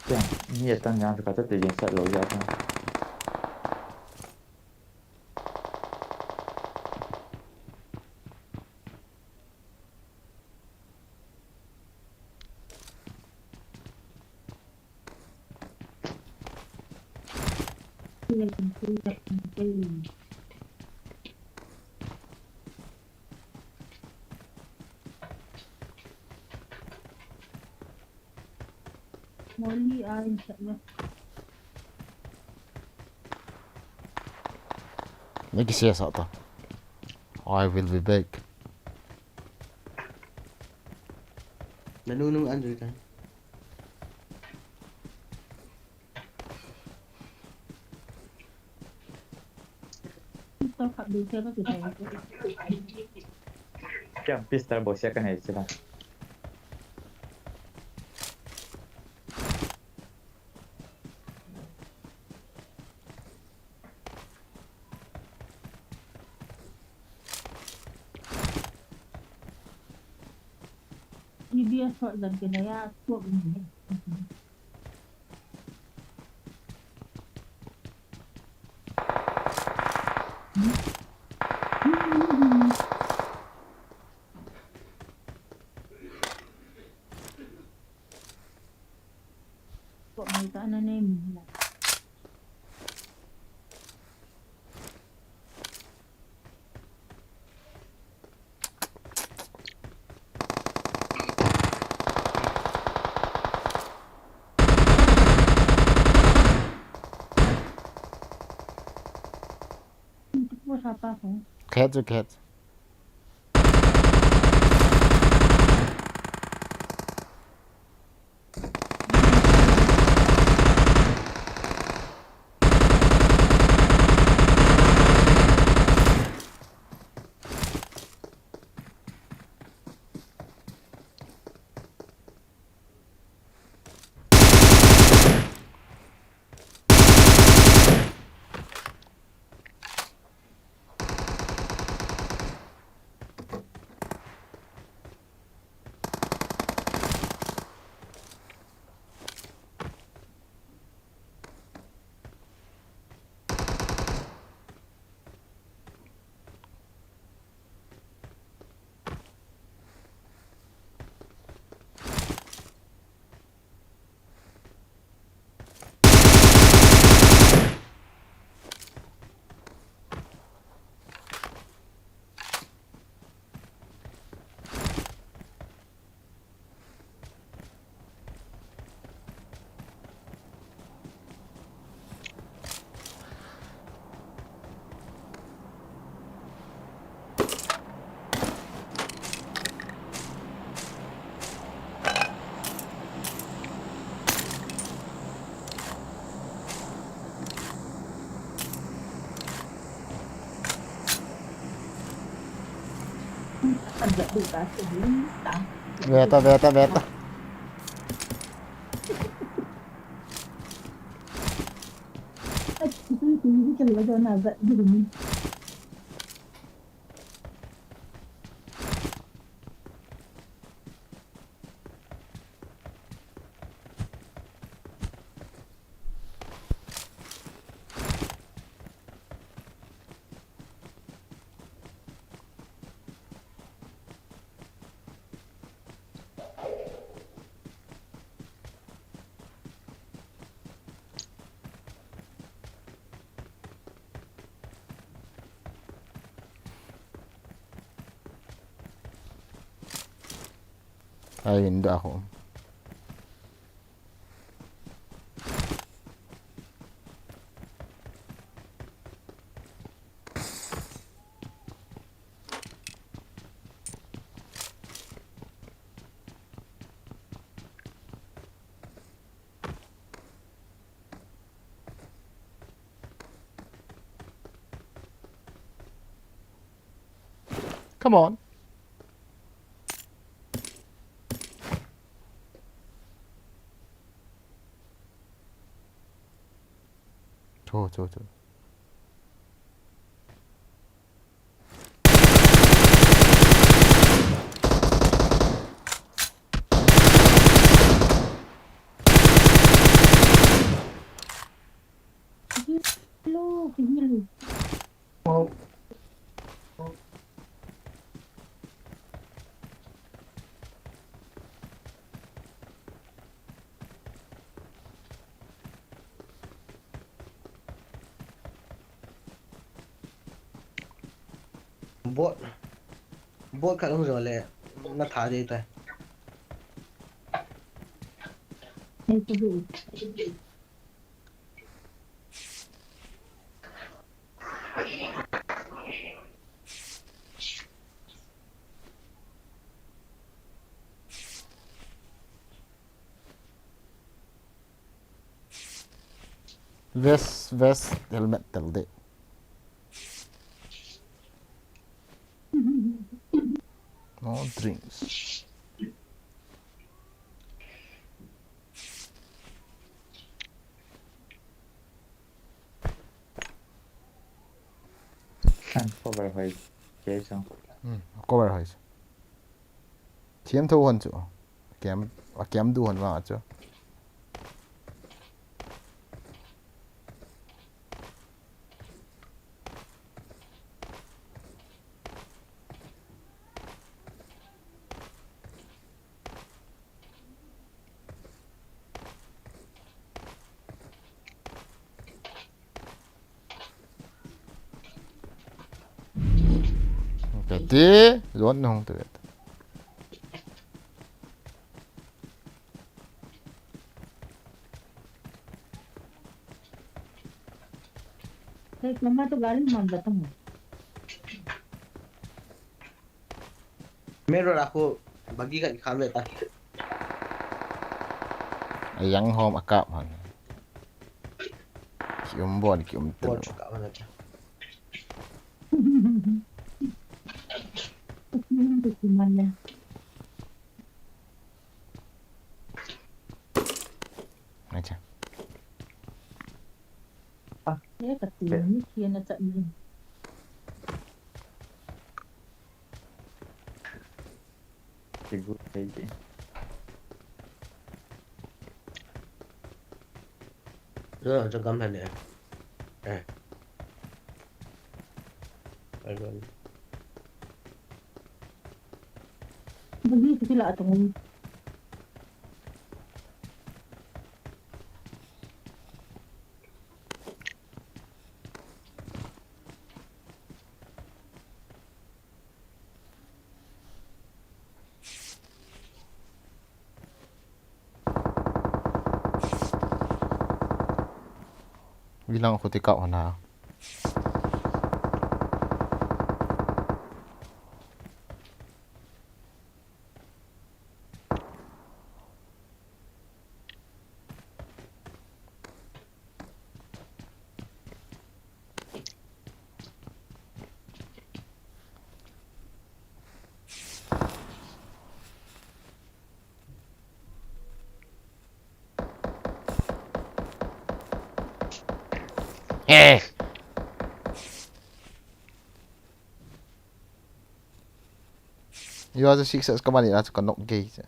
Kya, ni ya tan jan ka ta te jen sa lo ya ta. Molly, ah, inshallah. Naki siya sa ta. I will be back. Nanunung Andrew ta. Kya pistol box ya kan hai sila. Ni bia sot dan kena ya, tuak ni. Tuak ni ta na ne mi la. Khet chu khet. Veta, veta, veta. Ai, inda ako. Come on. Cho, cho, cho. Hello, hello. Bot, bot khat hung jo le, na tha dei ta. Vest, vest, helmet tel de. No drinks. Cover hoi, ke sang. Hmm, cover hoi. Thiam tho hon chu. Kem, a kem du hon vang a chu. Kati, zon nong tu. Hey, mama tu gari mang datang. Mero aku bagi kat kami ta. Ayang hom akap han. Ki um bon, ki um tel. Bon chuka mana cha. Acha. Ah. Eh, kati ni kien na cha ni. Kigu thei di. Lo, cho gam han ne. Eh. Ai lo. Bagi kiti la tong. Ilang khuti kau hana. Eh. You are the six as kamani na ka knock gate.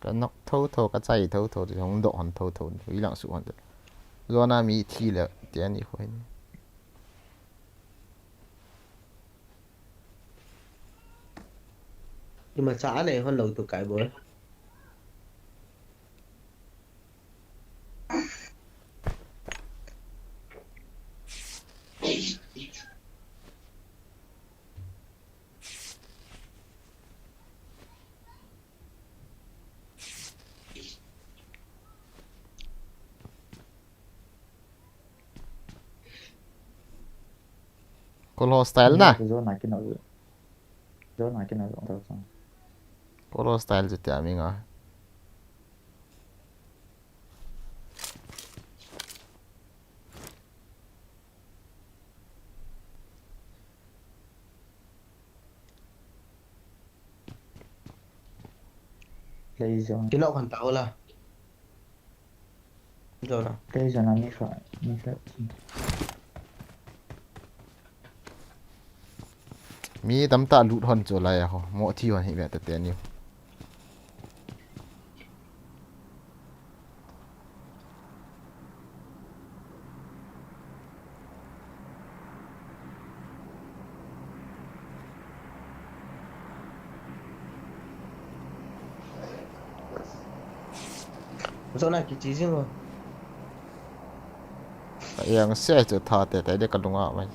Ka knock tho tho, ka chai tho tho, ti hong doh hon tho tho, i lang su hon te. Zona mi thi le, ti ani khoi. Ima cha ane hon lo tu kai bol. Kolo style na. Zona kina. Zona kina zona. Kolo style jete ami nga. Kino kan ta ola. Zona. Kei zona mi fa, mi fa. Mi tamtah lut hon chu lai a ho. Mo thi hon hi ve ta te ni. Zona kichi jing o. Yang se chu tha te te de ka lunga mai.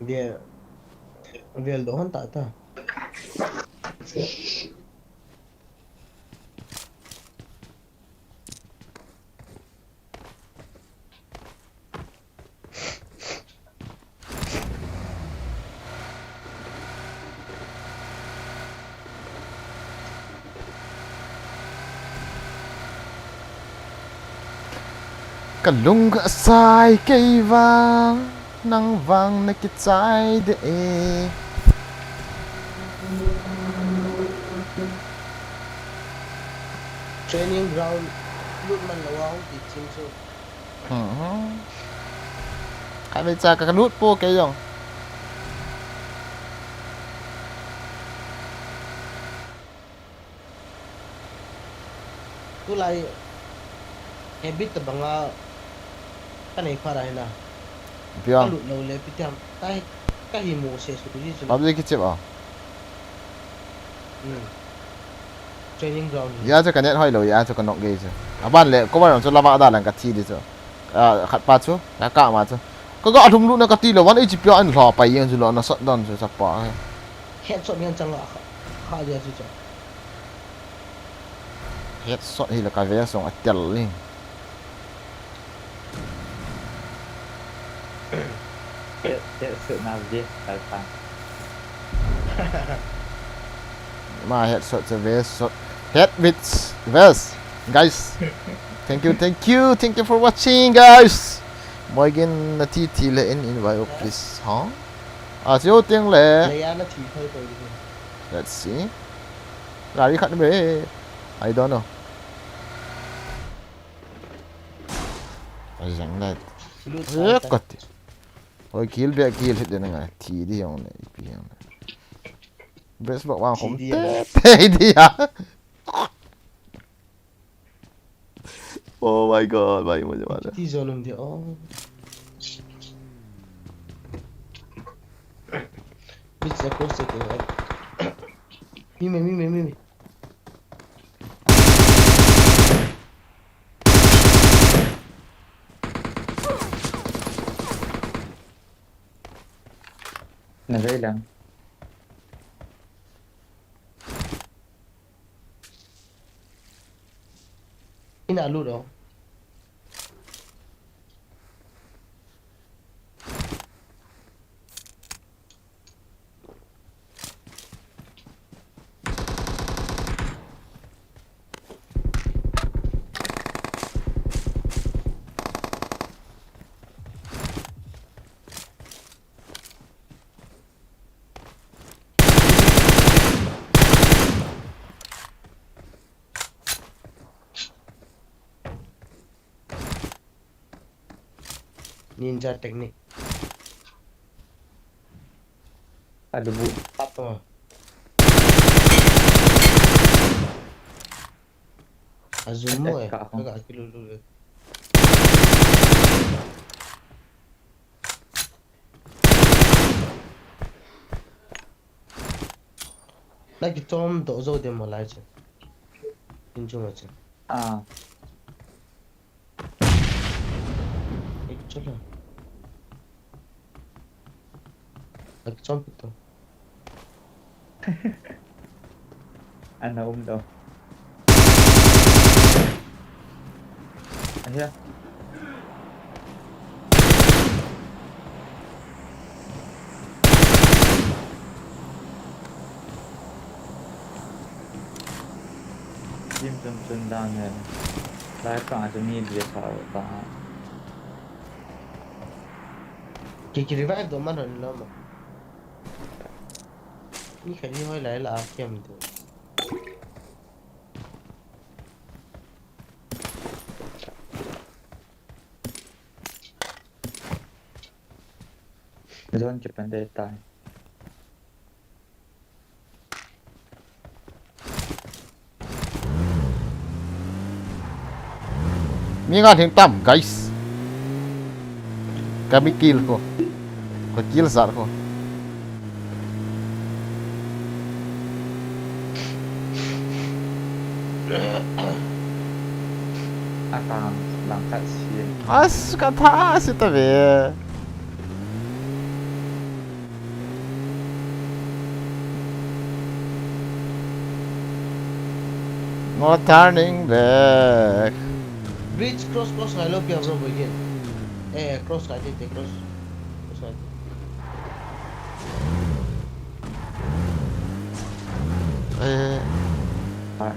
Vel, vel do hon ta ta. Ka lung asai kei vang, nang vang na kichai de e. Training ground lut man lo a hung ti chim chu. Khatvei cha ka lut po kei jong. Tulai habit tabanga ka nei pha ra hina. Piang. Ka lut lo le pitiam. Ka hi, ka hi mo se su ji su. Pabji kichep a. Hmm. Training ground. Ya chu ka net hoi lo, ya chu ka nok gei chu. Aban le, cover chu lava da lang ka thi di chu. A, khat pa chu, ka ka ma chu. Ka ga lhum lut na ka ti lo, one H P a in hla pai yang chu lo na shot down chu chapa. Headshot ngen chang a kha, kha dia chu chu. Headshot hi la ka ve song a tel ling. Head, headshot na ve, kai pan. Ma headshot sa vest, shot. Head with vest. Guys. Thank you, thank you, thank you for watching, guys. Moi gin na thi thi le in invite, oh, please, ha? A, sio tiang le. Leia na thi thoi thoi di. Let's see. Gari khat be. I don't know. Ai jang le. Lut. Eh, sai, sai. Kat. Oi, kill be, kill hit de na ngai. Thi di jong le, ipi jong le. Breast block vang khom. Thi di te, jong le. Te di ya. Oh my God, bhai, mujhe mara. Thi zone um di, oh. Which across the thing, right? Mi me, mi me, mi me. Na vei lang. Ina lut o. Ninja technique. Adubu. Ato. Azumo eh. Ka kilo lu. Naki tom do zo de mo lai che. Injung che. Ah. Ek chala. Naki tom pito. Ana um do. Ahiya. Jim chun chun dan he. Lai ka chu ni bia sa ta. Ki ki revive do man hon lo ma. Ni kha ni hoi lai la a kem tu. Zone kipan dei tai. Mi nga theng tam, guys. Ka mi kill ko. Ka kill zat ko. Akang lang khat si. As ka tha si ta ve. No turning back. Bridge cross, cross ngai lo pia bro, boy kin. Eh, cross ngai te, te cross. Cross ngai te. Eh. Ah.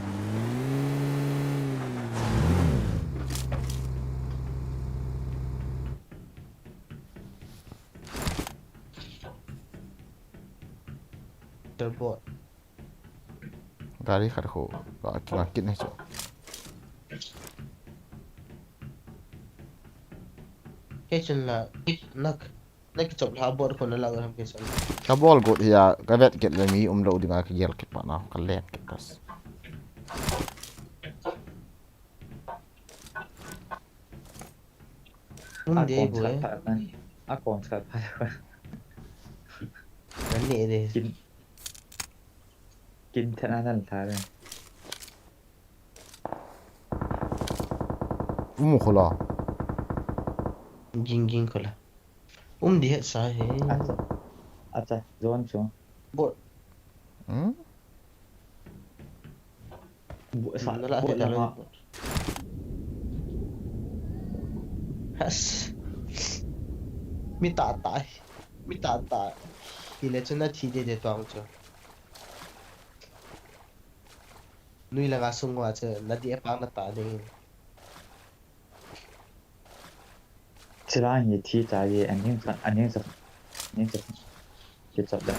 Terbot. Gari khat khu, ka, ka kit nei chu. Kei chun la, nak, nak chop la bot khu na la ham kei chun. Ka bol got hi a, ka vet kit le mi um lo ding a ka gel kit pa na, ka len kit kas. Um de boy. A kon sa pha. Kan ne de. Kin, kin thana nan tha de. Um khola. Ging ging khola. Um di het sa he. Acha. Acha, zone chu. Bot. Hmm? Bot sa, nala bot het lama. Has. Mi ta ta. Mi ta ta. Hi le chu na thi de de tuang chu. Nui langa sung wa chu na di e pang na ta de. Chila hi thi ta ye, aning sa, aning sa, aning sa. Ki chap da.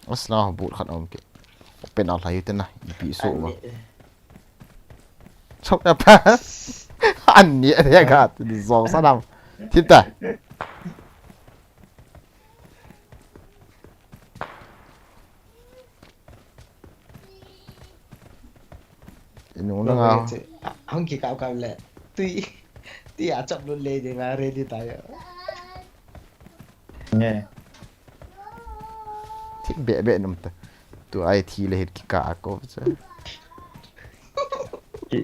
Asla bot khat om ke. Open out lai te na, ipi so ba. Chop da pa. An ni re ga, zong sa nam. Thip ta. Inu na nga. Hong ki kap kap le. Tui. Tui a chap lut le de nga ready ta ya. Nge. Thip be be num ta. Tu ai thi le hit ki ka ko cha. Ki,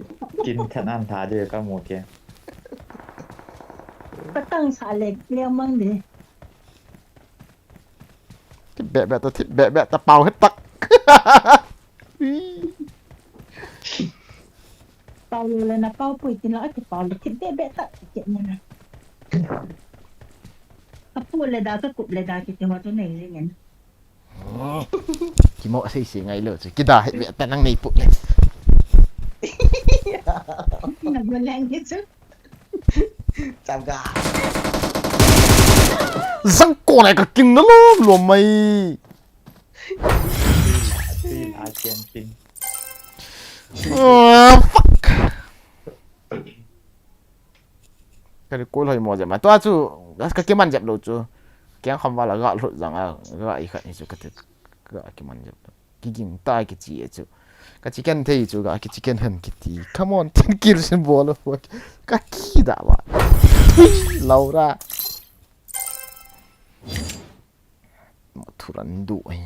kin than an tha de ka mu ke. Ka tang sa le le mang de. Thip be be ta, thip be be ta, pau het tak. Pau le na pau pui tin la, ki pau le thip be be ta, ki na. Ka pu le da, ka kup le da, ki te wa tu nei le ngen. Ki mo sei sei ngai lo, ki da het be ta nang nei pu le. Na mo le ngi chu. Cham ka. Zang ko nai ka king na lom lom mai. Tui la chen king. Ah, fuck. Ka recall hoi mo jep ma. Tua chu, ka, ka kiman jep lou chu. Keng kham vala ga lut jang a, ga i khat ni chu ka ti, ga kiman jep lou. Kiging ta kichi e chu. Ka chicken thei chu, ga kichicken hen kiti. Come on, ten kills in bol. Ka ki da ba. Laura. Thuran du e.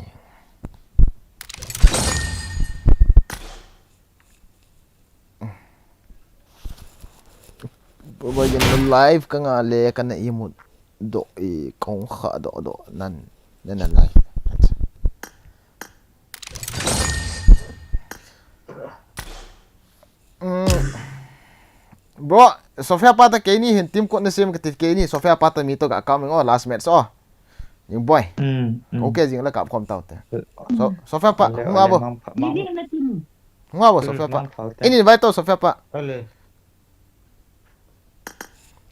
Baba yin live ka nga le ka na imut do i kong kha do do nan nan nan lai. Mm. Bro, Sofia pa ta keini hin team code na sem ka ti keini Sofia pa ta mi to ga kam ngo last match o. Ni boy. Mm, mm. Okay, jing la kap khom tau te. So, Sofia pa, ale, hung ale, abo. Mang pha, mang. Hung abo, mm, Sofia pa. Mang pha te. Ini invite to Sofia pa. Ale.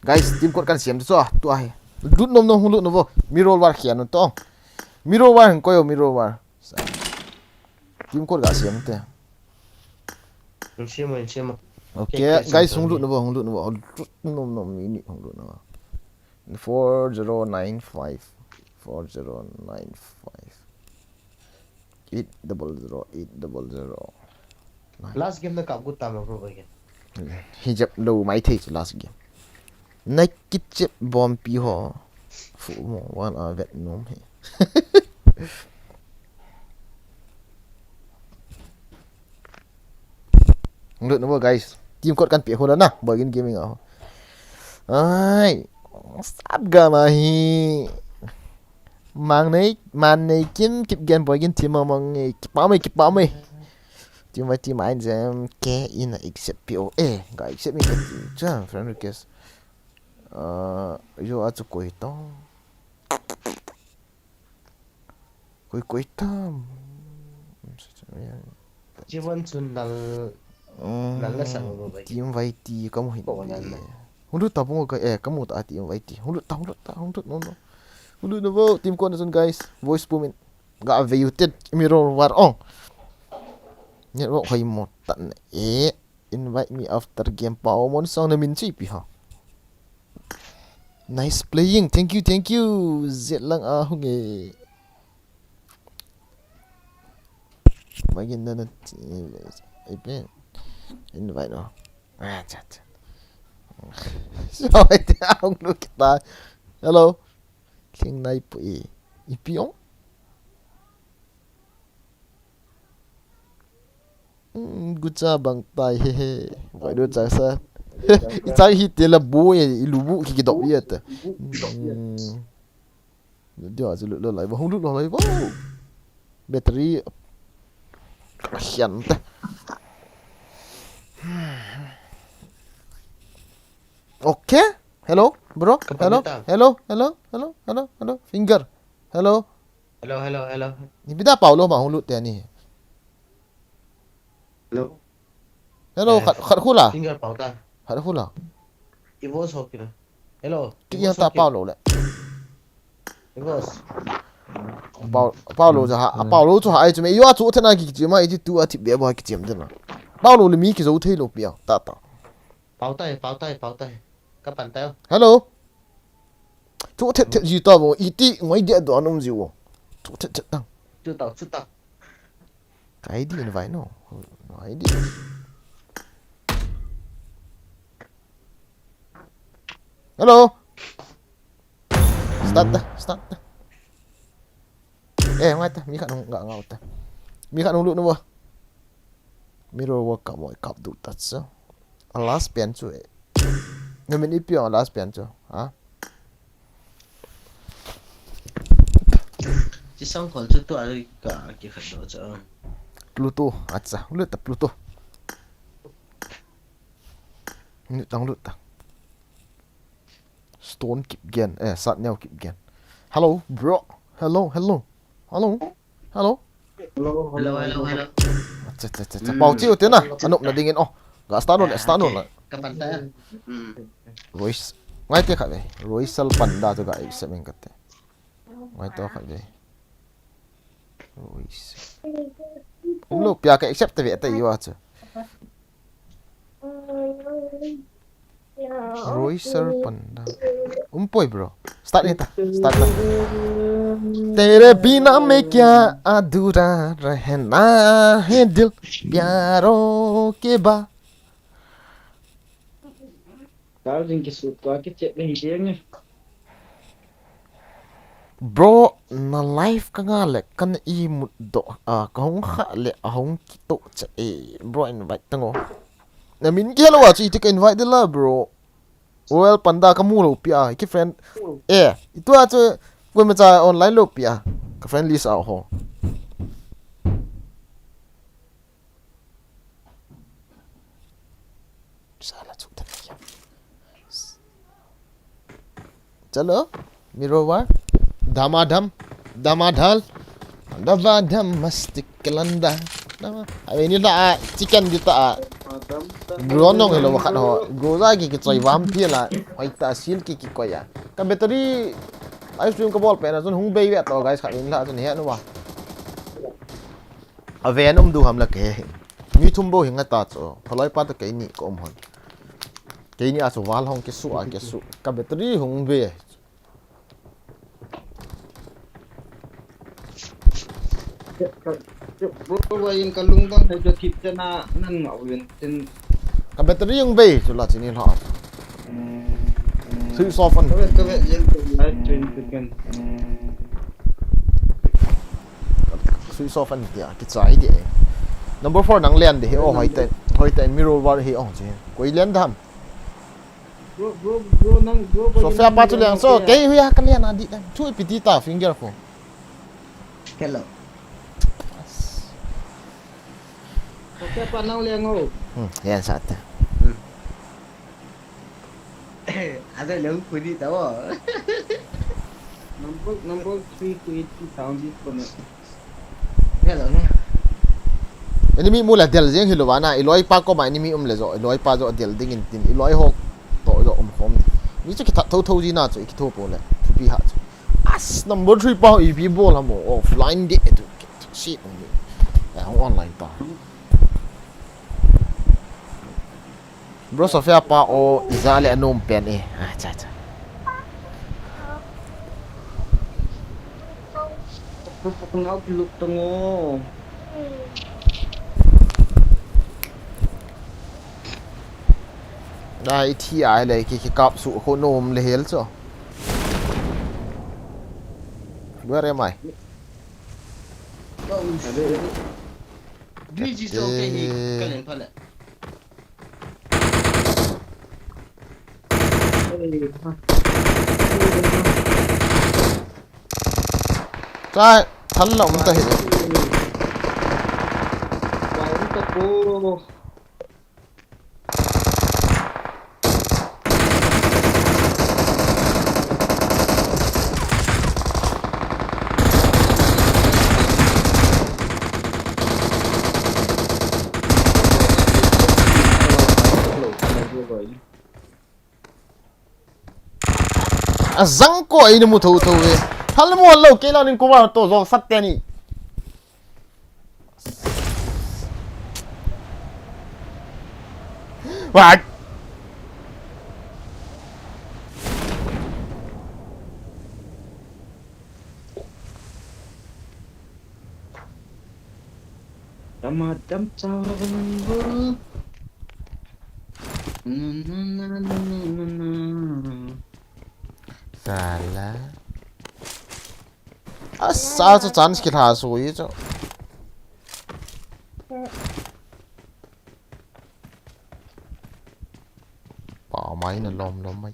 Guys, team code kan siam chu, tu ahi. Lut nom nom, hung lut nom vo. Mirror war khian to. Mirror war hung koyo, mirror war. Sa. Team code ga siam te. Hung siam, hung siam. Okay, okay, guys, hung lut nom vo, hung lut nom vo. Lut nom nom, ini hung lut nom vo. Four zero nine five. Four zero nine five. Eight double zero, eight double zero. Last game na kap gu tam bro again. Hi jep lo mai thei chu last game. Na kichep bom pi ho. Fu mo wan a vet nom he. Lut no guys. Team code kan pi ho la na. Boy Gaming a ho. Ai. Sat ga ma hi. Mang nei, man nei kin kip gen boy kin team mang e, kipah mai, kipah mai. Team vai team ain jam ke in a accept P O A. Ga accept in ka team cha friend request. Ah, yo a chu koi to. Koi koi tam. Chiwan chun nal, mm, nal la sang lo bai. Team vai ti kamu hin. Ko nal la. Hulu ta bungo ka, eh, kamu ta team vai ti. Hulu ta, hulu ta, hulu no no. Hulu no vo, team code na chun guys. Voice pumin. Ga ve u te mirror war ong. Network hoi mo tan e. Invite me after game pa o mon sang na min chi pi ha. Nice playing. Thank you, thank you. Zet lang a hung e. Magin na na ipi invite no. Ah, cha cha. So, ite ang lu kita. Hello. King nai pu i. Ipi ong? Mm, gucha bang tai he he. Vai do chang sa. I chang hi te la bu e, i lu bu ki ki dok ye te. Mm. Dia chu lut lo lai, va hung lut lo lai, va. Battery. Hian te. Okay. Hello, bro. Hello. Hello, hello, hello, hello, hello. Finger. Hello. Hello, hello, hello. Ni bida Paulo ma hung lut te ni. Hello. Hello, eh, khat, khat hula. Finger pau ta. Khat hula. I voice ho kina. Hello. Ki yang ta Paulo le. I voice. Pau, Paulo ja ha, Paulo chu ha ai chu me. Yo chu thena ki chi ma i ti tu a ti be ba ki chem de na. Paulo le mi ki zo thei lo pia. Ta ta. Pau tai, pau tai, pau tai. Ka pan tai. Hello. Thu thet thet ji ta bo, iti ngoi dia do anum ji wo. Thu thet thet tang. Chu tau, chu tau. Kai di invite no. Kai di. Hello. Start ta, start ta. Eh, ngai ta, mi khat hung ga ngau ta. Mi khat hung lut nu ba. Mirror wa kap mo, kap du ta chu. A last pen chu e. Namin ipi a last pen chu. Ha? Chi sang khol chu tu a ka ki khat do chu. Pluto, acha, lut ta Pluto. Ni tang lut ta. Stone Kipgen, eh, Satneo Kipgen. Hello, bro. Hello, hello. Hello. Hello. Hello, hello, hello. Acha, acha, acha, acha. Pau chiu te na. Anop na dingin, oh. Ga start on, start on. Ka pan ta. Hmm. Royce. Ngai te khat ve. Royce Panda chu ga accept in kate. Ngai to khat ve. Royce. Lo pia ka accept te ve ta iwa chu. Roiser Panda. Umpoi, bro. Start ni ta. Start ta. तेरे बिना मैं क्या अधूरा रहना है दिल प्यारों के बा. Charging kisut ko, kichat le hi jeng e. Bro, na live ka nga le, kana imut doh, a, ka hung kha le, ahung kitoh cha e. Bro, invite tang o. Na min kihelo a chu iti ka invite de la, bro. Well, Panda ka mu lou pi a, ki friend. Eh, itu a chu, koima cha online lou pi a. Ka friend list a ho. Sala chu ta ya. Chalo, Mirror War. Dama dam, dama dal. Dama dam mastik kalanda. Dama. Abe ni la a, chicken di ta a. Bro nong hello khat ho. Bro za ki ki choi vam phi la. Hoi ta sil ki ki ko ya. Ka battery live stream ka bol pe na chun hung bei ve to guys, khat ni la chun he nu wa. A ven um du ham la ke. Mi thum bo hi nga ta chu. Phaloi pa to keini ko um hon. Keini a chu wal hong kisu a kisu. Ka battery hung be. Bro, wa in ka lungdam hai jo thip chana nan ma win tin. Ka battery hung be chu la chini la. Switch off an. Ka vet, ka vet, yen ka live stream second. Switch off an tia, kichai dia. Number four nang lian de hi, oh, hoi te, hoi te, Mirror War hi, oh, chi. Koi lian dam. Bro, bro, bro, nang, bro, bro, Sophia nang pa chu lian lian so, okay. Kei huya ka lian a di dam. Thu ipi ti ta, finger ko. Hello. Sophia pa nang lian o. Hmm, lian sa ta. Hmm. Ada lou pudi tahu. Number, number three to eighty thousand connect. Hello na. Enemy mu la del jeng hilou vana, i loi pa koma enemy um le jo, i loi pa jo del ding in tin, i loi ho to jo um khom. Mi chu kithat tho tho ji na chu, i kitho po le, thupi ha chu. As number three pa, i bi bol ha mo, offline de tu, si um ni. Ya, online pa. Bro Sophia pa o ija le anom pen e. Ah, cha, cha. Ngau kiluk tang o. Dai thi ai le ki, ki kap su ko nom le hel cho. Where am I? Dui ji so ke hi ka len pha le. Chai, thal la um ta hi. Wai um ta ko. Ajang ko ai ni mu tho tho e. Thal mu lo ke la ning ko wa to jo sat te ni. What? Dama dam chau ra ba nang bo. Na, na, na. Sala. Asa chu chance kilha sui chu. Pa mai na lom lom mai.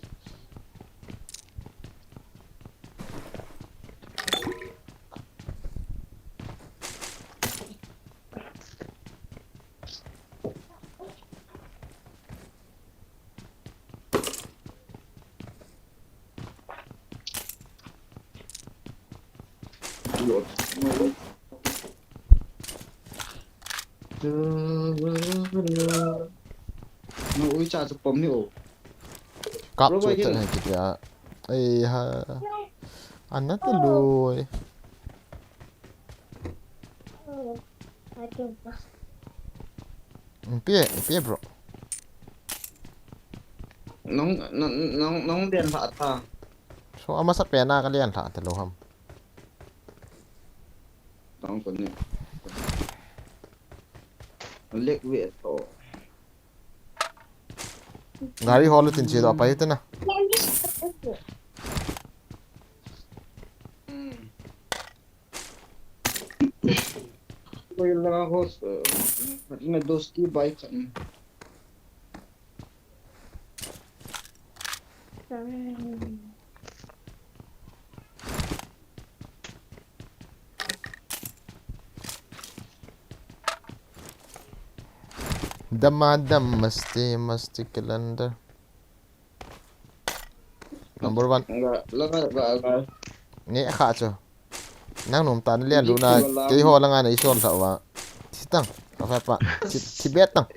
No, ui cha chu pom ni o. Kap chu ta na kitia. Ei ha. Anna te lui. Pia, pia bro. Nong, nong, nong, nong lian lha ta. So, amasa pena ka lian lha ta lo ham. Tang ko ni. Lek ve to. Gari hol tin chi do pai te na. Hmm. कोई लगा हो, मैं दोस्ती bike. Dama dam masti masti calendar. Number one. Nga, la, nga, nga, nga. Nge kha chu. Nang nom ta na lian lu na, kei ho la nga na isol tha wa. Thi tang, ka fa pa. Thi, thi bet tang.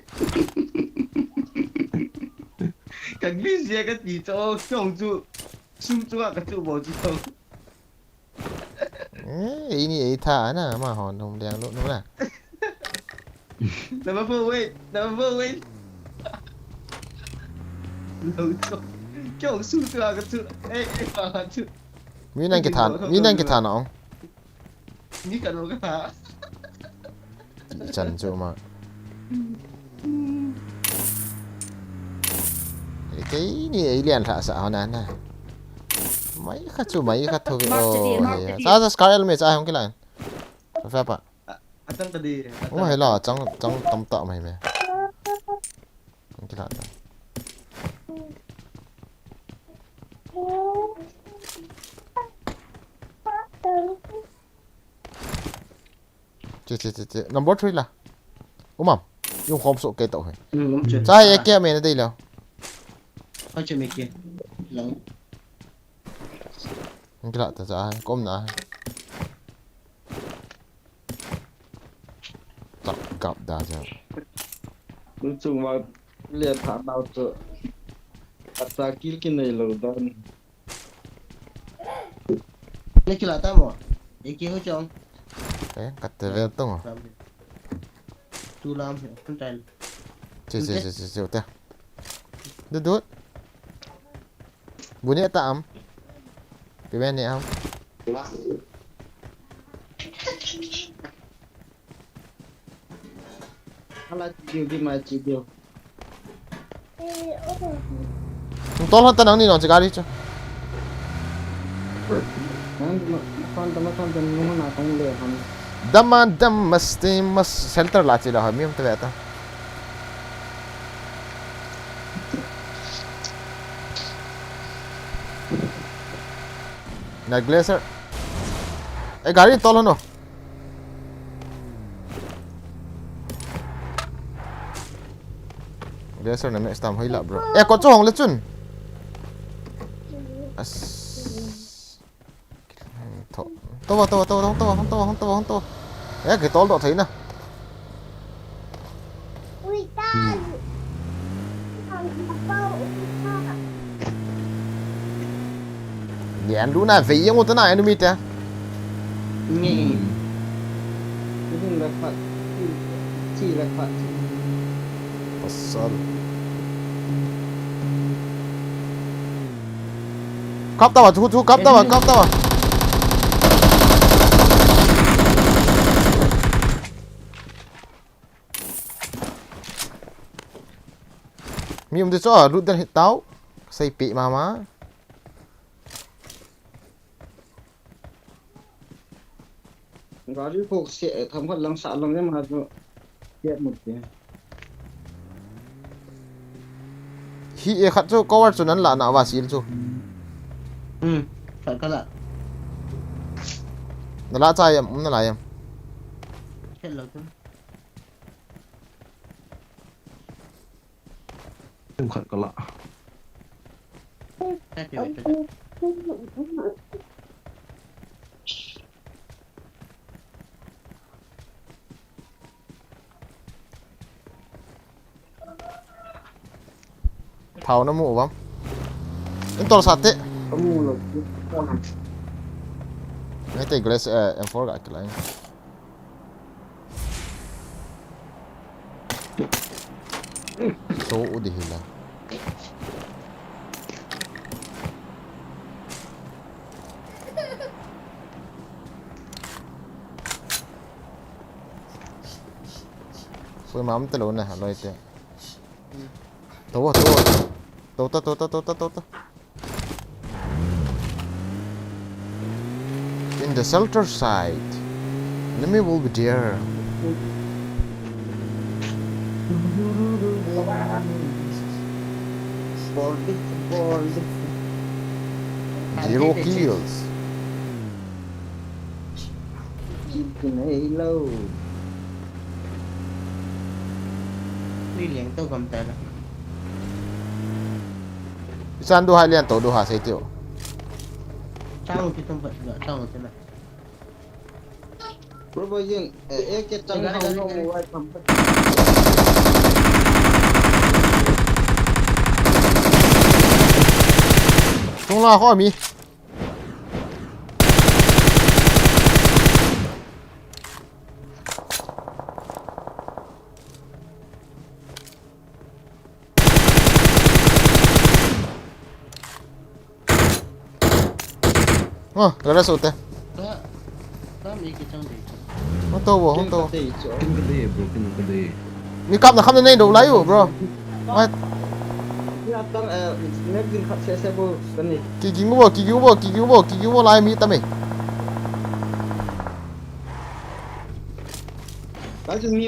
Ka glis ya ka ti cho, chong chu. Sum chu ka chu bo chi to. Eh, ini ei tha na, ma hon hom liang lo, no na. Number four, wait. Number four, wait. Lo cho. Kyo su tu aga tu. Eh, eh, pa tu. Mi nang ki than, mi nang ki than ong. Ni ka lo ka tha. Ti chan chu ma. Kei ni ei lian tha sa hon na. Mai kha chu, mai kha thu ve. Mark the deer, mark the deer. Sa, sa, scar el me cha hong ki lan. Fa pa. A, a chang ta di, a chang. Oh, hela, chang, chang tam ta mai me. Ang kila ta. Che, che, che, che. Number three la. Umam. Yung khom so ke to he. Hmm, um, che. Cha ye ke me na dei lo. Koi che me ke. Lo. Ang kila ta cha, kom na. Tap gap da cha. Lu chung ma le tha nau chu. Ata kill ki nei lo dan. Le kila ta mo. E ki ho chong. Eh, kat te vel tong. Tu lam he, kun tai. Che, che, che, che, che, te. Du, du. Bu ne ta am. Pi ben ne am. Hala chi diu, di ma chi diu. Tol hon ta nang ni non chi gari chu. Nang ma, ma kon ta, ma kon ta, nung na tong le hon. Dam ma, dam masti mas shelter la chi la ha, mi um te ve ta. Na glacier. Eh, gari tol hon no. Glacier na me stam hoi la, bro. Eh, ko chu hong le chun. As. Tho. Tho, tho, tho, tho, tho, tho, tho, tho, tho. Eh, ke tol do thei na. Lian lu na vei yang uta na enemy ta. Nge. Ini la phat. Chi la phat. Pasal. Kap ta wa, chu, chu, kap ta wa, kap ta wa. Mi um de cho, lut den hit tau. Sei pi mama. Gari ko se, tham khat lang sa lang em ha chu. Kiat mut ke. Hi e khat chu cover chu nan la na wa sil chu. Hmm, khat ka la. Na la cha yam, um na la yam. Khet lo chu. Tum khat ka la. Thao na mu uvam. In tol sate. Ka mu lo. Ngai te glass, eh, M four ga kilai. So u di hila. Koima um talou na, aloi te. Tou, tou. Tou ta, tou ta, tou ta, tou ta. In the shelter side. Enemy will be there. Zero kills. Kill nei lou. Ni leng to gam ta la. Isan du ha lian to du ha sei tio. Chang ki tum ba, chang ki na. Bro, boy, yin, eh, eh, ke chang ha no mo wai pam. Tung la ho mi. Ah, gara sote. Ka, ka mi ki chang de. Hung tou bo, hung tou. Kin ka de, bro, kin ka de. Mi kap na kham na nei do lai u, bro. Ngai. Ni atang, eh, net din khat se se bo, ka ni. Ki ging bo, ki ging bo, ki ging bo, ki ging bo lai mi ta me. Ka ju mi.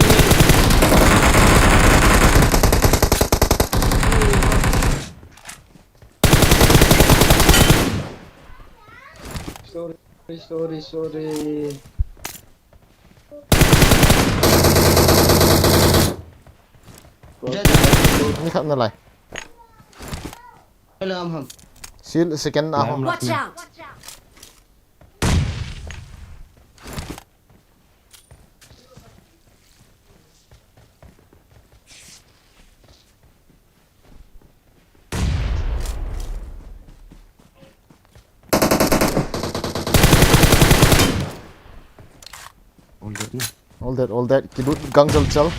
Sorry, sorry, sorry. Ni khat na lai. Hello, I'm home. Seal second na home. Watch out! All dead na. All dead, all dead. Kilut gang chal chal.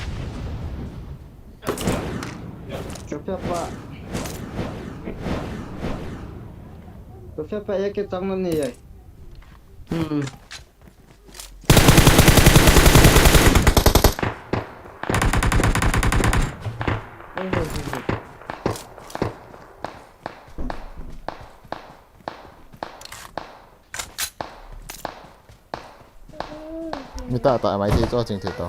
Chopia pa. Chopia pa, eh, ke chang na ni ai. Hmm. Mi ta ta mai thei cho ching thei to.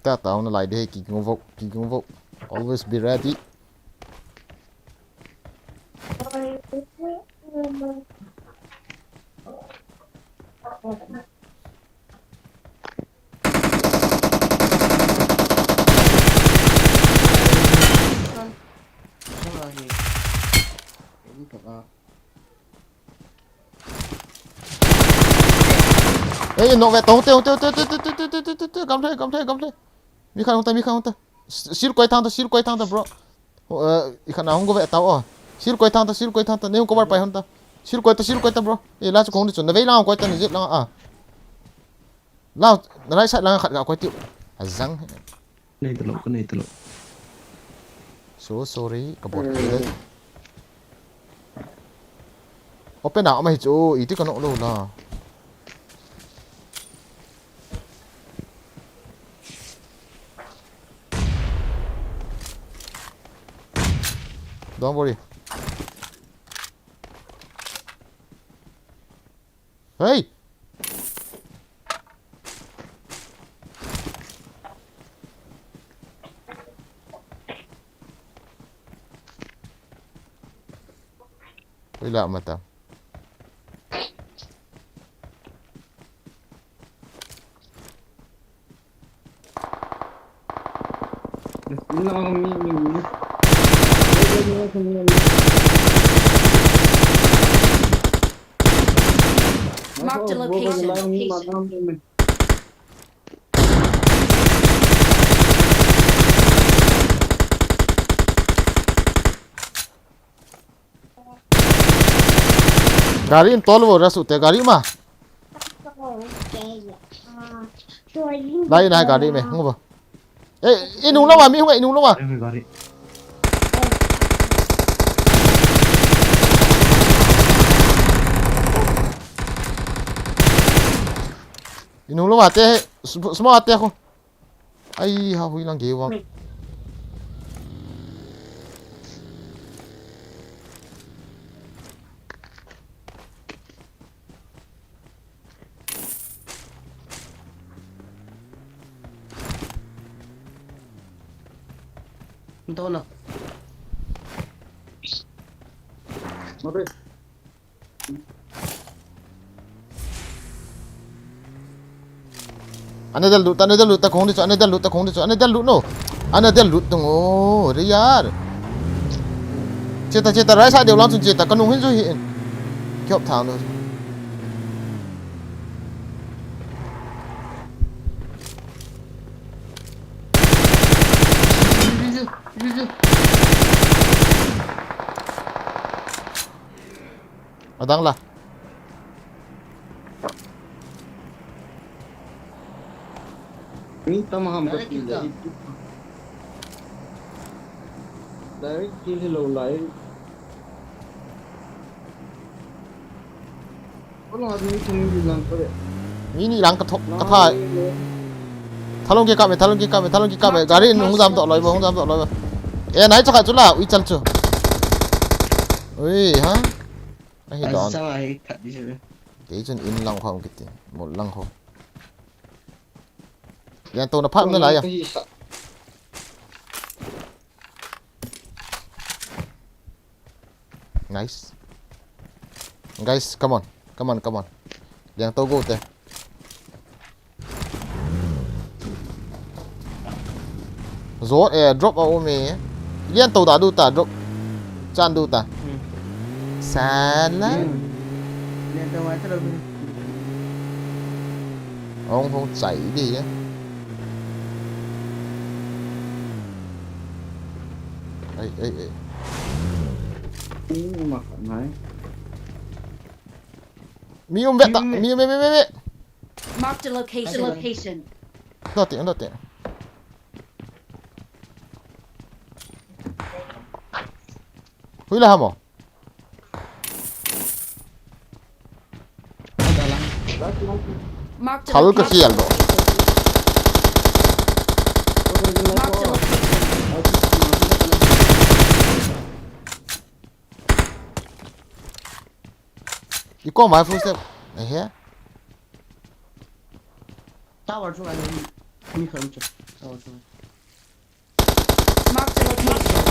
Ta ta na lai de, ki ging vo, ki ging vo. Always be ready. Ei, nok ve, to, to, to, gamle, gamle, gamle. Mi khat hung ta, mi khat hung ta. Sil koi thang ta, sil koi thang ta, bro. Ho, eh, i khat na hung go ve tao, oh. Sil koi thang ta, sil koi thang ta. Nei hung cover pai hung ta. Sil koi ta, sil koi ta, bro. Eh, la chu kong ni chun. Na vei lang koi ta, na jet lang, ah. La, na right side lang khat ga koi tiu. Azang. Nei talo, ka nei talo. So sorry, ka bot. Open a, ama hi chu, iti ka nok lou la. Don't worry. Hey! Ila mata. Marked a location. Gari in tol vo, rasu te gari ma. Lai na gari me, hung vo. Eh, inung lama, mi hung inung lama. Eng gari. Inung lama te, sm-, small te ko. Ai, ha hui lang ge wang. Ito na. Mabit. Another loot, another loot, ta khong di chu, another loot, ta khong di chu, another loot no. Another loot tung o, re yaar. Cheta, cheta, right side deu lang chun cheta, kanung hin chu hi in. Kiop thang no. Adang la. Mi tam ham ka. Direct kill ta. Direct kill hi lou lai. Ko lo mi thum ni lang ko le. Mi ni lang ka thok, ka tha. Thalong ke ka me, thalong ke ka me, thalong ke ka me. Gari in hung jam to loi bo, hung jam to loi bo. Eh, nai chaka chu la, ui chal chu. Ui, ha? Ahi don. Asa ahi khat di se. Kei chun in lang khom kiti, mol lang khom. Yang to na phat na la ya. Nice. Guys, come on. Come on, come on. Yang to go te. Zo, eh, drop a um e. Lian to da du ta, drop. Chan du ta. Hmm. San la. Hmm. Lian to wa ta lo. Hong hong chai di ya. Ai, ai, ai. Hmm, ma khat nai. Mi um ve ta, mi um ve, ve, ve, ve. Marked a location. Location. Dati, dati. Hui la hamo. Marked a location. Thal ka sial do. Marked a location. I kom vai full step. Ahe. Tower chu ai mi khan chu. Tower chu. Marked a location.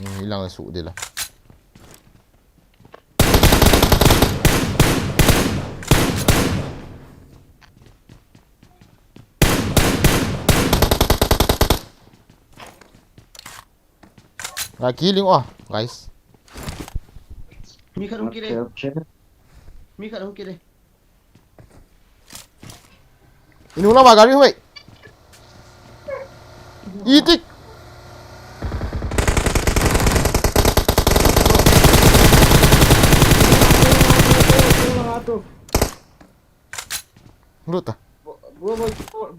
Hmm, ilang la su de la. Nga killing o, guys. Mi khat hung kile. Okay, okay. Mi khat hung kile. Inung lama gari hung e. Itik. Lut ta. Bro, bro,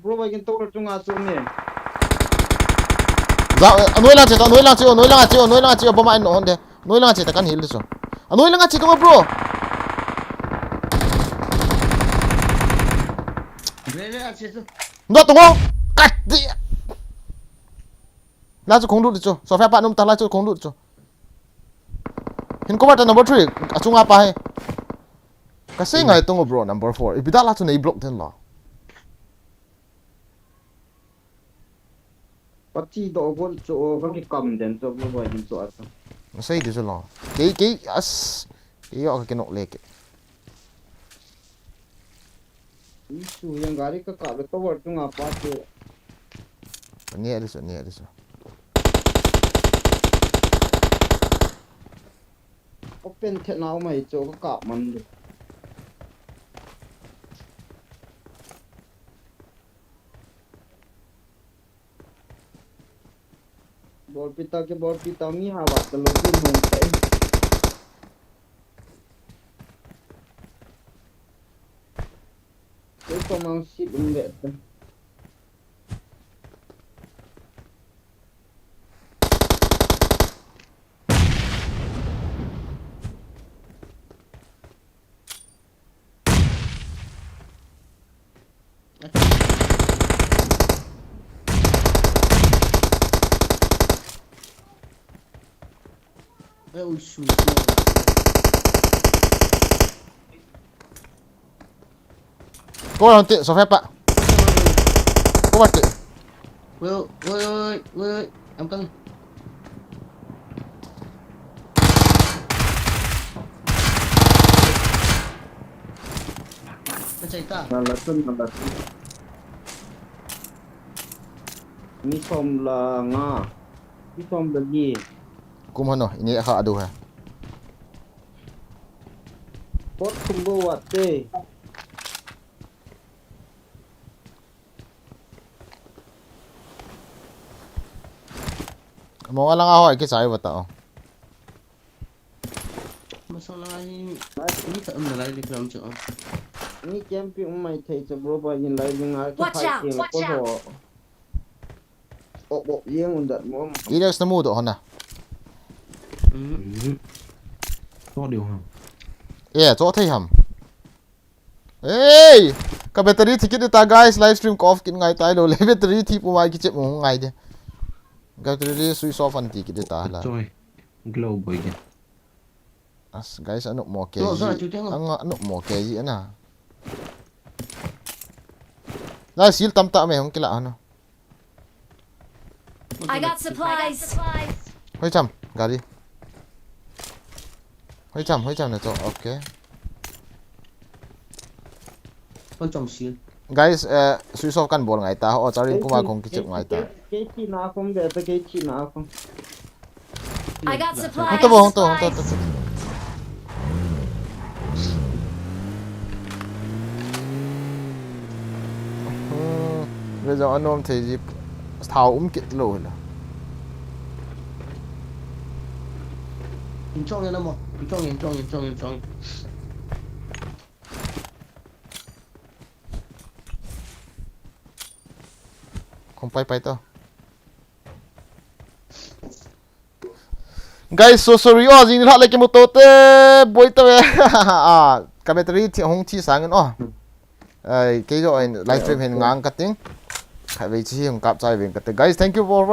bro, bro, kin tower chunga chu ni. Za, anoi lang che to, anoi lang che, anoi lang che, anoi lang che, bomb a in hon de. Anoi lang che ta kan heal de chu. Anoi lang che to bro. Re, re, a che chu. No to ngo. Kat di. La chu khong lut chu. Sofa pa num ta la chu khong lut chu. Hin cover ta number three. Achunga pa he. Ka sei ngai tung bro number four. Ipi da la chu nei block den la. Pati do gol chu o ka ki kam den chu bro boy din chu asa. Sei di chu lo. Kei kei as. Kei yo ka kinok le ke. Isu yang gari ka ka le tower chunga pa chu. Ni a di chu, ni a di chu. Open the nau mai chu ka kap man di. Bolpi ta ke bolpi ta mi ha ba ta lo ki mo ta. Ke ko mang si dum be ta. Ko hon ti, Sofia pa. Ko ba ti. Wait, wait, wait, wait, wait. I'm coming. Ka chai ta. Na la tun, na la tun. Mi som la nga. Mi som la ni. Kum hano, ini kha adu ha. Pot kum bo wat te. Mong alang a hoi kichai bata o. Masang lang ahi, ni ka um na lai di kram chu. Ni camp pi um mai thei chu bro ba in lai di nga ki Watch fight out, team watch ko out. Ho. Op op yeng un dat mo. Ilex na mu do hona. Mm. To diu ha. Yeah, to thei ham. Hey! Ka battery thi kit ta, guys, live stream ko off kit ngai tai lo le. Battery thi pu mai kichep mu ngai de. Ka battery switch off an ti kit ta la. Choi. Glow boy ke. As, guys, anu mo ke. To, ji. Sa, chu teng. Ang anu mo ke ji na. La sil tam ta me hong kila ano. I got supplies. Hoi cham, gari. Hoi cham, hoi cham na to. Okay. Hoi cham sil. Guys, eh, switch off kan bol ngai ta. O, charin kuma kong kichep ngai ta. Kei chi na kong de, ta kei chi na kong. I got supplies. Hong to bo, hong to, hong to, to, to. Hmm, ve jong anom thei ji, thao um kit lo hila. In chong in amo, in chong, in chong, in chong, in chong. Kong pai pai to. Guys, so sorry. Oh, jing lha le kimu to te. Boi to ve. Ah, ka battery thi hong thi sangin oh. Ai, kei jo in live stream hin ngang ka ting. Khatvei chi hong kap chai veng ka te. Guys, thank you for